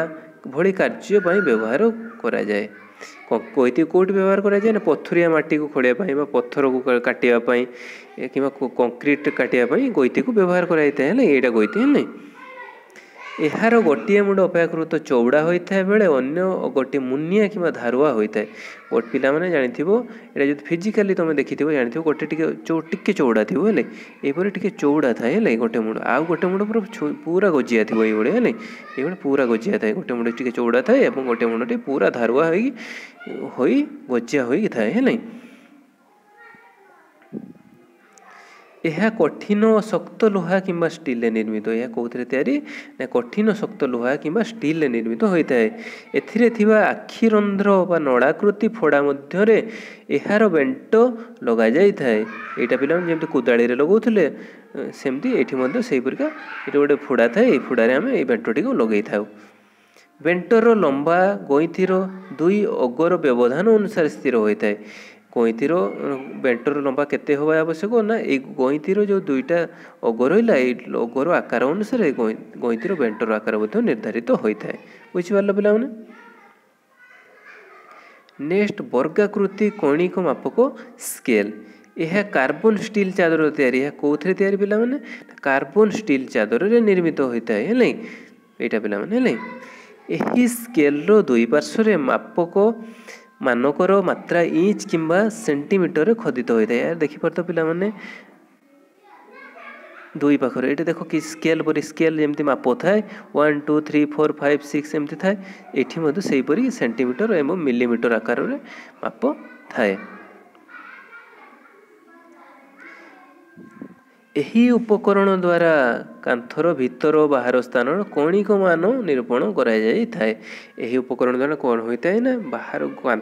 ଭଳି କାର୍ଯ୍ୟ ପାଇଁ ବ୍ୟବହାର କରାଯାଏ। ଗୋଇତି କେଉଁଠି ବ୍ୟବହାର କରାଯାଏ ନା ପଥୁରିଆ ମାଟିକୁ ଖୋଳିବା ପାଇଁ ବା ପଥରକୁ କାଟିବା ପାଇଁ କିମ୍ବା କଂକ୍ରିଟ କାଟିବା ପାଇଁ ଗୋଇତିକୁ ବ୍ୟବହାର କରାଯାଇଥାଏ। ହେଲା, ଏଇଟା ଗୋଇତି। ହେଲା, ଏହାର ଗୋଟିଏ ମୁଣ୍ଡ ଅପେକ୍ଷାକୃତ ଚଉଡ଼ା ହୋଇଥାଏ ବେଳେ ଅନ୍ୟ ଗୋଟିଏ ମୁନିଆ କିମ୍ବା ଧାରୁଆ ହୋଇଥାଏ। ପିଲାମାନେ ଜାଣିଥିବ, ଏଇଟା ଯଦି ଫିଜିକାଲି ତୁମେ ଦେଖିଥିବ ଜାଣିଥିବ, ଗୋଟେ ଟିକେ ଚଉଡ଼ା ଥିବ, ହେଲେ ଏଇପରି ଟିକେ ଚଉଡ଼ା ଥାଏ, ହେଲା ଗୋଟେ ମୁଣ୍ଡ, ଆଉ ଗୋଟେ ମୁଣ୍ଡ ପୁରା ଗଜିଆ ଥିବ ଏଇଭଳି। ହେଲା, ଏଇଭଳି ପୁରା ଗଜିଆ ଥାଏ। ଗୋଟେ ମୁଣ୍ଡ ଟିକେ ଚଉଡ଼ା ଥାଏ ଏବଂ ଗୋଟେ ମୁଣ୍ଡଟି ପୁରା ଧାରୁଆ ହୋଇକି ହୋଇ ଗଜିଆ ହୋଇକି ଥାଏ। ହେଲା, ଏହା କଠିନ ଶକ୍ତ ଲୁହା କିମ୍ବା ଷ୍ଟିଲ୍ରେ ନିର୍ମିତ। ଏହା କେଉଁଥିରେ ତିଆରି ନା କଠିନ ଶକ୍ତ ଲୁହା କିମ୍ବା ଷ୍ଟିଲ୍ରେ ନିର୍ମିତ ହୋଇଥାଏ। ଏଥିରେ ଥିବା ଆଖିରନ୍ଧ୍ର ବା ନଳାକୃତି ଫୋଡ଼ା ମଧ୍ୟରେ ଏହାର ବେଣ୍ଟ ଲଗାଯାଇଥାଏ। ଏଇଟା ପିଲାମାନେ ଯେମିତି କୋଦାଳିରେ ଲଗାଉଥିଲେ ସେମିତି ଏଇଠି ମଧ୍ୟ ସେହିପରିକା ଏଠି ଗୋଟେ ଫୋଡ଼ା ଥାଏ, ଏଇ ଫୋଡ଼ାରେ ଆମେ ଏଇ ବେଣ୍ଟଟିକୁ ଲଗାଇଥାଉ। ବେଣ୍ଟର ଲମ୍ବା ଗଇଁଥିର ଦୁଇ ଅଗର ବ୍ୟବଧାନ ଅନୁସାରେ ସ୍ଥିର ହୋଇଥାଏ। ଗଇଁତିର ବେଣ୍ଟର ଲମ୍ବା କେତେ ହେବା ଆବଶ୍ୟକ ନା ଏଇ ଗଇଁତିର ଯେଉଁ ଦୁଇଟା ଅଗ ରହିଲା, ଏଇ ଅଗର ଆକାର ଅନୁସାରେ ଗଇଁତିର ବେଣ୍ଟର ଆକାର ମଧ୍ୟ ନିର୍ଦ୍ଧାରିତ ହୋଇଥାଏ। ବୁଝିପାରିଲ ପିଲାମାନେ? ନେକ୍ସଟ ବର୍ଗାକୃତି କଣିକ ମାପକ ସ୍କେଲ୍। ଏହା କାର୍ବନ ଷ୍ଟିଲ୍ ଚାଦର ତିଆରି। ଏହା କେଉଁଥିରେ ତିଆରି ପିଲାମାନେ? କାର୍ବନ ଷ୍ଟିଲ୍ ଚାଦରରେ ନିର୍ମିତ ହୋଇଥାଏ। ହେଲା, ଏଇଟା ପିଲାମାନେ। ହେଲା, ଏହି ସ୍କେଲ୍ର ଦୁଇ ପାର୍ଶ୍ୱରେ ମାପକ ମାନକର ମାତ୍ରା ଇଞ୍ଚ କିମ୍ବା ସେଣ୍ଟିମିଟରରେ ଖୋଦିତ ହୋଇଥାଏ। ଏହା ଦେଖିପାରୁଥିବ ପିଲାମାନେ, ଦୁଇ ପାଖରେ ଏଇଟା ଦେଖ କି ସ୍କେଲ୍ ପରି, ସ୍କେଲ୍ ଯେମିତି ମାପ ଥାଏ 1 2 3 4 5 6 ଏମିତି ଥାଏ, ଏଠି ମଧ୍ୟ ସେହିପରି ସେଣ୍ଟିମିଟର ଏବଂ ମିଲିମିଟର ଆକାରରେ ମାପ ଥାଏ। ଏହି ଉପକରଣ ଦ୍ୱାରା କାନ୍ଥର ଭିତର ଓ ବାହାର ସ୍ଥାନର କୌଣିକ ମାନ ନିରୂପଣ କରାଯାଇଥାଏ। ଏହି ଉପକରଣ ଦ୍ୱାରା କ'ଣ ହୋଇଥାଏ ନା ବାହାର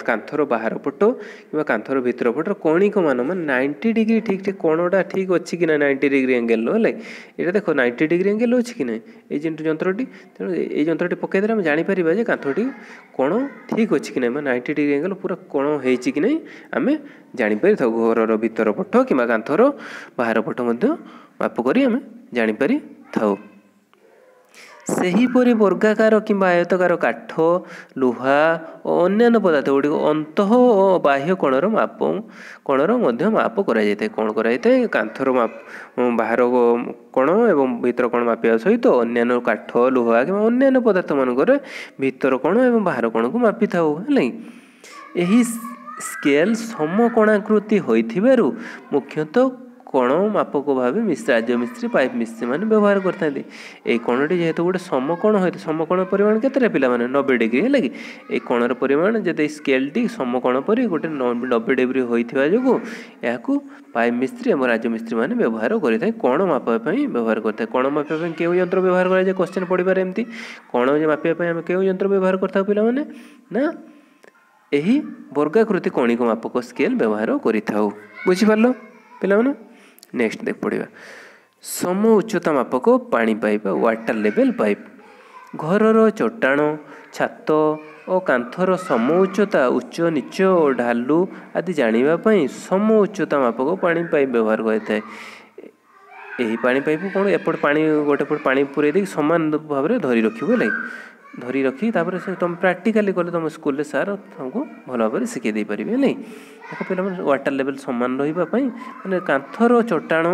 କାନ୍ଥର ବାହାର ପଟ କିମ୍ବା କାନ୍ଥର ଭିତର ପଟର କୌଣିକ ମାନ ମାନେ 90 ଡିଗ୍ରୀ ଠିକ୍ ଠିକ୍ କୋଣଟା ଠିକ୍ ଅଛି କି ନା 90 ଡିଗ୍ରୀ ଆଙ୍ଗେଲର। ହେଲା, ଏଇଟା ଦେଖ 90 ଡିଗ୍ରୀ ଆଙ୍ଗେଲ ଅଛି କି ନାହିଁ ଏଇ ଯେଉଁ ଯନ୍ତ୍ରଟି। ତେଣୁ ଏଇ ଯନ୍ତ୍ରଟି ପକାଇଦେଲେ ଆମେ ଜାଣିପାରିବା ଯେ କାନ୍ଥଟି କୋଣ ଠିକ୍ ଅଛି କି ନାହିଁ, ମାନେ 90 ଡିଗ୍ରୀ ଆଙ୍ଗେଲ ପୁରା କୋଣ ହେଇଛି କି ନାହିଁ ଆମେ ଜାଣିପାରିଥାଉ। ଘରର ଭିତର ପଟ କିମ୍ବା କାନ୍ଥର ବାହାର ପଟ ମଧ୍ୟ ମାପ କରି ଆମେ ଜାଣିପାରିଥାଉ। ସେହିପରି ବର୍ଗାକାର କିମ୍ବା ଆୟତକାର କାଠ, ଲୁହା ଓ ଅନ୍ୟାନ୍ୟ ପଦାର୍ଥ ଗୁଡ଼ିକ ଅନ୍ତଃ ଓ ବାହ୍ୟ କୋଣର ମାପ କୋଣର ମଧ୍ୟ ମାପ କରାଯାଇଥାଏ। କ'ଣ କରାଯାଇଥାଏ? କାନ୍ଥର ମାପ, ବାହାର କୋଣ ଏବଂ ଭିତର କୋଣ ମାପିବା ସହିତ ଅନ୍ୟାନ୍ୟ କାଠ, ଲୁହା କିମ୍ବା ଅନ୍ୟାନ୍ୟ ପଦାର୍ଥ ମାନଙ୍କରେ ଭିତର କୋଣ ଏବଂ ବାହାର କୋଣକୁ ମାପିଥାଉ। ହେଲା, ଏହି ସ୍କେଲ୍ ସମକୋଣାକୃତି ହୋଇଥିବାରୁ ମୁଖ୍ୟତଃ କୋଣ ମାପକ ଭାବେ ରାଜମିସ୍ତ୍ରୀ ପାଇପ୍ ମିସ୍ତ୍ରୀମାନେ ବ୍ୟବହାର କରିଥାନ୍ତି। ଏଇ କୋଣଟି ଯେହେତୁ ଗୋଟେ ସମକୋଣ ହୋଇଥାଏ, ସମକୋଣ ପରିମାଣ କେତେଟା ପିଲାମାନେ 90 ଡିଗ୍ରୀ ହେଲା କି? ଏଇ କୋଣର ପରିମାଣ ଯଦି ଏଇ ସ୍କେଲ୍ଟି ସମକୋଣ ପରି ଗୋଟେ 90 ଡିଗ୍ରୀ ହୋଇଥିବା ଯୋଗୁଁ ଏହାକୁ ପାଇପ୍ ମିସ୍ତ୍ରୀ ଏବଂ ରାଜମିସ୍ତ୍ରୀମାନେ ବ୍ୟବହାର କରିଥାଏ, କୋଣ ମାପିବା ପାଇଁ ବ୍ୟବହାର କରିଥାଏ। କୋଣ ମାପିବା ପାଇଁ କେଉଁ ଯନ୍ତ୍ର ବ୍ୟବହାର କରାଯାଏ? କ୍ୱେଶ୍ଚନ୍ ପଡ଼ିପାରେ ଏମିତି। କୋଣ ମାପିବା ପାଇଁ ଆମେ କେଉଁ ଯନ୍ତ୍ର ବ୍ୟବହାର କରିଥାଉ ପିଲାମାନେ? ନା ଏହି ବର୍ଗାକୃତି କଣିକ ମାପକ ସ୍କେଲ୍ ବ୍ୟବହାର କରିଥାଉ। ବୁଝିପାରିଲ ପିଲାମାନେ? ନେକ୍ସଟ ଦେଖ ପଢ଼ିବା ସମ ଉଚ୍ଚତା ମାପକ ପାଣି ପାଇପ୍ ବା ୱାଟର ଲେଭେଲ୍ ପାଇପ୍। ଘରର ଚଟାଣ, ଛାତ ଓ କାନ୍ଥର ସମ ଉଚ୍ଚତା, ଉଚ୍ଚ ନିଚ ଓ ଢାଲୁ ଆଦି ଜାଣିବା ପାଇଁ ସମ ଉଚ୍ଚତା ମାପକ ପାଣି ପାଇପ୍ ବ୍ୟବହାର କରିଥାଏ। ଏହି ପାଣି ପାଇପ୍ କ'ଣ ଏପଟେ ପାଣି ଗୋଟେ ପଟେ ପାଣି ପୂରେଇ ଦେଇକି ସମାନ ଭାବରେ ଧରି ରଖିବୁ, ହେଲା, ଧରି ରଖି ତାପରେ ସେ ତୁମେ ପ୍ରାକ୍ଟିକାଲି କଲେ ତୁମ ସ୍କୁଲରେ ସାର୍ ତୁମକୁ ଭଲ ଭାବରେ ଶିଖେଇ ଦେଇପାରିବେ। ନାଇଁ ଦେଖ ପିଲାମାନେ, ୱାଟର ଲେଭେଲ୍ ସମାନ ରହିବା ପାଇଁ ମାନେ କାନ୍ଥର ଚଟାଣ,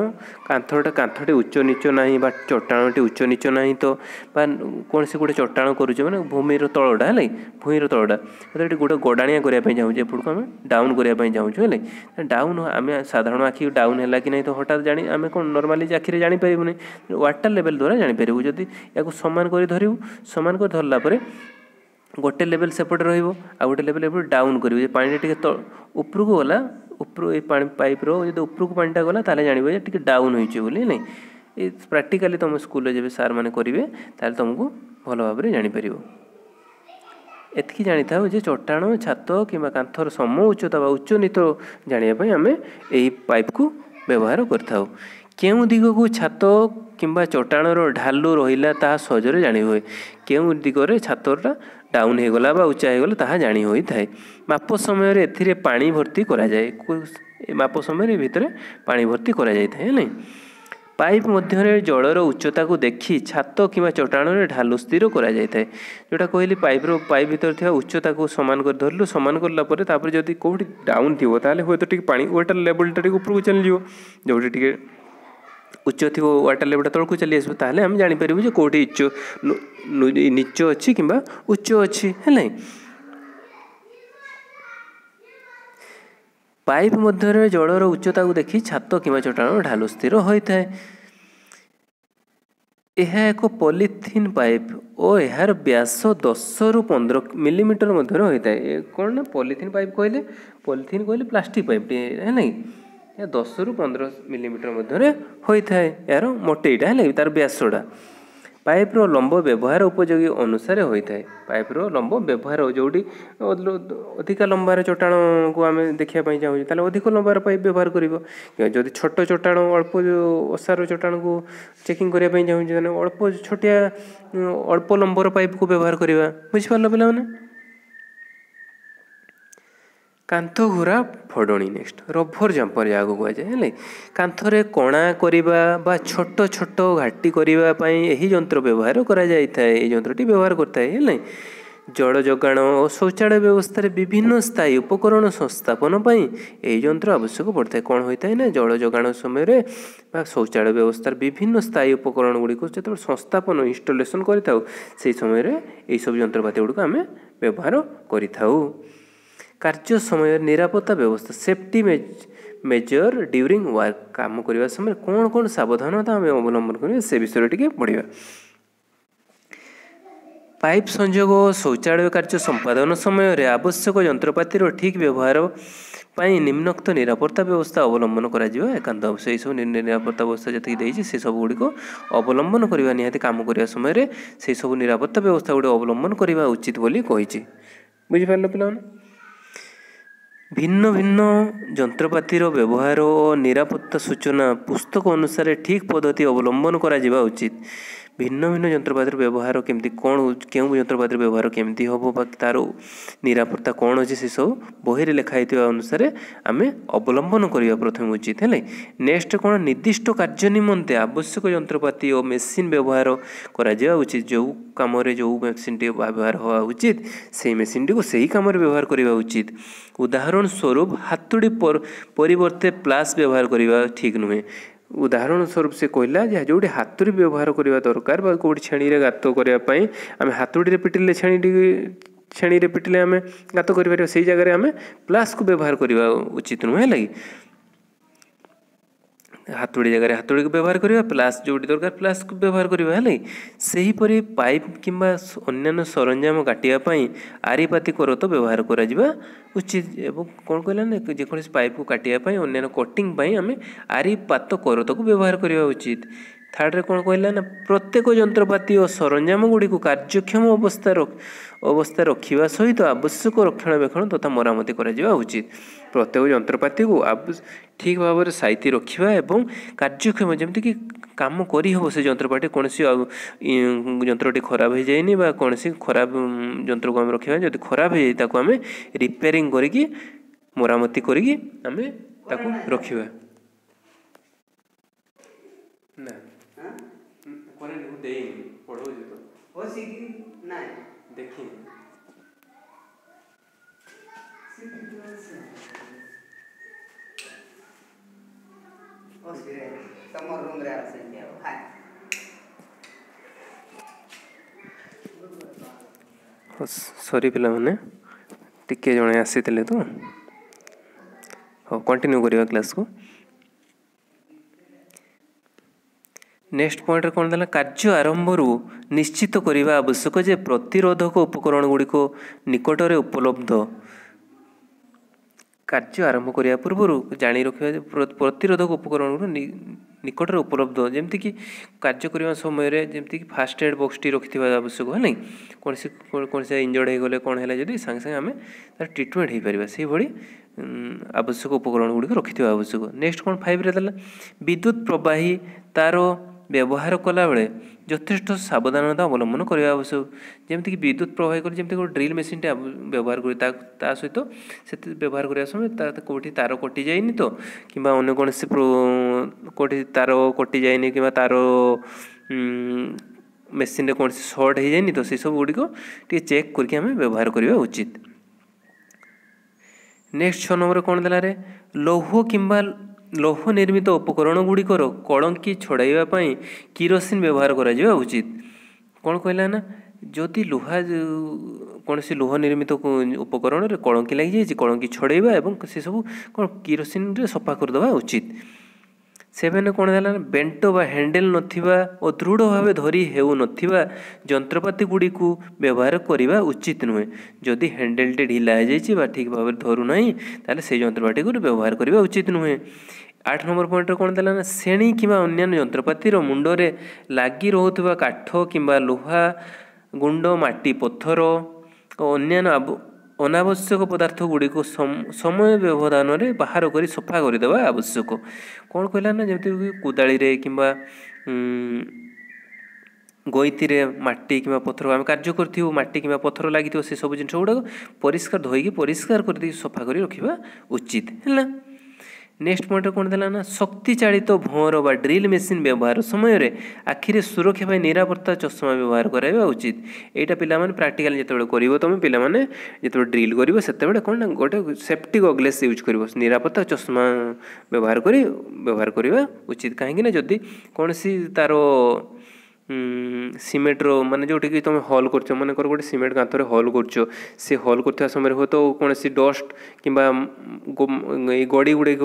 କାନ୍ଥଟା କାନ୍ଥଟି ଉଚ୍ଚ ନିଚ ନାହିଁ ବା ଚଟାଣଟି ଉଚ୍ଚ ନିଚ ନାହିଁ ତ, ବା କୌଣସି ଗୋଟେ ଚଟାଣ କରୁଛେ ମାନେ ଭୂମିର ତଳଟା, ହେଲା, ଭୂଇଁର ତଳଟା ଏଠି ଗୋଟେ ଗଡ଼ାଣିଆ କରିବା ପାଇଁ ଚାହୁଁଛେ, ଏପଟକୁ ଆମେ ଡାଉନ୍ କରିବା ପାଇଁ ଚାହୁଁଛୁ, ହେଲା। ଡାଉନ୍ ଆମେ ସାଧାରଣ ଆଖି ଡାଉନ୍ ହେଲା କି ନାହିଁ ତ ହଠାତ୍ ଜାଣି ଆମେ କ'ଣ ନର୍ମାଲି ଆଖିରେ ଜାଣିପାରିବୁନି, ୱାଟର ଲେଭେଲ୍ ଦ୍ୱାରା ଜାଣିପାରିବୁ। ଯଦି ୟାକୁ ସମାନ କରି ଧରିବୁ, ସମାନ କରି ଧରିଲା ପରେ ଗୋଟେ ଲେଭେଲ୍ ସେପଟେ ରହିବ ଆଉ ଗୋଟେ ଲେଭେଲ୍ ଏପଟେ ଡାଉନ୍ କରିବୁ, ଯେ ପାଣିଟା ଟିକେ ତ ଉପରକୁ ଗଲା, ଉପରୁ ଏଇ ପାଣି ପାଇପ୍ର ଯଦି ଉପରକୁ ପାଣିଟା ଗଲା ତାହେଲେ ଜାଣିବ ଯେ ଟିକେ ଡାଉନ୍ ହେଇଛି ବୋଲି। ନାଇଁ ଏ ପ୍ରାକ୍ଟିକାଲି ତୁମ ସ୍କୁଲରେ ଯେବେ ସାର୍ ମାନେ କରିବେ ତାହେଲେ ତୁମକୁ ଭଲ ଭାବରେ ଜାଣିପାରିବ। ଏତିକି ଜାଣିଥାଉ ଯେ ଚଟାଣ, ଛାତ କିମ୍ବା କାନ୍ଥର ସମ ଉଚ୍ଚତା ବା ଉଚ୍ଚ ନୀଚ ଜାଣିବା ପାଇଁ ଆମେ ଏହି ପାଇପ୍କୁ ବ୍ୟବହାର କରିଥାଉ। କେଉଁ ଦିଗକୁ ଛାତ କିମ୍ବା ଚଟାଣର ଢାଲୁ ରହିଲା ତାହା ସହଜରେ ଜାଣି ହୁଏ। କେଉଁ ଦିଗରେ ଛାତଟା ଡାଉନ୍ ହେଇଗଲା ବା ଉଚ୍ଚା ହେଇଗଲା ତାହା ଜାଣି ହୋଇଥାଏ। ମାପ ସମୟରେ ଏଥିରେ ପାଣି ଭର୍ତ୍ତି କରାଯାଏ। ମାପ ସମୟରେ ଭିତରେ ପାଣି ଭର୍ତ୍ତି କରାଯାଇଥାଏ। ନାଇଁ ପାଇପ୍ ମଧ୍ୟରେ ଜଳର ଉଚ୍ଚତାକୁ ଦେଖି ଛାତ କିମ୍ବା ଚଟାଣରେ ଢାଲୁ ସ୍ଥିର କରାଯାଇଥାଏ। ଯେଉଁଟା କହିଲି ପାଇପ୍ର ପାଇପ୍ ଭିତରେ ଥିବା ଉଚ୍ଚତାକୁ ସମାନ କରି ଧରିଲୁ, ସମାନ କଲା ପରେ ତାପରେ ଯଦି କେଉଁଠି ଡାଉନ୍ ଥିବ ତାହେଲେ ହୁଏତ ଟିକେ ପାଣି ୱାଟର ଲେଭେଲଟା ଟିକେ ଉପରକୁ ଚାଲିଯିବ, ଯେଉଁଠି ଟିକେ ଉଚ୍ଚ ଥିବ ୱାଟର ଲେଭେଲଟା ତଳକୁ ଚାଲି ଆସିବ, ତାହେଲେ ଆମେ ଜାଣିପାରିବୁ ଯେ କେଉଁଠି ଉଚ୍ଚ ନିଚ ଅଛି କିମ୍ବା ଉଚ୍ଚ ଅଛି। ହେଲା, ପାଇପ୍ ମଧ୍ୟରେ ଜଳର ଉଚ୍ଚତାକୁ ଦେଖି ଛାତ କିମ୍ବା ଚଟାଣ ଢାଲୁ ସ୍ଥିର ହୋଇଥାଏ। ଏହା ଏକ ପଲିଥିନ୍ ପାଇପ୍ ଓ ଏହାର ବ୍ୟାସ 10ରୁ 15 ମିଲିମିଟର ମଧ୍ୟରେ ହୋଇଥାଏ। କ'ଣ ନା ପଲିଥିନ୍ ପାଇପ୍ କହିଲେ, ପଲିଥିନ୍ କହିଲେ ପ୍ଲାଷ୍ଟିକ୍ ପାଇପ୍ ହେଲା କି? ଏହା 10ରୁ 15 ମିଲିମିଟର ମଧ୍ୟରେ ହୋଇଥାଏ ଏହାର ମୋଟେଇଟା, ହେଲା କି, ତାର ବ୍ୟାସଟା। ପାଇପ୍ର ଲମ୍ବ ବ୍ୟବହାର ଉପଯୋଗୀ ଅନୁସାରେ ହୋଇଥାଏ। ପାଇପ୍ର ଲମ୍ବ ବ୍ୟବହାର ଯେଉଁଠି ଅଧିକା ଲମ୍ବାର ଚଟାଣକୁ ଆମେ ଦେଖିବା ପାଇଁ ଚାହୁଁଛୁ ତାହେଲେ ଅଧିକ ଲମ୍ବାର ପାଇପ୍ ବ୍ୟବହାର କରିବ। ଯଦି ଛୋଟ ଚଟାଣ ଅଳ୍ପ ଓସାର ଚଟାଣକୁ ଚେକିଂ କରିବା ପାଇଁ ଚାହୁଁଛୁ ତାହେଲେ ଅଳ୍ପ ଛୋଟିଆ ଅଳ୍ପ ଲମ୍ବର ପାଇପ୍କୁ ବ୍ୟବହାର କରିବା। ବୁଝିପାରିଲ ପିଲାମାନେ? କାନ୍ଥ ଘୁରା ଫଡ଼ଣି। ନେକ୍ସଟ ରବର ଜମ୍ପର ଯାହାକୁ କୁହାଯାଏ, ହେଲା। କାନ୍ଥରେ କଣା କରିବା ବା ଛୋଟ ଛୋଟ ଘାଟି କରିବା ପାଇଁ ଏହି ଯନ୍ତ୍ର ବ୍ୟବହାର କରାଯାଇଥାଏ। ଏହି ଯନ୍ତ୍ରଟି ବ୍ୟବହାର କରିଥାଏ, ହେଲା। ଜଳ ଯୋଗାଣ ଓ ଶୌଚାଳୟ ବ୍ୟବସ୍ଥାରେ ବିଭିନ୍ନ ସ୍ଥାୟୀ ଉପକରଣ ସଂସ୍ଥାପନ ପାଇଁ ଏହି ଯନ୍ତ୍ର ଆବଶ୍ୟକ ପଡ଼ିଥାଏ। କ'ଣ ହୋଇଥାଏ ନା ଜଳ ଯୋଗାଣ ସମୟରେ ବା ଶୌଚାଳୟ ବ୍ୟବସ୍ଥାରେ ବିଭିନ୍ନ ସ୍ଥାୟୀ ଉପକରଣ ଗୁଡ଼ିକୁ ଯେତେବେଳେ ସଂସ୍ଥାପନ ଇନଷ୍ଟଲେସନ୍ କରିଥାଉ ସେହି ସମୟରେ ଏହିସବୁ ଯନ୍ତ୍ରପାତି ଗୁଡ଼ିକୁ ଆମେ ବ୍ୟବହାର କରିଥାଉ। କାର୍ଯ୍ୟ ସମୟରେ ନିରାପତ୍ତା ବ୍ୟବସ୍ଥା, ସେଫ୍ଟି ମେଜର ଡ୍ୟୁରିଂ ୱାର୍କ, କାମ କରିବା ସମୟରେ କ'ଣ କ'ଣ ସାବଧାନତା ଆମେ ଅବଲମ୍ବନ କରିବା ସେ ବିଷୟରେ ଟିକେ ପଢ଼ିବା। ପାଇପ୍ ସଂଯୋଗ ଓ ଶୌଚାଳୟ କାର୍ଯ୍ୟ ସମ୍ପାଦନ ସମୟରେ ଆବଶ୍ୟକ ଯନ୍ତ୍ରପାତିର ଠିକ୍ ବ୍ୟବହାର ପାଇଁ ନିମ୍ନୋକ୍ତ ନିରାପତ୍ତା ବ୍ୟବସ୍ଥା ଅବଲମ୍ବନ କରାଯିବା ଏକାନ୍ତ ଆବଶ୍ୟକ। ଏହିସବୁ ନିରାପତ୍ତା ବ୍ୟବସ୍ଥା ଯେତିକି ଦେଇଛି ସେସବୁ ଗୁଡ଼ିକ ଅବଲମ୍ବନ କରିବା ନିହାତି, କାମ କରିବା ସମୟରେ ସେହିସବୁ ନିରାପତ୍ତା ବ୍ୟବସ୍ଥା ଗୁଡ଼ିକ ଅବଲମ୍ବନ କରିବା ଉଚିତ ବୋଲି କହିଛି। ବୁଝିପାରିଲ ପିଲାମାନେ? ଭିନ୍ନ ଭିନ୍ନ ଯନ୍ତ୍ରପାତିର ବ୍ୟବହାର ଓ ନିରାପତ୍ତା ସୂଚନା ପୁସ୍ତକ ଅନୁସାରେ ଠିକ୍ ପଦ୍ଧତି ଅବଲମ୍ବନ କରାଯିବା ଉଚିତ। ଭିନ୍ନ ଭିନ୍ନ ଯନ୍ତ୍ରପାତିର ବ୍ୟବହାର କେମିତି କ'ଣ, କେଉଁ ଯନ୍ତ୍ରପାତିର ବ୍ୟବହାର କେମିତି ହେବ ବା ତା'ର ନିରାପତ୍ତା କ'ଣ ଅଛି ସେସବୁ ବହିରେ ଲେଖା ହେଇଥିବା ଅନୁସାରେ ଆମେ ଅବଲମ୍ବନ କରିବା ପ୍ରଥମେ ଉଚିତ। ହେଲା, ନେକ୍ସଟ କ'ଣ, ନିର୍ଦ୍ଦିଷ୍ଟ କାର୍ଯ୍ୟ ନିମନ୍ତେ ଆବଶ୍ୟକ ଯନ୍ତ୍ରପାତି ଓ ମେସିନ୍ ବ୍ୟବହାର କରାଯିବା ଉଚିତ। ଯେଉଁ କାମରେ ଯେଉଁ ମେସିନ୍ଟି ବ୍ୟବହାର ହେବା ଉଚିତ ସେଇ ମେସିନ୍ଟିକୁ ସେହି କାମରେ ବ୍ୟବହାର କରିବା ଉଚିତ। ଉଦାହରଣ ସ୍ୱରୂପ ହାତୁଡ଼ି ପରିବର୍ତ୍ତେ ପ୍ଲାସ୍ ବ୍ୟବହାର କରିବା ଠିକ୍ ନୁହେଁ। ଉଦାହରଣ ସ୍ୱରୂପ ସେ କହିଲା ଯେ ଯେଉଁଠି ହାତୁଡ଼ି ବ୍ୟବହାର କରିବା ଦରକାର ବା କେଉଁଠି ଛେଣିରେ ଗାତ କରିବା ପାଇଁ ଆମେ ହାତୁଡ଼ିରେ ପିଟିଲେ ଛେଣିରେ ପିଟିଲେ ଆମେ ଗାତ କରିପାରିବା, ସେଇ ଜାଗାରେ ଆମେ ପ୍ଲାସ୍କୁ ବ୍ୟବହାର କରିବା ଉଚିତ ନୁହେଁ। ହେଲା କି? ହାତୁଡ଼ି ଜାଗାରେ ହାତୁଡ଼ିକୁ ବ୍ୟବହାର କରିବା, ପ୍ଲାସ୍ ଯେଉଁଠି ଦରକାର ପ୍ଲାସ୍କୁ ବ୍ୟବହାର କରିବା। ହେଲା, ସେହିପରି ପାଇପ୍ କିମ୍ବା ଅନ୍ୟାନ୍ୟ ସରଞ୍ଜାମ କାଟିବା ପାଇଁ ଆରିପାତି କରତ ବ୍ୟବହାର କରାଯିବା ଉଚିତ। ଏବଂ କ'ଣ କହିଲା ନା, ଯେକୌଣସି ପାଇପ୍କୁ କାଟିବା ପାଇଁ, ଅନ୍ୟାନ୍ୟ କଟିଂ ପାଇଁ ଆମେ ଆରିପାତ କରତକୁ ବ୍ୟବହାର କରିବା ଉଚିତ। ଥାର୍ଡ଼ରେ କ'ଣ କହିଲା ନା, ପ୍ରତ୍ୟେକ ଯନ୍ତ୍ରପାତି ଓ ସରଞ୍ଜାମ ଗୁଡ଼ିକୁ କାର୍ଯ୍ୟକ୍ଷମ ଅବସ୍ଥା ରଖିବା ସହିତ ଆବଶ୍ୟକ ରକ୍ଷଣାବେକ୍ଷଣ ତଥା ମରାମତି କରାଯିବା ଉଚିତ। ପ୍ରତ୍ୟେକ ଯନ୍ତ୍ରପାତିକୁ ଠିକ୍ ଭାବରେ ସାଇତି ରଖିବା ଏବଂ କାର୍ଯ୍ୟକ୍ଷମ, ଯେମିତିକି କାମ କରିହେବ ସେ ଯନ୍ତ୍ରପାତି, କୌଣସି ଯନ୍ତ୍ରଟି ଖରାପ ହେଇଯାଇନି ବା କୌଣସି ଖରାପ ଯନ୍ତ୍ରକୁ ଆମେ ରଖିବା। ଯଦି ଖରାପ ହେଇଯାଇ, ତାକୁ ଆମେ ରିପେୟାରିଂ କରିକି, ମରାମତି କରିକି ଆମେ ତାକୁ ରଖିବା। ନା କରେଣ୍ଟ ମୁଁ ଦେଇନି, ପଢ଼ଉଛି ତ ଦେଖିନି। ସରି ପିଲାମାନେ, ଟିକେ ଜଣେ ଆସିଥିଲେ ତ। ହଉ, କଣ୍ଟିନ୍ୟୁ କରିବା କ୍ଲାସ୍କୁ। ନେକ୍ସଟ ପଏଣ୍ଟରେ କ'ଣ ଦେଲା? କାର୍ଯ୍ୟ ଆରମ୍ଭରୁ ନିଶ୍ଚିତ କରିବା ଆବଶ୍ୟକ ଯେ ପ୍ରତିରୋଧକ ଉପକରଣ ଗୁଡ଼ିକ ନିକଟରେ ଉପଲବ୍ଧ। କାର୍ଯ୍ୟ ଆରମ୍ଭ କରିବା ପୂର୍ବରୁ ଜାଣି ରଖିବା ଯେ ପ୍ରତିରୋଧକ ଉପକରଣ ନିକଟରେ ଉପଲବ୍ଧ। ଯେମିତିକି କାର୍ଯ୍ୟ କରିବା ସମୟରେ ଯେମିତିକି ଫାଷ୍ଟ ଏଡ଼୍ ବକ୍ସଟି ରଖିଥିବା ଆବଶ୍ୟକ, ହେଲା, କୌଣସି ଇଞ୍ଜର୍ଡ଼ ହେଇଗଲେ, କ'ଣ ହେଲା ଯଦି, ସାଙ୍ଗେ ସାଙ୍ଗେ ଆମେ ତାର ଟ୍ରିଟମେଣ୍ଟ ହେଇପାରିବା, ସେଇଭଳି ଆବଶ୍ୟକ ଉପକରଣ ଗୁଡ଼ିକ ରଖିଥିବା ଆବଶ୍ୟକ। ନେକ୍ସଟ କ'ଣ ଫାଇଭରେ ଦେଲା? ବିଦ୍ୟୁତ ପ୍ରବାହୀ ତାର ବ୍ୟବହାର କଲାବେଳେ ଯଥେଷ୍ଟ ସାବଧାନତା ଅବଲମ୍ବନ କରିବା ଆବଶ୍ୟକ। ଯେମିତିକି ବିଦ୍ୟୁତ ପ୍ରବାହୀ କରି, ଯେମିତି ଗୋଟେ ଡ୍ରିଲ୍ ମେସିନ୍ଟେ ବ୍ୟବହାର କରି, ତା ସହିତ ସେଥି ବ୍ୟବହାର କରିବା ସମୟରେ ତା କେଉଁଠି ତାର କଟିଯାଇନି ତ, କିମ୍ବା ଅନ୍ୟ କୌଣସି କେଉଁଠି ତାର କଟିଯାଇନି, କିମ୍ବା ତାର ମେସିନ୍ରେ କୌଣସି ସର୍ଟ ହେଇଯାଇନି ତ, ସେସବୁ ଗୁଡ଼ିକ ଟିକେ ଚେକ୍ କରିକି ଆମେ ବ୍ୟବହାର କରିବା ଉଚିତ। ନେକ୍ସଟ 6 ନମ୍ବର କ'ଣ ଦେଲାରେ? ଲୌହ କିମ୍ବା ଲୌହ ନିର୍ମିତ ଉପକରଣ ଗୁଡ଼ିକର କଳଙ୍କି ଛଡ଼ାଇବା ପାଇଁ କିରୋସିନ ବ୍ୟବହାର କରାଯିବା ଉଚିତ। କ'ଣ କହିଲା ନା, ଯଦି ଲୁହା, କୌଣସି ଲୌହ ନିର୍ମିତ ଉପକରଣରେ କଳଙ୍କି ଲାଗିଯାଇଛି, କଳଙ୍କି ଛଡ଼ାଇବା ଏବଂ ସେସବୁ କ'ଣ କିରୋସିନରେ ସଫା କରିଦେବା ଉଚିତ। ସେଭେନ କ'ଣ ହେଲା ନା, ବେଣ୍ଟ ବା ହ୍ୟାଣ୍ଡେଲ୍ ନଥିବା ଓ ଦୃଢ଼ ଭାବେ ଧରି ହେଉନଥିବା ଯନ୍ତ୍ରପାତି ଗୁଡ଼ିକୁ ବ୍ୟବହାର କରିବା ଉଚିତ ନୁହେଁ। ଯଦି ହ୍ୟାଣ୍ଡେଲ୍ଟି ଢିଲା ହେଇଯାଇଛି ବା ଠିକ୍ ଭାବରେ ଧରୁନାହିଁ, ତାହେଲେ ସେଇ ଯନ୍ତ୍ରପାତିକୁ ବ୍ୟବହାର କରିବା ଉଚିତ ନୁହେଁ। 8 ନମ୍ବର ପଏଣ୍ଟରେ କ'ଣ ଦେଲା ନା, ଶେଣୀ କିମ୍ବା ଅନ୍ୟାନ୍ୟ ଯନ୍ତ୍ରପାତିର ମୁଣ୍ଡରେ ଲାଗି ରହୁଥିବା କାଠ କିମ୍ବା ଲୁହା ଗୁଣ୍ଡ, ମାଟି, ପଥର ଓ ଅନ୍ୟାନ୍ୟ ଅନାବଶ୍ୟକ ପଦାର୍ଥ ଗୁଡ଼ିକୁ ସମୟ ବ୍ୟବଧାନରେ ବାହାର କରି ସଫା କରିଦେବା ଆବଶ୍ୟକ। କ'ଣ କହିଲା ନା, ଯେମିତିକି କୋଦାଳିରେ କିମ୍ବା ଗଇତିରେ ମାଟି କିମ୍ବା ପଥର ଆମେ କାର୍ଯ୍ୟ କରିଥିବୁ, ମାଟି କିମ୍ବା ପଥର ଲାଗିଥିବ, ସେସବୁ ଜିନିଷ ଗୁଡ଼ାକ ପରିଷ୍କାର ଧୋଇକି, ପରିଷ୍କାର କରିଦେଇକି ସଫା କରି ରଖିବା ଉଚିତ। ହେଲା, ନେକ୍ସଟ ପଏଣ୍ଟରେ କ'ଣ ଦେଲା ନା, ଶକ୍ତି ଚାଳିତ ଭଅଁର ବା ଡ୍ରିଲ୍ ମେସିନ୍ ବ୍ୟବହାର ସମୟରେ ଆଖିରେ ସୁରକ୍ଷା ପାଇଁ ନିରାପତ୍ତା ଚଷମା ବ୍ୟବହାର କରାଇବା ଉଚିତ। ଏଇଟା ପିଲାମାନେ ପ୍ରାକ୍ଟିକାଲି ଯେତେବେଳେ କରିବ, ତୁମେ ପିଲାମାନେ ଯେତେବେଳେ ଡ୍ରିଲ୍ କରିବ, ସେତେବେଳେ କ'ଣ ନା ଗୋଟେ ସେଫ୍ଟି ଗଗଲେସ୍ ୟୁଜ୍ କରିବ, ନିରାପତ୍ତା ଚଷମା ବ୍ୟବହାର କରି ବ୍ୟବହାର କରିବା ଉଚିତ। କାହିଁକି ନା ଯଦି କୌଣସି ତାର ସିମେଣ୍ଟର, ମାନେ ଯେଉଁଠିକି ତୁମେ ହଲ୍ କରୁଛ, ମନେକର ଗୋଟେ ସିମେଣ୍ଟ କାନ୍ଥରେ ହଲ୍ କରୁଛ, ସେ ହଲ୍ କରୁଥିବା ସମୟରେ ହୁଏତ କୌଣସି ଡଷ୍ଟ କିମ୍ବା ଏଇ ଗଡ଼ି ଗୁଡ଼ିକ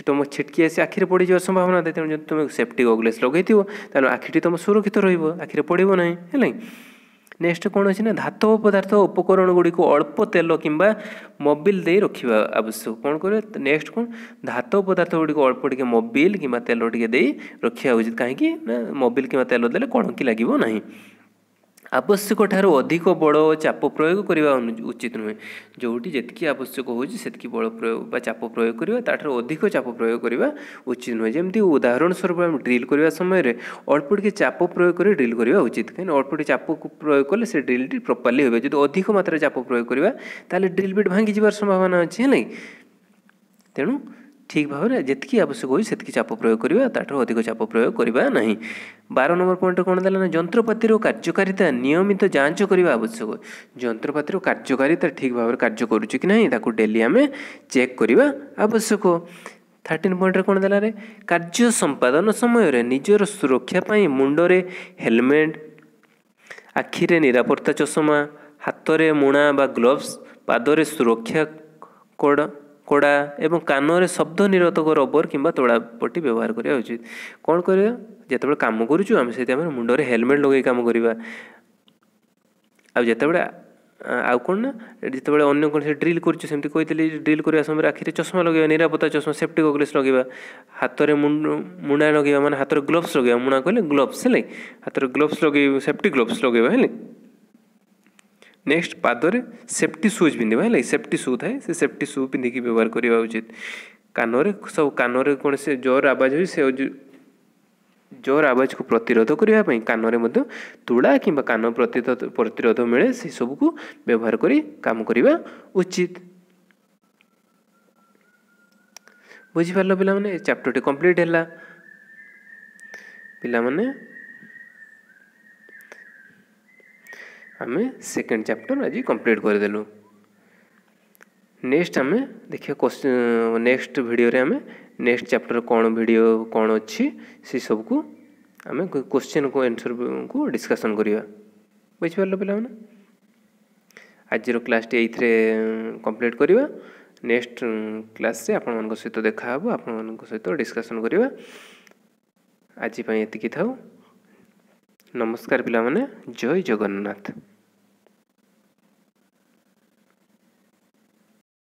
ତୁମ ଛିଟକି ଆସି ଆଖିରେ ପଡ଼ିଯିବାର ସମ୍ଭାବନା ଥାଏ। ତେଣୁ ଯଦି ତୁମେ ସେଫ୍ଟି ଗଗଲେସ୍ ଲଗାଇଥିବ, ତାହେଲେ ଆଖିଟି ତୁମ ସୁରକ୍ଷିତ ରହିବ, ଆଖିରେ ପଡ଼ିବ ନାହିଁ। ହେଲା, ନେକ୍ସଟ କ'ଣ ଅଛି ନା, ଧାତବ ପଦାର୍ଥ ଉପକରଣ ଗୁଡ଼ିକୁ ଅଳ୍ପ ତେଲ କିମ୍ବା ମୋବିଲ ଦେଇ ରଖିବା ଆବଶ୍ୟକ। କ'ଣ କରିବେ ନେକ୍ସଟ? କ'ଣ ଧାତବ ପଦାର୍ଥ ଗୁଡ଼ିକୁ ଅଳ୍ପ ଟିକେ ମୋବିଲ କିମ୍ବା ତେଲ ଟିକେ ଦେଇ ରଖିବା ଉଚିତ। କାହିଁକି ନା ମୋବିଲ କିମ୍ବା ତେଲ ଦେଲେ କଳଙ୍କି ଲାଗିବ ନାହିଁ। ଆବଶ୍ୟକ ଠାରୁ ଅଧିକ ବଳ ଓ ଚାପ ପ୍ରୟୋଗ କରିବା ଉଚିତ ନୁହେଁ। ଯେଉଁଠି ଯେତିକି ଆବଶ୍ୟକ ହେଉଛି ସେତିକି ବଳ ପ୍ରୟୋଗ ବା ଚାପ ପ୍ରୟୋଗ କରିବା, ତାଠାରୁ ଅଧିକ ଚାପ ପ୍ରୟୋଗ କରିବା ଉଚିତ ନୁହେଁ। ଯେମିତି ଉଦାହରଣ ସ୍ୱରୂପ ଆମେ ଡ୍ରିଲ୍ କରିବା ସମୟରେ ଅଳ୍ପ ଟିକେ ଚାପ ପ୍ରୟୋଗ କରି ଡ୍ରିଲ୍ କରିବା ଉଚିତ। କାହିଁକିନା ଅଳ୍ପ ଟିକେ ଚାପ ପ୍ରୟୋଗ କଲେ ସେ ଡ୍ରିଲ୍ଟି ପ୍ରପରଲି ହେବ। ଯଦି ଅଧିକ ମାତ୍ରାରେ ଚାପ ପ୍ରୟୋଗ କରିବା, ତାହେଲେ ଡ୍ରିଲ୍ ବିଟ୍ ଭାଙ୍ଗିଯିବାର ସମ୍ଭାବନା ଅଛି। ହେଲା, ତେଣୁ ଠିକ୍ ଭାବରେ ଯେତିକି ଆବଶ୍ୟକ ହେଉଛି ସେତିକି ଚାପ ପ୍ରୟୋଗ କରିବା, ତାଠାରୁ ଅଧିକ ଚାପ ପ୍ରୟୋଗ କରିବା ନାହିଁ। 12 ନମ୍ବର ପଏଣ୍ଟ କ'ଣ ଦେଲା ନା, ଯନ୍ତ୍ରପାତିର କାର୍ଯ୍ୟକାରିତା ନିୟମିତ ଯାଞ୍ଚ କରିବା ଆବଶ୍ୟକ। ଯନ୍ତ୍ରପାତିର କାର୍ଯ୍ୟକାରିତା ଠିକ୍ ଭାବରେ କାର୍ଯ୍ୟ କରୁଛି କି ନାହିଁ, ତାକୁ ଡେଲି ଆମେ ଚେକ୍ କରିବା ଆବଶ୍ୟକ। 13 ପଏଣ୍ଟରେ କ'ଣ ଦେଲାରେ? କାର୍ଯ୍ୟ ସମ୍ପାଦନ ସମୟରେ ନିଜର ସୁରକ୍ଷା ପାଇଁ ମୁଣ୍ଡରେ ହେଲମେଟ୍, ଆଖିରେ ନିରାପତ୍ତା ଚଷମା, ହାତରେ ମୁଣା ବା ଗ୍ଲୋଭ୍ସ, ପାଦରେ ସୁରକ୍ଷା କଡ଼ା ଏବଂ କାନରେ ଶବ୍ଦ ନିରୋଧକ ରବର କିମ୍ବା ତୁଳା ପଟି ବ୍ୟବହାର କରିବା ଉଚିତ। କ'ଣ କରିବା? ଯେତେବେଳେ କାମ କରୁଛୁ ଆମେ ସେଇ ଟାଇମ୍ରେ ମୁଣ୍ଡରେ ହେଲମେଟ୍ ଲଗାଇ କାମ କରିବା। ଆଉ ଯେତେବେଳେ ଆଉ କ'ଣ ନା ଯେତେବେଳେ ଅନ୍ୟ କୌଣସି ଡ୍ରିଲ୍ କରୁଛୁ, ସେମିତି କହିଥିଲି, ଡ୍ରିଲ୍ କରିବା ସମୟରେ ଆଖିରେ ଚଷମା ଲଗାଇବା, ନିରାପତ୍ତା ଚଷମା, ସେଫ୍ଟି ଗଗଲ୍ସ ଲଗାଇବା। ହାତରେ ମୁଣା ଲଗାଇବା, ମାନେ ହାତରେ ଗ୍ଲୋଭ୍ସ ଲଗାଇବା। ମୁଣା କହିଲେ ଗ୍ଲୋଭ୍ସ, ହେଲା? ହାତରେ ଗ୍ଲୋଭ୍ସ ଲଗାଇବା, ସେଫ୍ଟି ଗ୍ଲୋଭ୍ସ ଲଗାଇବା, ହେଲା? ନେକ୍ସଟ, ପାଦରେ ସେଫ୍ଟି ସୁଜ୍ ପିନ୍ଧିବା, ହେଲା? ସେଫ୍ଟି ସୁ ଥାଏ, ସେ ସେଫ୍ଟି ସୁ ପିନ୍ଧିକି ବ୍ୟବହାର କରିବା ଉଚିତ। କାନରେ ସବୁ, କାନରେ କୌଣସି ଜୋର ଆବାଜ ହୁଏ, ସେ ଜୋର ଆବାଜକୁ ପ୍ରତିରୋଧ କରିବା ପାଇଁ କାନରେ ମଧ୍ୟ ତୁଳା କିମ୍ବା କାନ ପ୍ରତିରୋଧ ମିଳେ, ସେସବୁକୁ ବ୍ୟବହାର କରି କାମ କରିବା ଉଚିତ। ବୁଝିପାରିଲ ପିଲାମାନେ? ଏ ଚାପ୍ଟରଟି କମ୍ପ୍ଲିଟ୍ ହେଲା ପିଲାମାନେ। ଆମେ ସେକେଣ୍ଡ ଚାପ୍ଟର ଆଜି କମ୍ପ୍ଲିଟ୍ କରିଦେଲୁ। ନେକ୍ସଟ ଆମେ ଦେଖିବା, ନେକ୍ସଟ ଭିଡ଼ିଓରେ ଆମେ ନେକ୍ସଟ ଚାପ୍ଟର କ'ଣ, ଭିଡ଼ିଓ କ'ଣ ଅଛି, ସେସବୁକୁ ଆମେ କୋଶ୍ଚିନ୍କୁ ଆନ୍ସର୍କୁ ଡିସ୍କସନ୍ କରିବା। ବୁଝିପାରିଲ ପିଲାମାନେ? ଆଜିର କ୍ଲାସ୍ଟି ଏଇଥିରେ କମ୍ପ୍ଲିଟ୍ କରିବା। ନେକ୍ସଟ କ୍ଲାସ୍ରେ ଆପଣମାନଙ୍କ ସହିତ ଦେଖାହେବ, ଆପଣମାନଙ୍କ ସହିତ ଡିସ୍କସନ୍ କରିବା। ଆଜି ପାଇଁ ଏତିକି ଥାଉ। ନମସ୍କାର ପିଲାମାନେ, ଜୟ ଜଗନ୍ନାଥ।